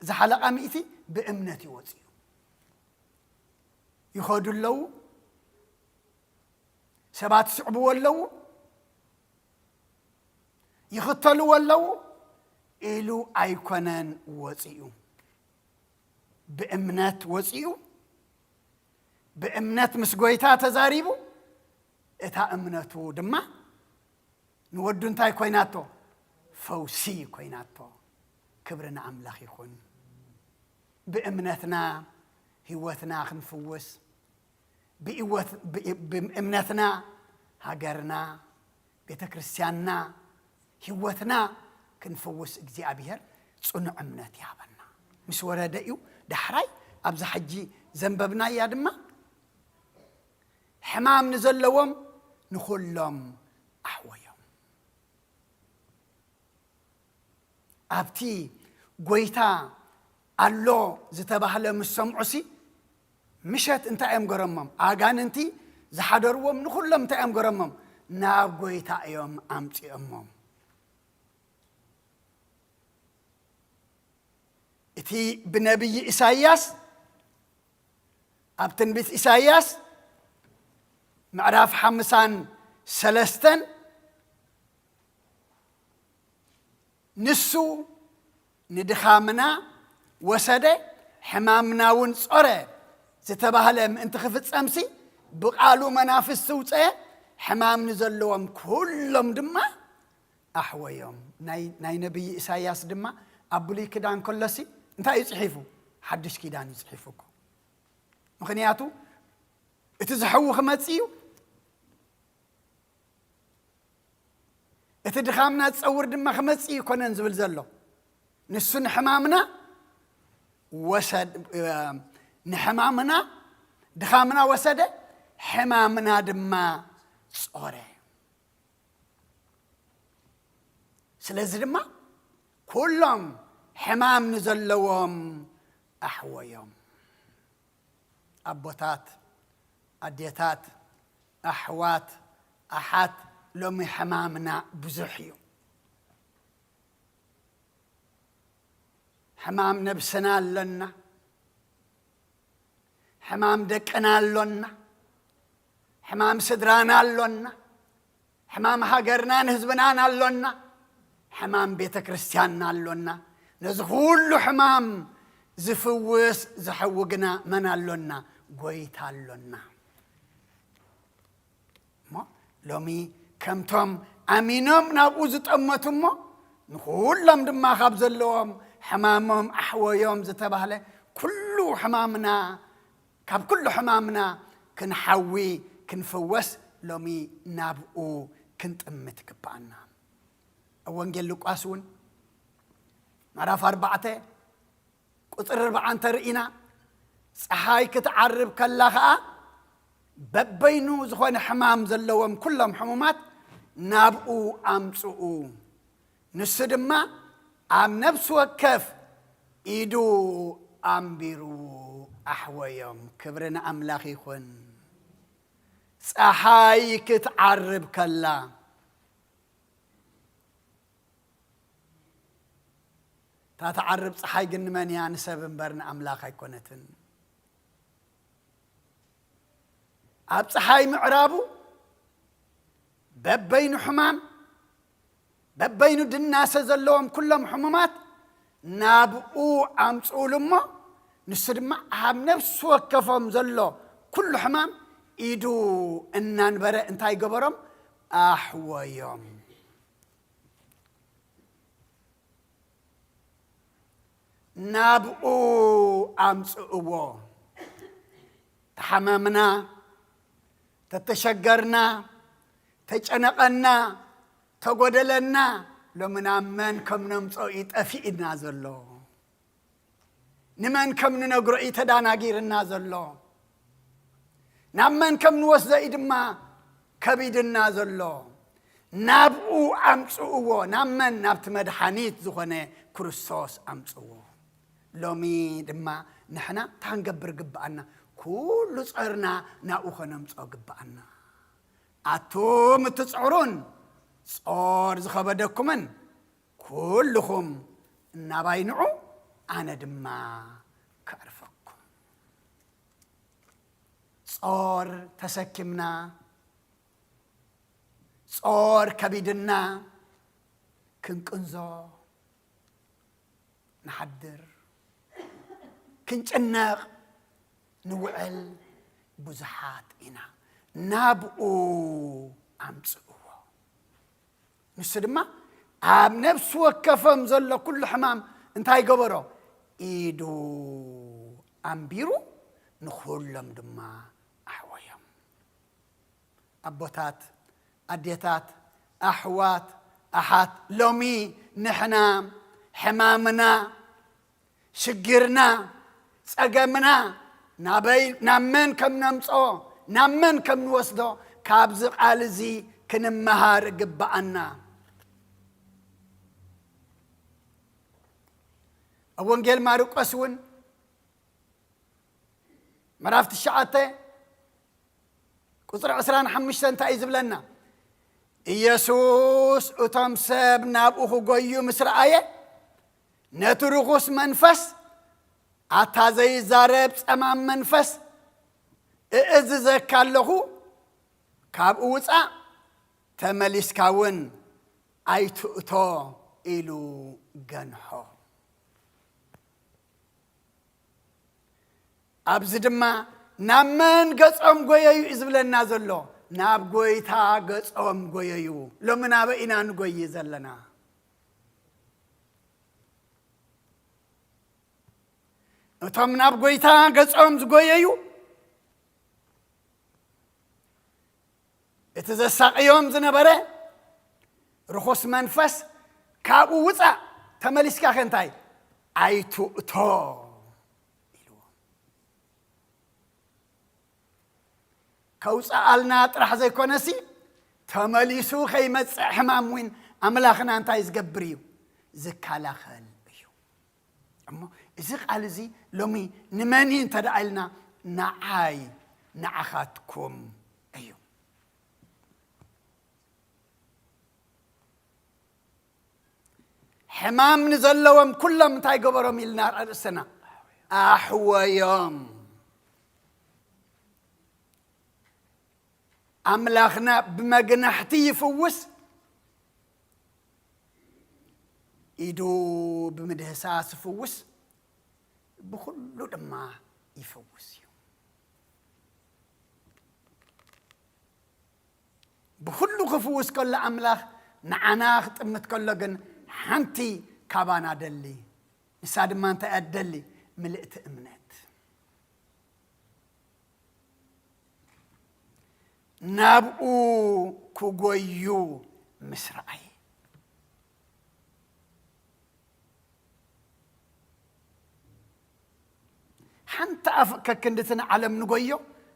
እዚ ሓለቓ ሚእቲ ብእምነት እዩ ወጺኡ። ይኸዱ ኣለዉ፣ ሰባት ይስዕብዎ ኣለዉ፣ ይኽተልዎ ኣለዉ ኢሉ ኣይኮነን ወጺኡ። ብእምነት ወጺኡ፣ ብእምነት ምስ ጎይታ ተዛሪቡ፣ እታ እምነቱ ድማ ንወዱ እንታይ ኮይናቶ? ፈውሲ ኮይናቶ። ክብሪ ንኣምላኽ ይኹን። ብእምነትና ህይወትና ክንፍውስ፣ ብእወት-፣ ብእ-፣ ብእምነትና ሃገርና፣ ቤተ ክርስቲያንና፣ ህይወትና ክንፍውስ እግዚኣብሔር ጽኑዕ እምነት ይሃበና። ምስ ወረደ እዩ። ዳሕራይ ኣብዛ ሕጂ ዘንበብናያ ድማ ሕማም ንዘለዎም ንኹሎም ኣሕወዮም። ኣብቲ ጎይታ ኣሎ ዝተባህለ ምስ ሰምዑሲ፣ ምሸት እንታይ እዮም ገረሞም? ኣጋንንቲ ዝሓደርዎም ንኹሎም እንታይ እዮም ገረሞም? ናብ ጎይታ እዮም ኣምጺኦሞም። እቲ ብነቢይ ኢሳይያስ፣ ኣብ ትንቢት ኢሳይያስ ምዕራፍ ሓምሳን ሰለስተን፣ "ንሱ ንድኻምና ወሰደ፣ ሕማምና እውን ጾረ" ዝተባህለ ምእንቲ ክፍጸምሲ፣ ብቓሉ መናፍስቲ ውጸየ፣ ሕማም ንዘለዎም ኩሎም ድማ ኣሕወዮም። ናይ፣ ናይ ነቢይ ኢሳይያስ ድማ ኣብ ብሉይ ኪዳን ከሎሲ እንታይ እዩ ጽሒፉ? ሓድሽ ኪዳን እዩ ጽሒፉ እኮ። ምኽንያቱ እቲ ዝሕዊ ክመጽእ እዩ፣ እቲ ድኻምና ዝጸውር ድማ ክመጽእ እዩ ኮነን ዝብል ዘሎ። ንሱ ንሕማምና ወሰድ-፣ ንሕማምና፣ ድኻምና ወሰደ፣ ሕማምና ድማ ጾረ። ስለዚ ድማ ኩሎም ሕማም ንዘለዎም ኣሕወዮም። ኣቦታት፣ ኣዴታት፣ ኣሕዋት፣ ኣሓት፣ ሎሚ ሕማምና ብዙሕ እዩ። ሕማም ነብስና ኣሎና፣ ሕማም ደቅና ኣሎና፣ ሕማም ስድራና ኣሎና፣ ሕማም ሃገርናን ህዝብናን ኣሎና፣ ሕማም ቤተ ክርስቲያንና ኣሎና። ነዚ ኩሉ ሕማም ዝፍውስ ዝሕዊ ግና መን ኣሎና? ጎይታ ኣሎና። እሞ ሎሚ ከምቶም ኣሚኖም ናብኡ ዝጠመቱ እሞ ንኹሎም ድማ ካብ ዘለዎም ሕማሞም ኣሕወዮም ዝተባህለ ኩሉ ሕማምና፣ ካብ ኩሉ ሕማምና ክንሓዊ ክንፍወስ ሎሚ ናብኡ ክንጥምት ይግብኣና። ኣብ ወንጌል ሉቃስ እውን ምዕራፍ ኣርባዕተ ቁጽሪ ኣርብዓ እንተርኢና፣ ጸሓይ ክትዓርብ ከላ ኸኣ በበይኑ ዝኾነ ሕማም ዘለዎም ኩሎም ሕሙማት ናብኡ ኣምጽኡ። ንሱ ድማ ኣብ ነፍሲ ወከፍ ኢዱ ኣንቢሩ ኣሕወዮም። ክብሪ ንኣምላኽ ይኹን። ጸሓይ ክትዓርብ ከላ፣ እታ ትዓርብ ጸሓይ ግን ንመን እያ? ንሰብ እምበር ንኣምላኽ ኣይኮነትን። ኣብ ጸሓይ ምዕራቡ በበይኑ ሕማም፣ በበይኑ ድናሰ ዘለዎም ኩሎም ሕሙማት ናብኡ ኣምጽኡሉ እሞ፣ ንሱ ድማ ኣብ ነፍሲ ወከፎም ዘሎ ኩሉ ሕማም ኢዱ እናንበረ እንታይ ገበሮም? ኣሕወዮም። ናብኡ ኣምጽእዎ። ተሓመምና፣ ተተሸገርና፣ ተጨነቐና፣ ተጎደለና፣ ሎሚ ናብ መን ከም ነምጽኦ እዩ ጠፊእና ዘሎ። ንመን ከም ንነግሮ እዩ ተዳናጊርና ዘሎ። ናብ መን ከም ንወስዶ እዩ ድማ ከቢድና ዘሎ። ናብኡ ኣምጽእዎ። ናብ መን? ናብቲ መድሓኒት ዝኾነ ክርስቶስ ኣምጽእዎ። ሎሚ ድማ ንሕና እንታይ ክንገብር ግብኣና? ኩሉ ጾርና ናብኡ ከነምጽኦ ግብኣና። ኣቱም እትጽዕሩን ጾር ዝኸበደኩምን ኩልኹም እናባይ ንዑ፣ ኣነ ድማ ከዕርፈኩም። ጾር ተሰኪምና፣ ጾር ከቢድና ክንቅንዞ ንሓድር፣ ክንጭነቕ ንውዕል ብዙሓት ኢና። ናብኡ ኣምጽእዎ። ንሱ ድማ ኣብ ነፍሲ ወከፎም ዘሎ ኩሉ ሕማም እንታይ ገበሮ? ኢዱ ኣንቢሩ ንኹሎም ድማ ኣሕወዮም። ኣቦታት፣ ኣዴታት፣ ኣሕዋት፣ ኣሓት፣ ሎሚ ንሕና ሕማምና፣ ሽግርና፣ ጸገምና ናበይ፣ ናብ መን ከም ነምጽኦ፣ ናብ መን ከም ንወስዶ ካብዚ ቃል እዚ ክንመሃር ግብኣና። ኣብ ወንጌል ማርቆስ እውን ምዕራፍ ትሽዓተ ቁጽሪ ዕስራን ሓሙሽተን እንታይ እዩ ዝብለና? ኢየሱስ እቶም ሰብ ናብኡ ክጎዩ ምስ ረኣየ፣ ነቲ ርኹስ መንፈስ፣ ኣታ ዘይዛረብ ጸማም መንፈስ፣ እእዝዘካ ኣለኹ፣ ካብኡ ውጻእ፣ ተመሊስካ እውን ኣይትእቶ ኢሉ ገንሖ። ኣብዚ ድማ ናብ መን ገጾም ጎየዩ እዩ ዝብለና ዘሎ? ናብ ጎይታ ገጾም ጎየዩ። ሎሚ ናበይ ኢና ንጎይ ዘለና? እቶም ናብ ጎይታ ገጾም ዝጎየዩ፣ እቲ ዘሳቕዮም ዝነበረ ርኹስ መንፈስ፣ "ካብኡ ውጻእ፣ ተመሊስካ ከ እንታይ? ኣይትእቶ" ኢልዎ። ከውጽኣልና ጥራሕ ዘይኮነሲ፣ ተመሊሱ ከይመጽእ ሕማም እውን ኣምላኽና እንታይ ዝገብር እዩ? ዝከላኸል እዩ። እሞ እዚ ቃል እዚ ሎሚ ንመን እዩ እንተ ደኣ ኢልና፣ ንዓይ ንዓኻትኩም እዩ። ሕማም ንዘለዎም ኩሎም እንታይ ገበሮም ኢልና ርእስና ኣሕወዮም። ኣምላኽና ብመግናሕቲ ይፍውስ፣ ኢዱ ብምድህሳስ ይፍውስ፣ ብኹሉ ድማ ይፍውስ እዩ። ብኹሉ ክፍውስ ከሎ ኣምላኽ ንዓና ክጥምት ከሎ ግን ሓንቲ ካባና ደሊ፣ ንሳ ድማ እንታይ እያ ትደሊ? ምልእቲ እምነት። ናብኡ ክጎዩ ምስ ረኣየ። ሓንቲ ኣፍ ከክንድቲ ንዓለም ንጎዮ፣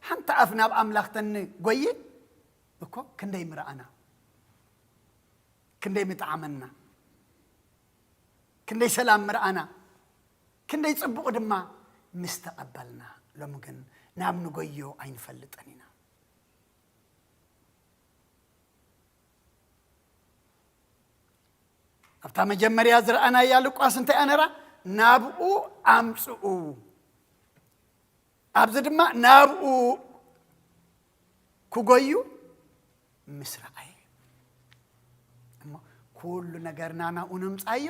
ሓንቲ ኣፍ ናብ ኣምላኽ ተንጎይ እኮ ክንደይ ምረኣና፣ ክንደይ ምጠዓመና፣ ክንደይ ሰላም ምረኣና፣ ክንደይ ጽቡቕ ድማ ምስ ተቐበልና። ሎሚ ግን ናብ ንጎዮ ኣይንፈልጥን ኢና። ኣብታ መጀመርያ ዝረኣናያ ሉቃስ እንታይ እያ ነራ? ናብኡ ኣምጽኡ። ኣብዚ ድማ ናብኡ ክጎዩ ምስ ረኣየ። እሞ ኩሉ ነገርና ናብኡ ነምጻዮ።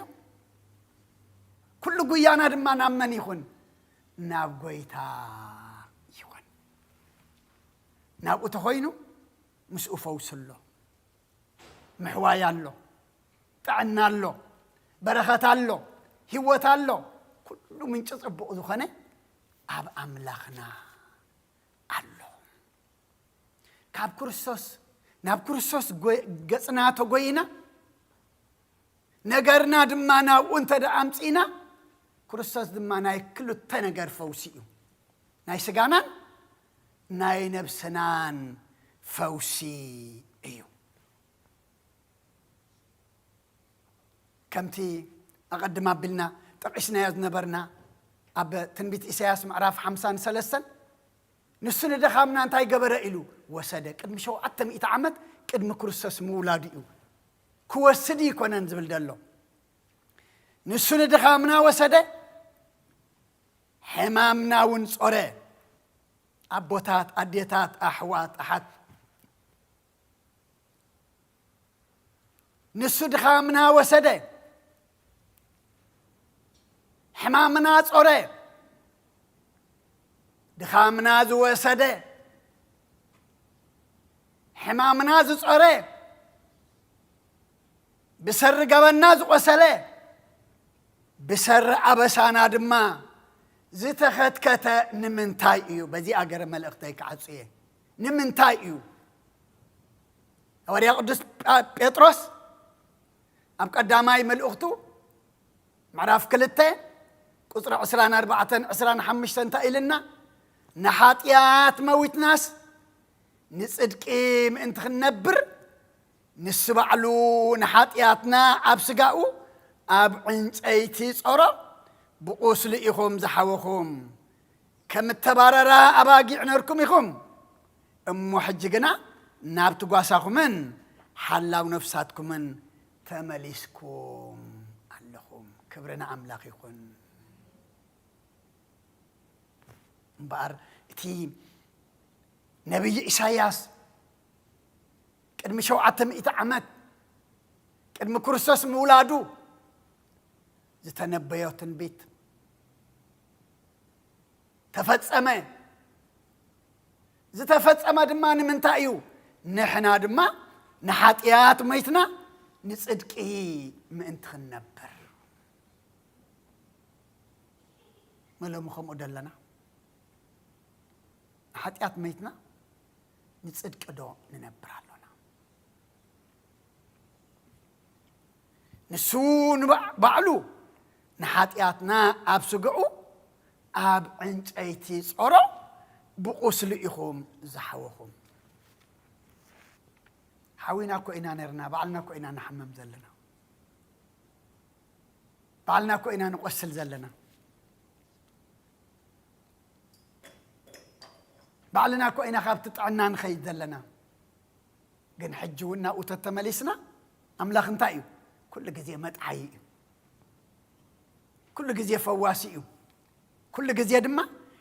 ኩሉ ጉያና ድማ ናብ መን ይኹን? ናብ ጎይታ ይኹን። ናብኡ ተኾይኑ ምስኡ ፈውሲ ኣሎ። ምሕዋይ ኣሎ፣ ጥዕና ኣሎ፣ በረኸት ኣሎ፣ ህይወት ኣሎ። ኩሉ ምንጪ ጽቡቕ ዝኾነ ኣብ ኣምላኽና ኣሎ። ካብ ክርስቶስ፣ ናብ ክርስቶስ ጎ-፣ ገጽና ተጎይና፣ ነገርና ድማ ናብኡ እንተ ደኣ ኣምጺእና፣ ክርስቶስ ድማ ናይ ክልተ ነገር ፈውሲ እዩ። ናይ ስጋናን ናይ ነብስናን ፈውሲ እዩ። ከምቲ ኣቐድም ኣቢልና ጠቒስናዮ ዝነበርና ኣብ ትንቢት ኢሳያስ ምዕራፍ ሓምሳን ሰለስተን፣ ንሱ ንድኻምና እንታይ ገበረ ኢሉ ወሰደ። ቅድሚ ሸውዓተ ሚእቲ ዓመት ቅድሚ ክርስቶስ ምውላዱ እዩ። ክወስድ ይኮነን ዝብል ዘሎ። ንሱ ንድኻምና ወሰደ፣ ሕማምና እውን ጾረ። ኣቦታት፣ ኣዴታት፣ ኣሕዋት፣ ኣሓት፣ ንሱ ድኻምና ወሰደ፣ ሕማምና ጾረ። ድኻምና ዝወሰደ፣ ሕማምና ዝጾረ፣ ብሰሪ ገበንና ዝቆሰለ፣ ብሰሪ ኣበሳና ድማ ዝተኸትከተ ንምንታይ እዩ? በዚ ኣገረ መልእኽተይ ክዓጹ እየ። ንምንታይ እዩ? ሃዋርያ ቅዱስ ጳ-፣ ጴጥሮስ ኣብ ቀዳማይ መልእኽቱ ምዕራፍ ክልተ ቁጽሪ ዕስራን ኣርባዕተን ዕስራን ሓሙሽተን እንታይ ኢልና? ንሓጢኣት መዊትናስ ንጽድቂ ምእንቲ ክንነብር፣ ንሱ ባዕሉ ንሓጢኣትና ኣብ ስጋኡ ኣብ ዕንጨይቲ ጾሮ፣ ብቁስሉ ኢኹም ዝሓወኹም። ከም እተባረራ ኣባጊዕ ነርኩም ኢኹም፣ እሞ ሕጂ ግና ናብቲ ጓሳኹምን ሓላው ነፍሳትኩምን ተመሊስኩም ኣለኹም። ክብሪ ንኣምላኽ ይኹን። እምበኣር እቲ ነቢይ ኢሳይያስ ቅድሚ ሸውዓተ ሚእቲ ዓመት ቅድሚ ክርስቶስ ምውላዱ ዝተነበዮ ትንቢት ተፈጸመ። ዝተፈጸመ ድማ ንምንታይ እዩ? ንሕና ድማ ንሓጢኣት ሞይትና ንጽድቂ ምእንቲ ክንነብር። መለሙ ከምኡ ደለና? ንሓጢኣት ሞይትና ንጽድቂ ዶ ንነብር ኣሎና? ንሱ ንባዕ-፣ ባዕሉ ንሓጢኣትና ኣብ ስግኡ ኣብ ዕንጨይቲ ጾሮ ብቁስሉ ኢኹም ዝሓወኹም። ሓዊና እኮ ኢና ነርና፣ ባዕልና እኮ ኢና ንሓመም ዘለና። ባዕልና እኮ ኢና ንቆስል ዘለና። ባዕልና እኮ ኢና ካብቲ ጥዕና ንኸይድ ዘለና። ግን ሕጂ እውን ናብኡ ተተመሊስና፣ ኣምላኽ እንታይ እዩ? ኩሉ ግዜ መጥዓዪ እዩ። ኩሉ ግዜ ፈዋሲ እዩ። ኩሉ ግዜ ድማ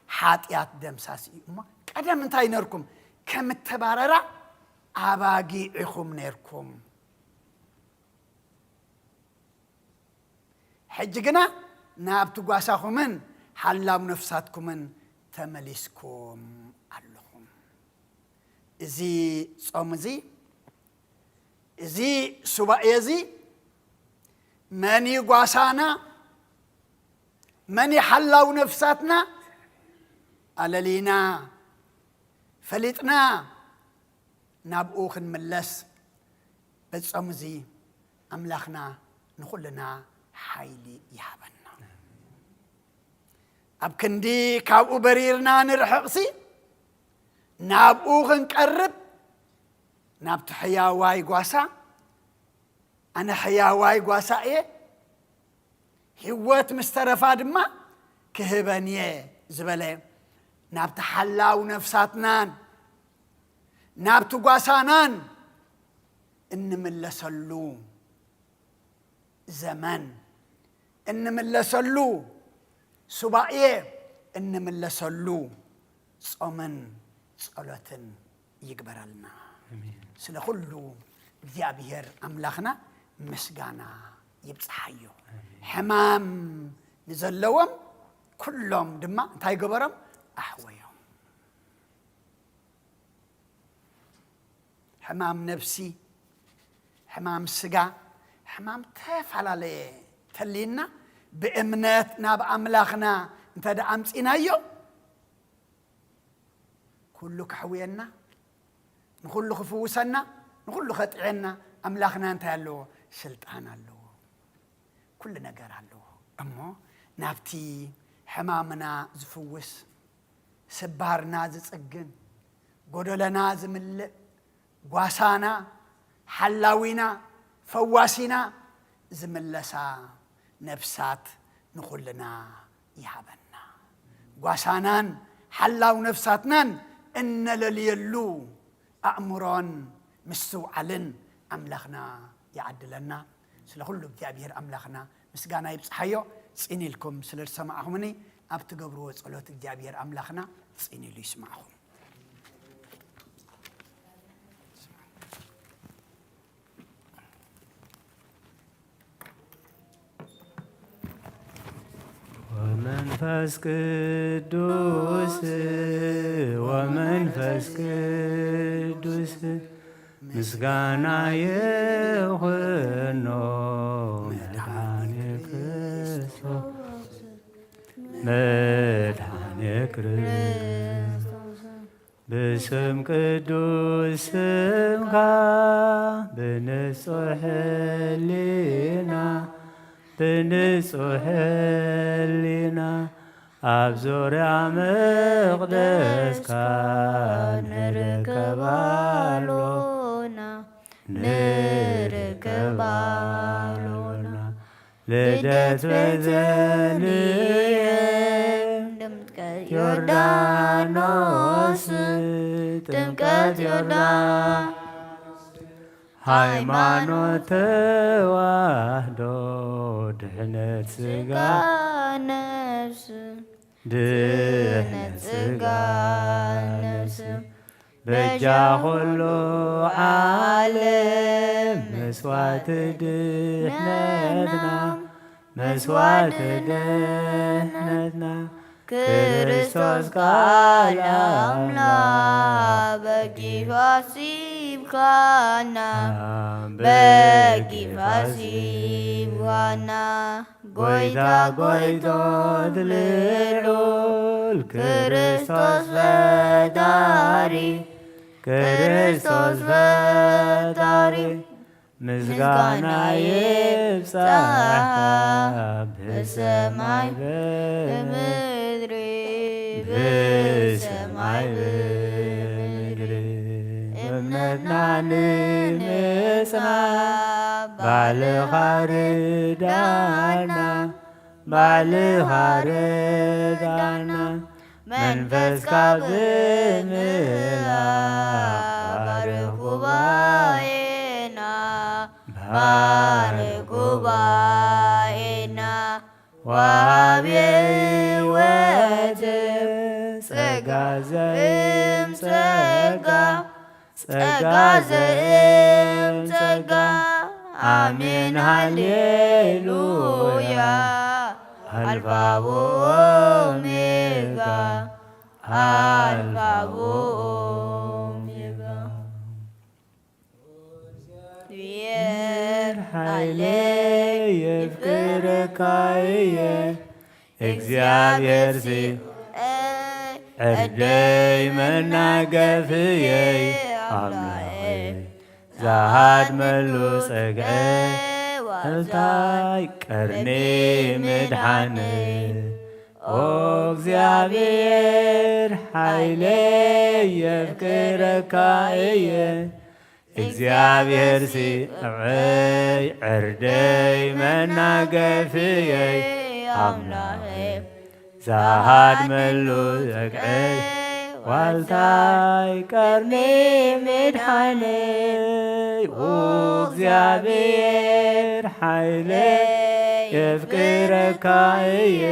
ሓጢኣት ደምሳሲ እዩ። እሞ ቀደም እንታይ ነርኩም? ከም እተባረራ ኣባጊዕ ኢኹም ነርኩም። ሕጂ ግና ናብቲ ጓሳኹምን ሓላው ነፍሳትኩምን ተመሊስኩም ኣለኹም። እዚ ጾም እዚ፣ እዚ ሱባኤ እዚ መን እዩ ጓሳና? መን እዩ ሓላው ነፍሳትና? ኣለሊና፣ ፈሊጥና፣ ናብኡ ክንምለስ በዚ ጾም እዚ ኣምላኽና ንኹልና ሓይሊ ይሃበና። ኣብ ክንዲ ካብኡ በሪርና ንርሕቕሲ፣ ናብኡ ክንቀርብ፣ ናብቲ ሕያዋይ ጓሳ፣ ኣነ ሕያዋይ ጓሳ እየ፣ ህይወት ምስ ተረፋ ድማ ክህበን እየ ዝበለ፣ ናብቲ ሓላው ነፍሳትናን ናብቲ ጓሳናን እንምለሰሉ ዘመን፣ እንምለሰሉ ሱባኤ፣ እንምለሰሉ ጾምን ጸሎትን ይግበረልና። ኣሜን። ስለ ኩሉ እግዚኣብሔር ኣምላኽና ምስጋና ይብጽሓዮ። ኣሜን። ሕማም ንዘለዎም ኩሎም ድማ እንታይ ገበሮም? ኣሕወዮም። ሕማም ነፍሲ፣ ሕማም ስጋ፣ ሕማም ተፈላለየ ተልይና ብእምነት ናብ ኣምላኽና እንተ ደኣ ኣምጺናዮ፣ ኩሉ ከሕውየና፣ ንኹሉ ክፍውሰና፣ ንኹሉ ከጥዕየና ኣምላኽና እንታይ ኣለዎ? ስልጣን ኣለዎ። ኩሉ ነገር ኣለዎ። እሞ ናብቲ ሕማምና ዝፍውስ፣ ስባርና ዝጽግን፣ ጎደለና ዝምልእ፣ ጓሳና፣ ሓላዊና፣ ፈዋሲና፣ ዝምለሳ ነፍሳት ንኹልና ይሃበና። ጓሳናን ሓላው ነፍሳትናን እነለልየሉ ኣእምሮን ምስትውዓልን ኣምላኽና ይዓድለና። ስለ ኩሉ እግዚኣብሔር ኣምላኽና ምስጋና ይብጽሓዮ። ጽን ኢልኩም ስለ ዝሰማዕኹምኒ፣ ኣብ ትገብርዎ ጸሎት እግዚኣብሔር ኣምላኽና ጽን ኢሉ ይስማዕኹም። ወመንፈስ ቅዱስ፣ ወመንፈስ ቅዱስ፣ ምስጋና ይኹኖ መድኃኔ ክርስቶስ፣ መድኃኔ ክርስቶስ። ብስም ቅዱስ ስምካ ብንጹሕ ሕሊና፣ ብንጹሕ ሕሊና ኣብ ዙርያ መቕደስካ ንርከብ ኣሎና፣ ንርከብ ኣሎና። ልደት ቤተልሔም፣ ጥምቀት ዮርዳኖስ፣ ጥምቀት ዮርዳኖስ፣ ሃይማኖት ተዋህዶ፣ ድሕነት ሥጋ ነፍስ፣ ድሕነት ሥጋ ነፍስ፣ በጃ ኩሉ ዓለም መስዋዕቲ ድሕነትና፣ መስዋዕቲ ድሕነትና፣ ክርስቶስ ቃል ኣምላኽ በጊፍ ኣሲብካና፣ በጊፍ ኣሲብካና። ጎይታ ጎይቶት ልዑል ክርስቶስ ፈጣሪ፣ ክርስቶስ ፈጣሪ፣ ምስጋና ይብጻሕካ ብሰማይ ብምድሪ፣ ብሰማይ ብምድሪ። እምነትና ንምጽና ባልኻ ርዳና፣ ባልኻ ርዳና። መንፈስካ ብምልኣኽ ባርኽ ጉባኤና፣ ባርኽ ጉባኤና። ወሃቢ ሕይወት ጸጋ ዘእም ጸጋ፣ ጸጋ ዘእም ጸጋ። ኣሜን ሃሌሉያ። ኣልፋ ወኦሜጋ፣ ኣልፋ ወኦሜጋ። እግዚኣብሔር ሓይለይ የፍቅረካ እየ፣ እግዚኣብሔር ሲ ዕርደይ መናገፍየይ፣ ኣምላኸይ ዝሃድመሉ ጸግዐ ዋልታይ ቀርኒ ምድሓነይ። ኦ እግዚኣብሔር ሓይለይ የፍቅረካ እየ፣ እግዚኣብሔር ሲ ዕብዐይ ዕርደይ መናገፍየይ ኣምላኸይ ዝሃድመሉ ጸግዐይ ዋልታይ ቀርኒ ምድሓነይ። ኦ እግዚኣብሔር ሓይለይ የፍቅረካ እየ፣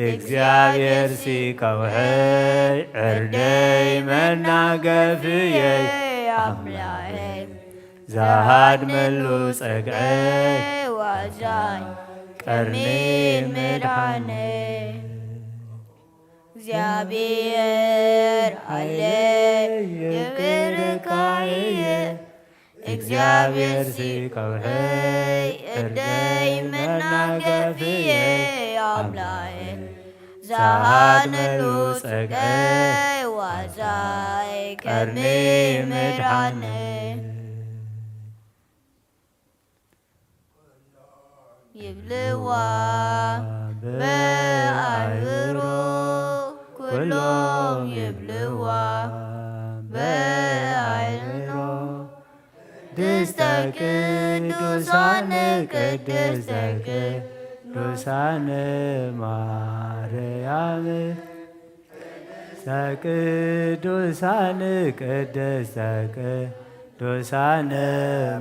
እግዚኣብሔር ሲ ከውሕይ ዕርደይ መናገፍየይ ኣምላኸይ ዝሃድመሉ ጸግዐይ ዋልታይ ቀርኒ ምድሓነይ። እግዚኣብሔር ሓይለይ የፍቅረካ እየ፣ እግዚኣብሔር ሲ ከውሕይ ዕርደይ መናገፍየይ ኣምላኸይ ዝሃድመሉ ጸግዐይ ዋልታይ ቀርኒ ምድሓነይ። ይብልዋ ብኣእምሮ፣ ኩሎም ይብልዋ ብኣእምሮ። ቅድስተ ቅዱሳን ቅድስተ ቅዱሳን ማርያም ቅድስተ ቅዱሳን ቅድስተ ቅዱሳን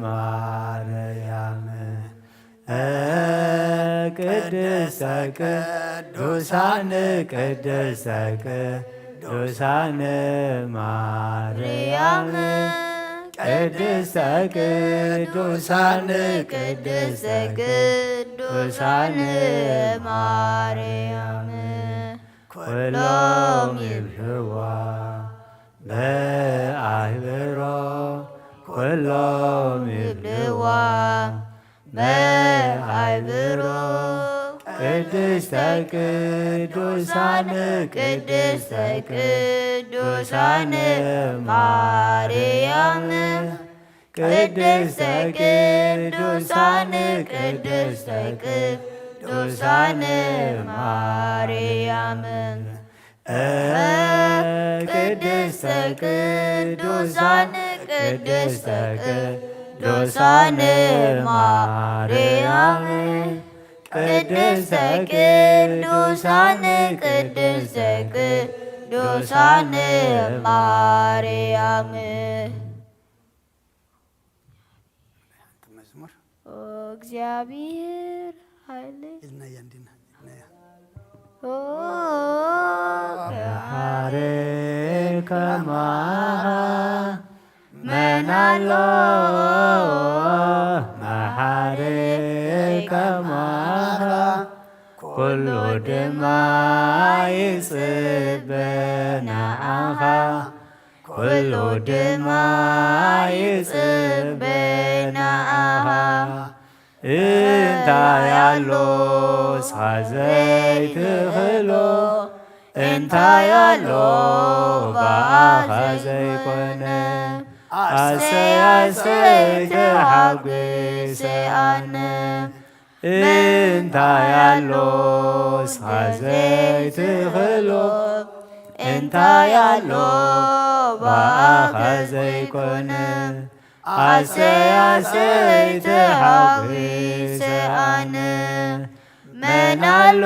ማርያም ቅድስተ ቅዱሳን ቅድስተ ቅዱሳን ማርያም ቅድስተ ቅዱሳን ቅድስተ ቅዱሳን ማርያም ኩሎም ይብልዋ በአይብሮ ኩሎም ይብልዋ በአይብሮ ቅድስተ ቅዱሳን ቅድስተ ቅዱሳን ማርያም ቅድስተ ቅዱሳን ቅድስተ ቅዱሳን ማርያም ቅድስተ ቅዱሳን ቅድስተ ቅዱሳን ማርያም ቅድስተ ቅዱሳን ቅድስተ ቅዱሳን ማርያም መዝሙር ኦ እግዚኣብሔር ኃይል ኢልናያ እንዲና ኢልናያ። ኦ መሓሪ ከማኻ መን ኣሎ መሓሪ ከማኻ ኩሉ ድማ ይጽበ ንዓኻ ኩሉ ድማ ይጽበ ንዓኻ እንታይ ኣሎ ንስኻ ዘይትኽእሎ እንታይ ኣሎ ብኣኻ ዘይኮነ ኣሰይ ኣሰይ ተሓጒሰ ኣነ እንታይ ኣሎ ንስኻ ዘይትኽእሎ እንታይ ኣሎ ብኣኻ ዘይኮነ ኣሰይ ኣሰይ ተሓጒሰ ኣነ መን ኣሎ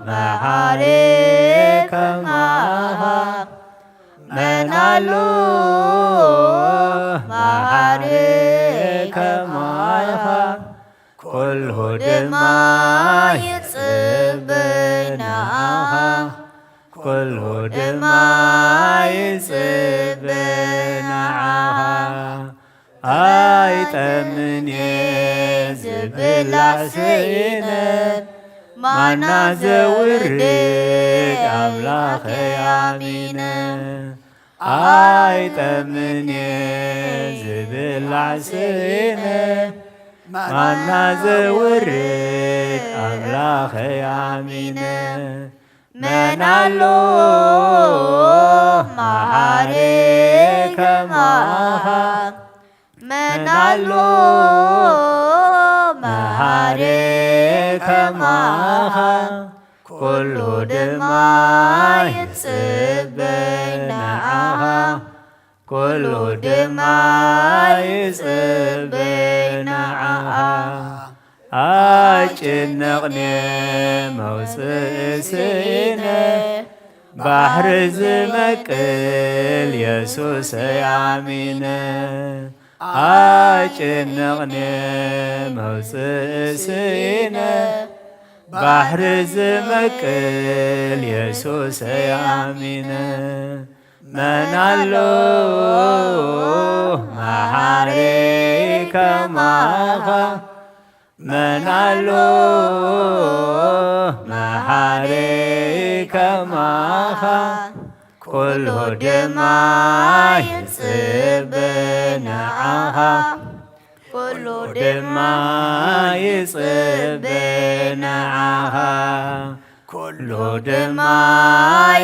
መሓሪ ከማኻ መን ኣሎ መሓሪ ከማኻ ኩሉ ድማ ይጽበ ንዓኻ ኩሉ ድማ ይጽበ ንዓኻ ኣይጠምን እየ ዝብላዕ ስኢነ ማና ዘውርድ ኣምላኸይ ኣሚነ ኣይጠምን እየ ዝብላዕ ስኢነ ማና ዘውርድ ኣምላኸይ ኣሚነ መን ኣሎ መሓሪ ከማኻ መን ኣሎ መሓሪ ከማኻ ኩሉ ድማ ይጽበ ንዓኻ ኩሉ ድማ ይጽበ ንዓኻ ኣጭነቕኔ መውፅእ ስኢነ ባሕሪ ዝመቅል የሱሰይ ኣሚነ ኣጭነቕኔ መውፅእ ስኢነ ባሕሪ ዝመቅል የሱሰይ ኣሚነ መን ኣሎ መሓሪ ከማኻ መን ኣሎ መሓሪ ከማኻ ኩሉ ድማ ይጽበ ንዓኻ ኩሉ ድማ ይጽበ ንዓኻ ኩሉ ድማ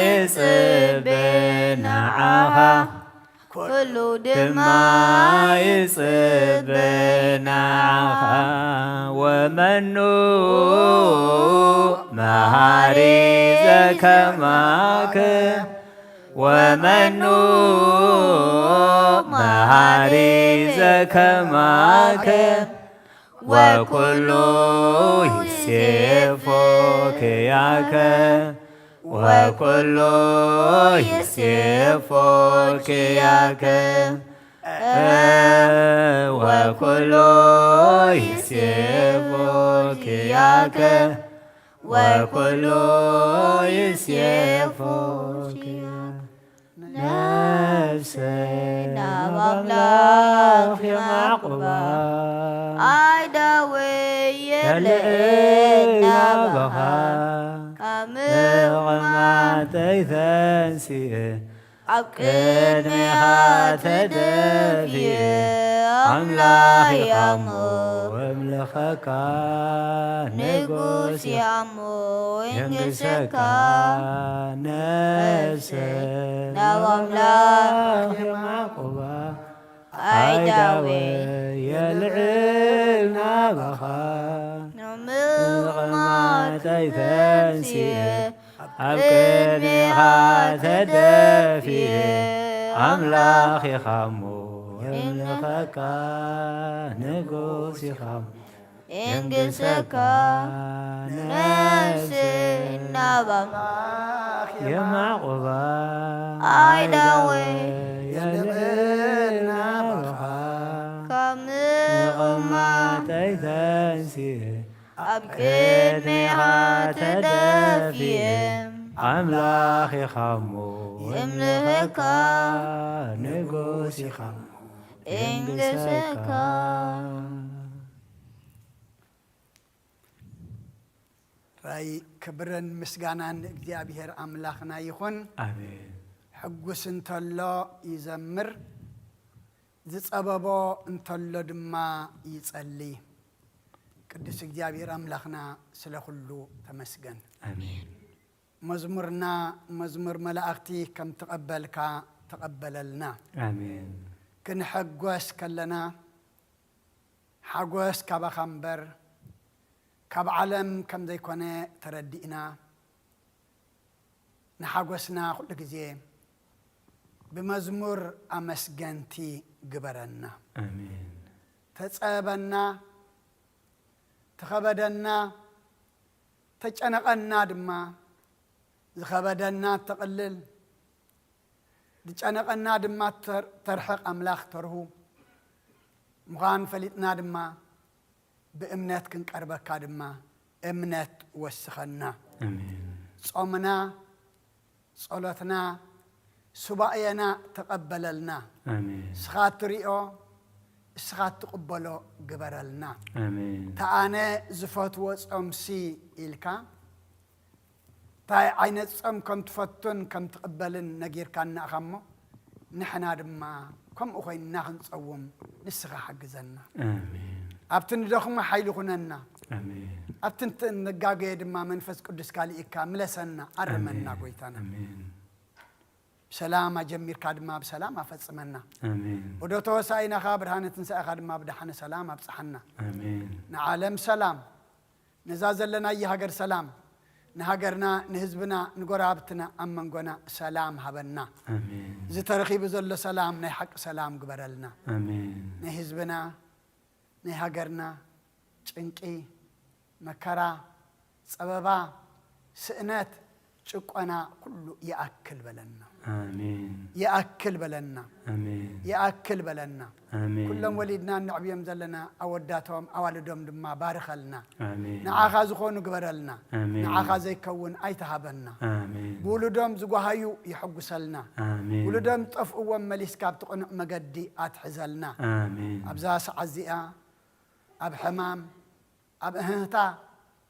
ይጽበ ንዓኻ ኩሉ ድማ ይጽበ ንዓኻ ወመኑ መሃሪ ዘከማከ ወመኑ መሃሪ ዘከማከ ወኩሉ ይሴፎ ክያከ ወኩሉ ይሴፎ ክያከ ወኩሉ ይሴፎ ክያከ ወኩሉ ይሴፎ ክያከ ነፍሰ ናብ ኣምላኽ የማዕቁባ። ኣይ ዳዊት የልዕል ናባኻ። ካብ ምቕማጠይ ተንሲኤ ኣብ ቅድሜኻ ተደፊኤ ኣምላኽ ይሃሞ ወምልኸካ ንጉስ ይሃሞ የንግሰካ ነፍሰ ናብ ኣምላኽ የማዕቁባ። ኣይ ዳዊት የልዕል ናባኻ። ንምቕማጠይ ተንሲኤ ኣብ ቅድሜኻ ተደፊኤ ኣምላኽ ኢኻ እሞ የምልኸካ ንጉስ ኢኻ እሞ የንግሰካ ነፍሰ ናብ ኣምላኽ የማዕቁባ። ኣይ ዳዊት የልዕል ናባኻ። ካብ ምቕማጠይ ተንሲኤ ኣብ ቅድሜኻ ተደፊኤ ኣምላኽ ኢኻ እሞ የምልኸካ ንጉስ ኢኻ እሞ የንግሰካ። ራይ ክብርን ምስጋናን ንእግዚኣብሔር ኣምላኽና ይኹን። ኣሜን። ሕጉስ እንተሎ ይዘምር፣ ዝጸበቦ እንተሎ ድማ ይጸሊ። ቅዱስ እግዚኣብሔር ኣምላኽና ስለ ኩሉ ተመስገን። ኣሜን። መዝሙርና መዝሙር መላእኽቲ ከም ትቐበልካ ተቐበለልና። ኣሜን። ክንሕጎስ ከለና ሓጎስ ካባኻ እምበር ካብ ዓለም ከም ዘይኮነ ተረዲእና፣ ንሓጎስና ኩሉ ግዜ ብመዝሙር ኣመስገንቲ ግበረና። ኣሜን። ተጸበና፣ ተኸበደና፣ ተጨነቐና ድማ ዝኸበደና ተቕልል፣ ዝጨነቐና ድማ ተር-፣ ተርሕቕ ኣምላኽ ተርሁ ምዃን ፈሊጥና ድማ ብእምነት ክንቀርበካ ድማ እምነት ወስኸና። ኣሜን። ጾምና፣ ጸሎትና፣ ሱባኤና ተቐበለልና። ኣሜን። እስኻ ትሪኦ፣ እስኻ ትቕበሎ ግበረልና። ኣሜን። ተኣነ ዝፈትዎ ጾምሲ ኢልካ፣ እንታይ ዓይነት ጾም ከም ትፈቱን ከም ትቕበልን ነጊርካና ኢኻ እሞ፣ ንሕና ድማ ከምኡ ኮይንና ክንጸውም ንስኻ ሓግዘና። ኣሜን። ኣብቲ ንደኽሞ ሓይሊ ኩነና። ኣሜን። ኣብቲ ንት-፣ ንጋገየ ድማ መንፈስ ቅዱስካ ልኢካ ምለሰና፣ ኣርመና ኣሜን። ጎይታና። ኣሜን። ብሰላም ኣጀሚርካ ድማ ብሰላም ኣፈጽመና። ኣሜን። ዑደት ሆሳኢናኻ ብርሃነ ትንሳኤኻ ድማ ብደሓነ ሰላም ኣብጽሓና። ኣሜን። ንዓለም ሰላም፣ ነዛ ዘለናያ ሃገር ሰላም፣ ንሃገርና፣ ንህዝብና፣ ንጎረባብትና ኣብ መንጎና ሰላም ሃበና። ኣሜን። እዚ ተረኺቡ ዘሎ ሰላም ናይ ሓቂ ሰላም ግበረልና። ኣሜን። ናይ ህዝብና፣ ናይ ሃገርና ጭንቂ፣ መከራ፣ ጸበባ፣ ስእነት፣ ጭቆና ኩሉ ይኣክል በለና። ኣሜን። ይኣክል በለና። ኣሜን። ይኣክል በለና። ኣሜን። ኩሎም ወሊድና እነዕብዮም ዘለና ኣወዳቶም ኣዋልዶም ድማ ባርኸልና። ኣሜን። ንዓኻ ዝኾኑ ግበረልና። ኣሜን። ንዓኻ ዘይከውን ኣይትሃበና። ኣሜን። ብውሉዶም ዝጓሃዩ የሐጉሰልና። ኣሜን። ውሉዶም ጠፍእዎም መሊስካ ኣብቲ ቅኑዕ መገዲ ኣትሕዘልና። ኣሜን። ኣብዛ ሰዓት እዚኣ ኣብ ሕማም፣ ኣብ እህህታ፣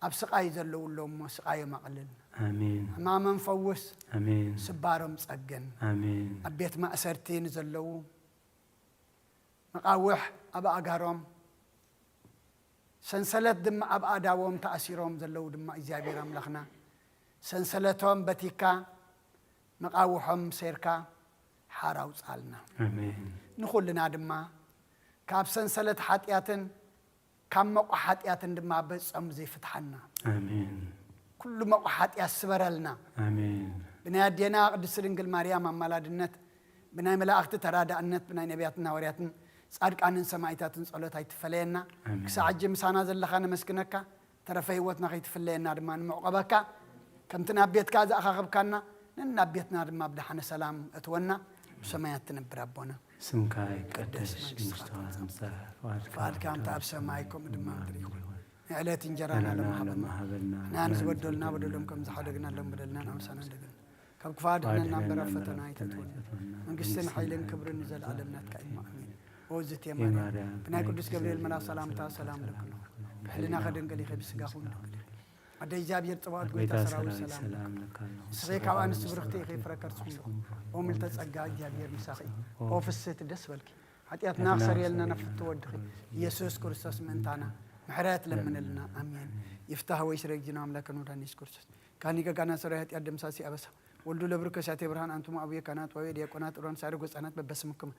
ኣብ ስቓይ ዘለዉ ኣለዉ እሞ ስቓዮም ኣቕልል። ኣሜን። ሕማሞም ፈውስ። ኣሜን። ስባሮም ጸግን። ኣሜን። ኣብ ቤት ማእሰርቲ ንዘለዉ፣ መቓውሕ ኣብ ኣእጋሮም፣ ሰንሰለት ድማ ኣብ ኣእዳዎም ተኣሲሮም ዘለዉ ድማ እግዚኣብሔር ኣምላኽና ሰንሰለቶም በቲካ፣ መቓውሖም ሴርካ ሓራ ኣውጽኣልና። ኣሜን። ንኹልና ድማ ካብ ሰንሰለት ሓጢኣትን ካብ መቑ ሓጢኣትን ድማ በጾም ዘይፍትሓና። ኣሜን። ኩሉ መቑ ሓጢኣት ስበረልና። ኣሜን። ብናይ ኣዴና ቅድስቲ ድንግል ማርያም ኣማላድነት፣ ብናይ መላእኽቲ ተራዳእነት፣ ብናይ ነቢያትን ሃዋርያትን ጻድቃንን ሰማዕታትን ጸሎት ኣይትፈለየና። ኣሜን። ክሳዕ ሕጂ ምሳና ዘለኻ ነመስግነካ። ተረፈ ህይወትና ከይትፍለየና ድማ ንምዕቆበካ። ከምቲ ናብ ቤትካ ዝኣኻኸብካና፣ ነናብ ቤትና ድማ ብደሓነ ሰላም እትወና። ብሰማያት ትነብር ኣቦና። ስምካ ይቀደስ፣ መንግስትኻ መንግስትኻ ትምጻእ፣ ትምጻእ፣ ፍቓድካ ፍቓድካ ከምቲ ኣብ ሰማይ ከምኡ ድማ ኣብ ምድሪ ይኹን። ንዕለት እንጀራና ለምሃበና። ንሕና ንዝበደሉና በደሎም ከም ዝሓደግና ሎም በደልና ንኣምሳና እንደግና። ካብ ክፉእ ኣድሕነና እምበር ኣብ ፈተና ኣይተእትወና። መንግስትን ሓይልን ክብርን ንዘለኣለም ናትካ እዩ። ኣሜን። ኦ ዝቴ ማርያም፣ ብናይ ቅዱስ ገብርኤል መልኣኽ ሰላምታ ሰላም እለኪ ኣለኹ። ብሕልናኺ ድንግል ኢኺ፣ ብስጋኺ እውን ድንግል ኢኺ። ኣደ እግዚኣብሔር ጽባኦት፣ ጎይታ ሰራዊት ሰላም እለኪ። ንስኺ ካብ ኣንስቲ ብርኽቲ ኢኺ፣ ፍረ ከርስኺ እውን። ኦ ምልዕተ ጸጋ፣ እግዚኣብሔር ምሳኺ እዩ። ኦ ፍስህቲ፣ ደስ በልኪ። ሓጢኣትና ክሰርየልና ናብ ፍትው ወድኺ ኢየሱስ ክርስቶስ ምእንታና ምሕረት ለምንልና። ኣሜን። ይፍታህ ወይ ስረጅና ኣምላክ ወመድኃኒነ ኢየሱስ ክርስቶስ። ካኒ ገጋና ሰራይ ሓጢኣት ደምሳሲ ኣበሳ ወልዱ ለብርከ ሳቴ ብርሃን። ኣንቱም ኣቡየ ካህናት ወአቡየ ዲያቆናት፣ ዑራን ሳሪ ጎጻናት በበስምክም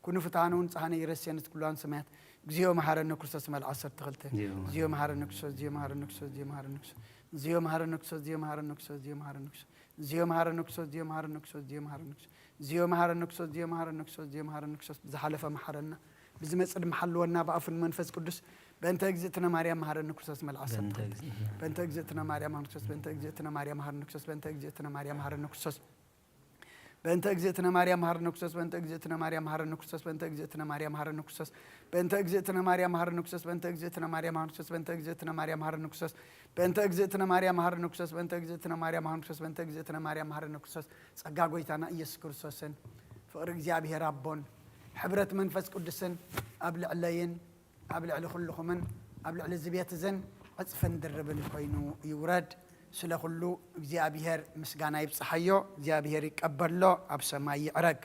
ኩኑ ፍትሃነ ወንጽሃነ ይረስየን ኩሉ ሰማያት። እግዚኦ መሐረነ ክርስቶስ መልዓ ዓሰርተ ክልተ። እግዚኦ መሐረነ ክርስቶስ፣ እግዚኦ መሐረነ ክርስቶስ፣ እግዚኦ መሐረነ ክርስቶስ፣ እግዚኦ መሐረነ ክርስቶስ፣ እግዚኦ መሐረነ ክርስቶስ፣ እግዚኦ መሐረነ ክርስቶስ፣ እግዚኦ መሐረነ ክርስቶስ፣ እግዚኦ መሐረነ ክርስቶስ፣ እግዚኦ መሐረነ ክርስቶስ፣ እግዚኦ መሐረነ ክርስቶስ፣ እግዚኦ መሐረነ ክርስቶስ። ብዝሓለፈ መሐረና፣ ብዝመጽእ ድማ ሓልወና፣ ብኣፉን መንፈስ ቅዱስ። በእንተ እግዝእትነ ማርያም መሐረነ ክርስቶስ መልዓ ዓሰርተ ክልተ። በእንተ እግዝእትነ ማርያም መሐረነ ክርስቶስ፣ በእንተ እግዝእትነ ማርያም መሐረነ ክርስቶስ፣ በእንተ እግዝእትነ ማርያም መሐረነ ክርስቶስ። በእንተ እግዝእትነ ማርያም መሐረነ ክርስቶስ፣ በእንተ እግዝእትነ ማርያም መሐረነ ክርስቶስ፣ በእንተ እግዝእትነ ማርያም መሐረነ ክርስቶስ፣ በእንተ እግዝእትነ ማርያም መሐረነ ክርስቶስ፣ በእንተ እግዝእትነ ማርያም መሐረነ ክርስቶስ፣ በእንተ እግዝእትነ ማርያም መሐረነ ክርስቶስ፣ በእንተ እግዝእትነ ማርያም መሐረነ ክርስቶስ፣ በእንተ እግዝእትነ ማርያም መሐረነ ክርስቶስ፣ በእንተ እግዝእትነ ማርያም መሐረነ ክርስቶስ። ጸጋ ጎይታና ኢየሱስ ክርስቶስን ፍቕሪ እግዚኣብሔር ኣቦን ሕብረት መንፈስ ቅዱስን ኣብ ልዕለይን ኣብ ልዕሊ ኩልኹምን ኣብ ልዕሊ እዚ ቤት እዝን ዕጽፍን ድርብን ኮይኑ ይውረድ። ስለ ኩሉ እግዚኣብሔር ምስጋና ይብጽሓዮ። እግዚኣብሔር ይቀበሎ፣ ኣብ ሰማይ ይዕረግ።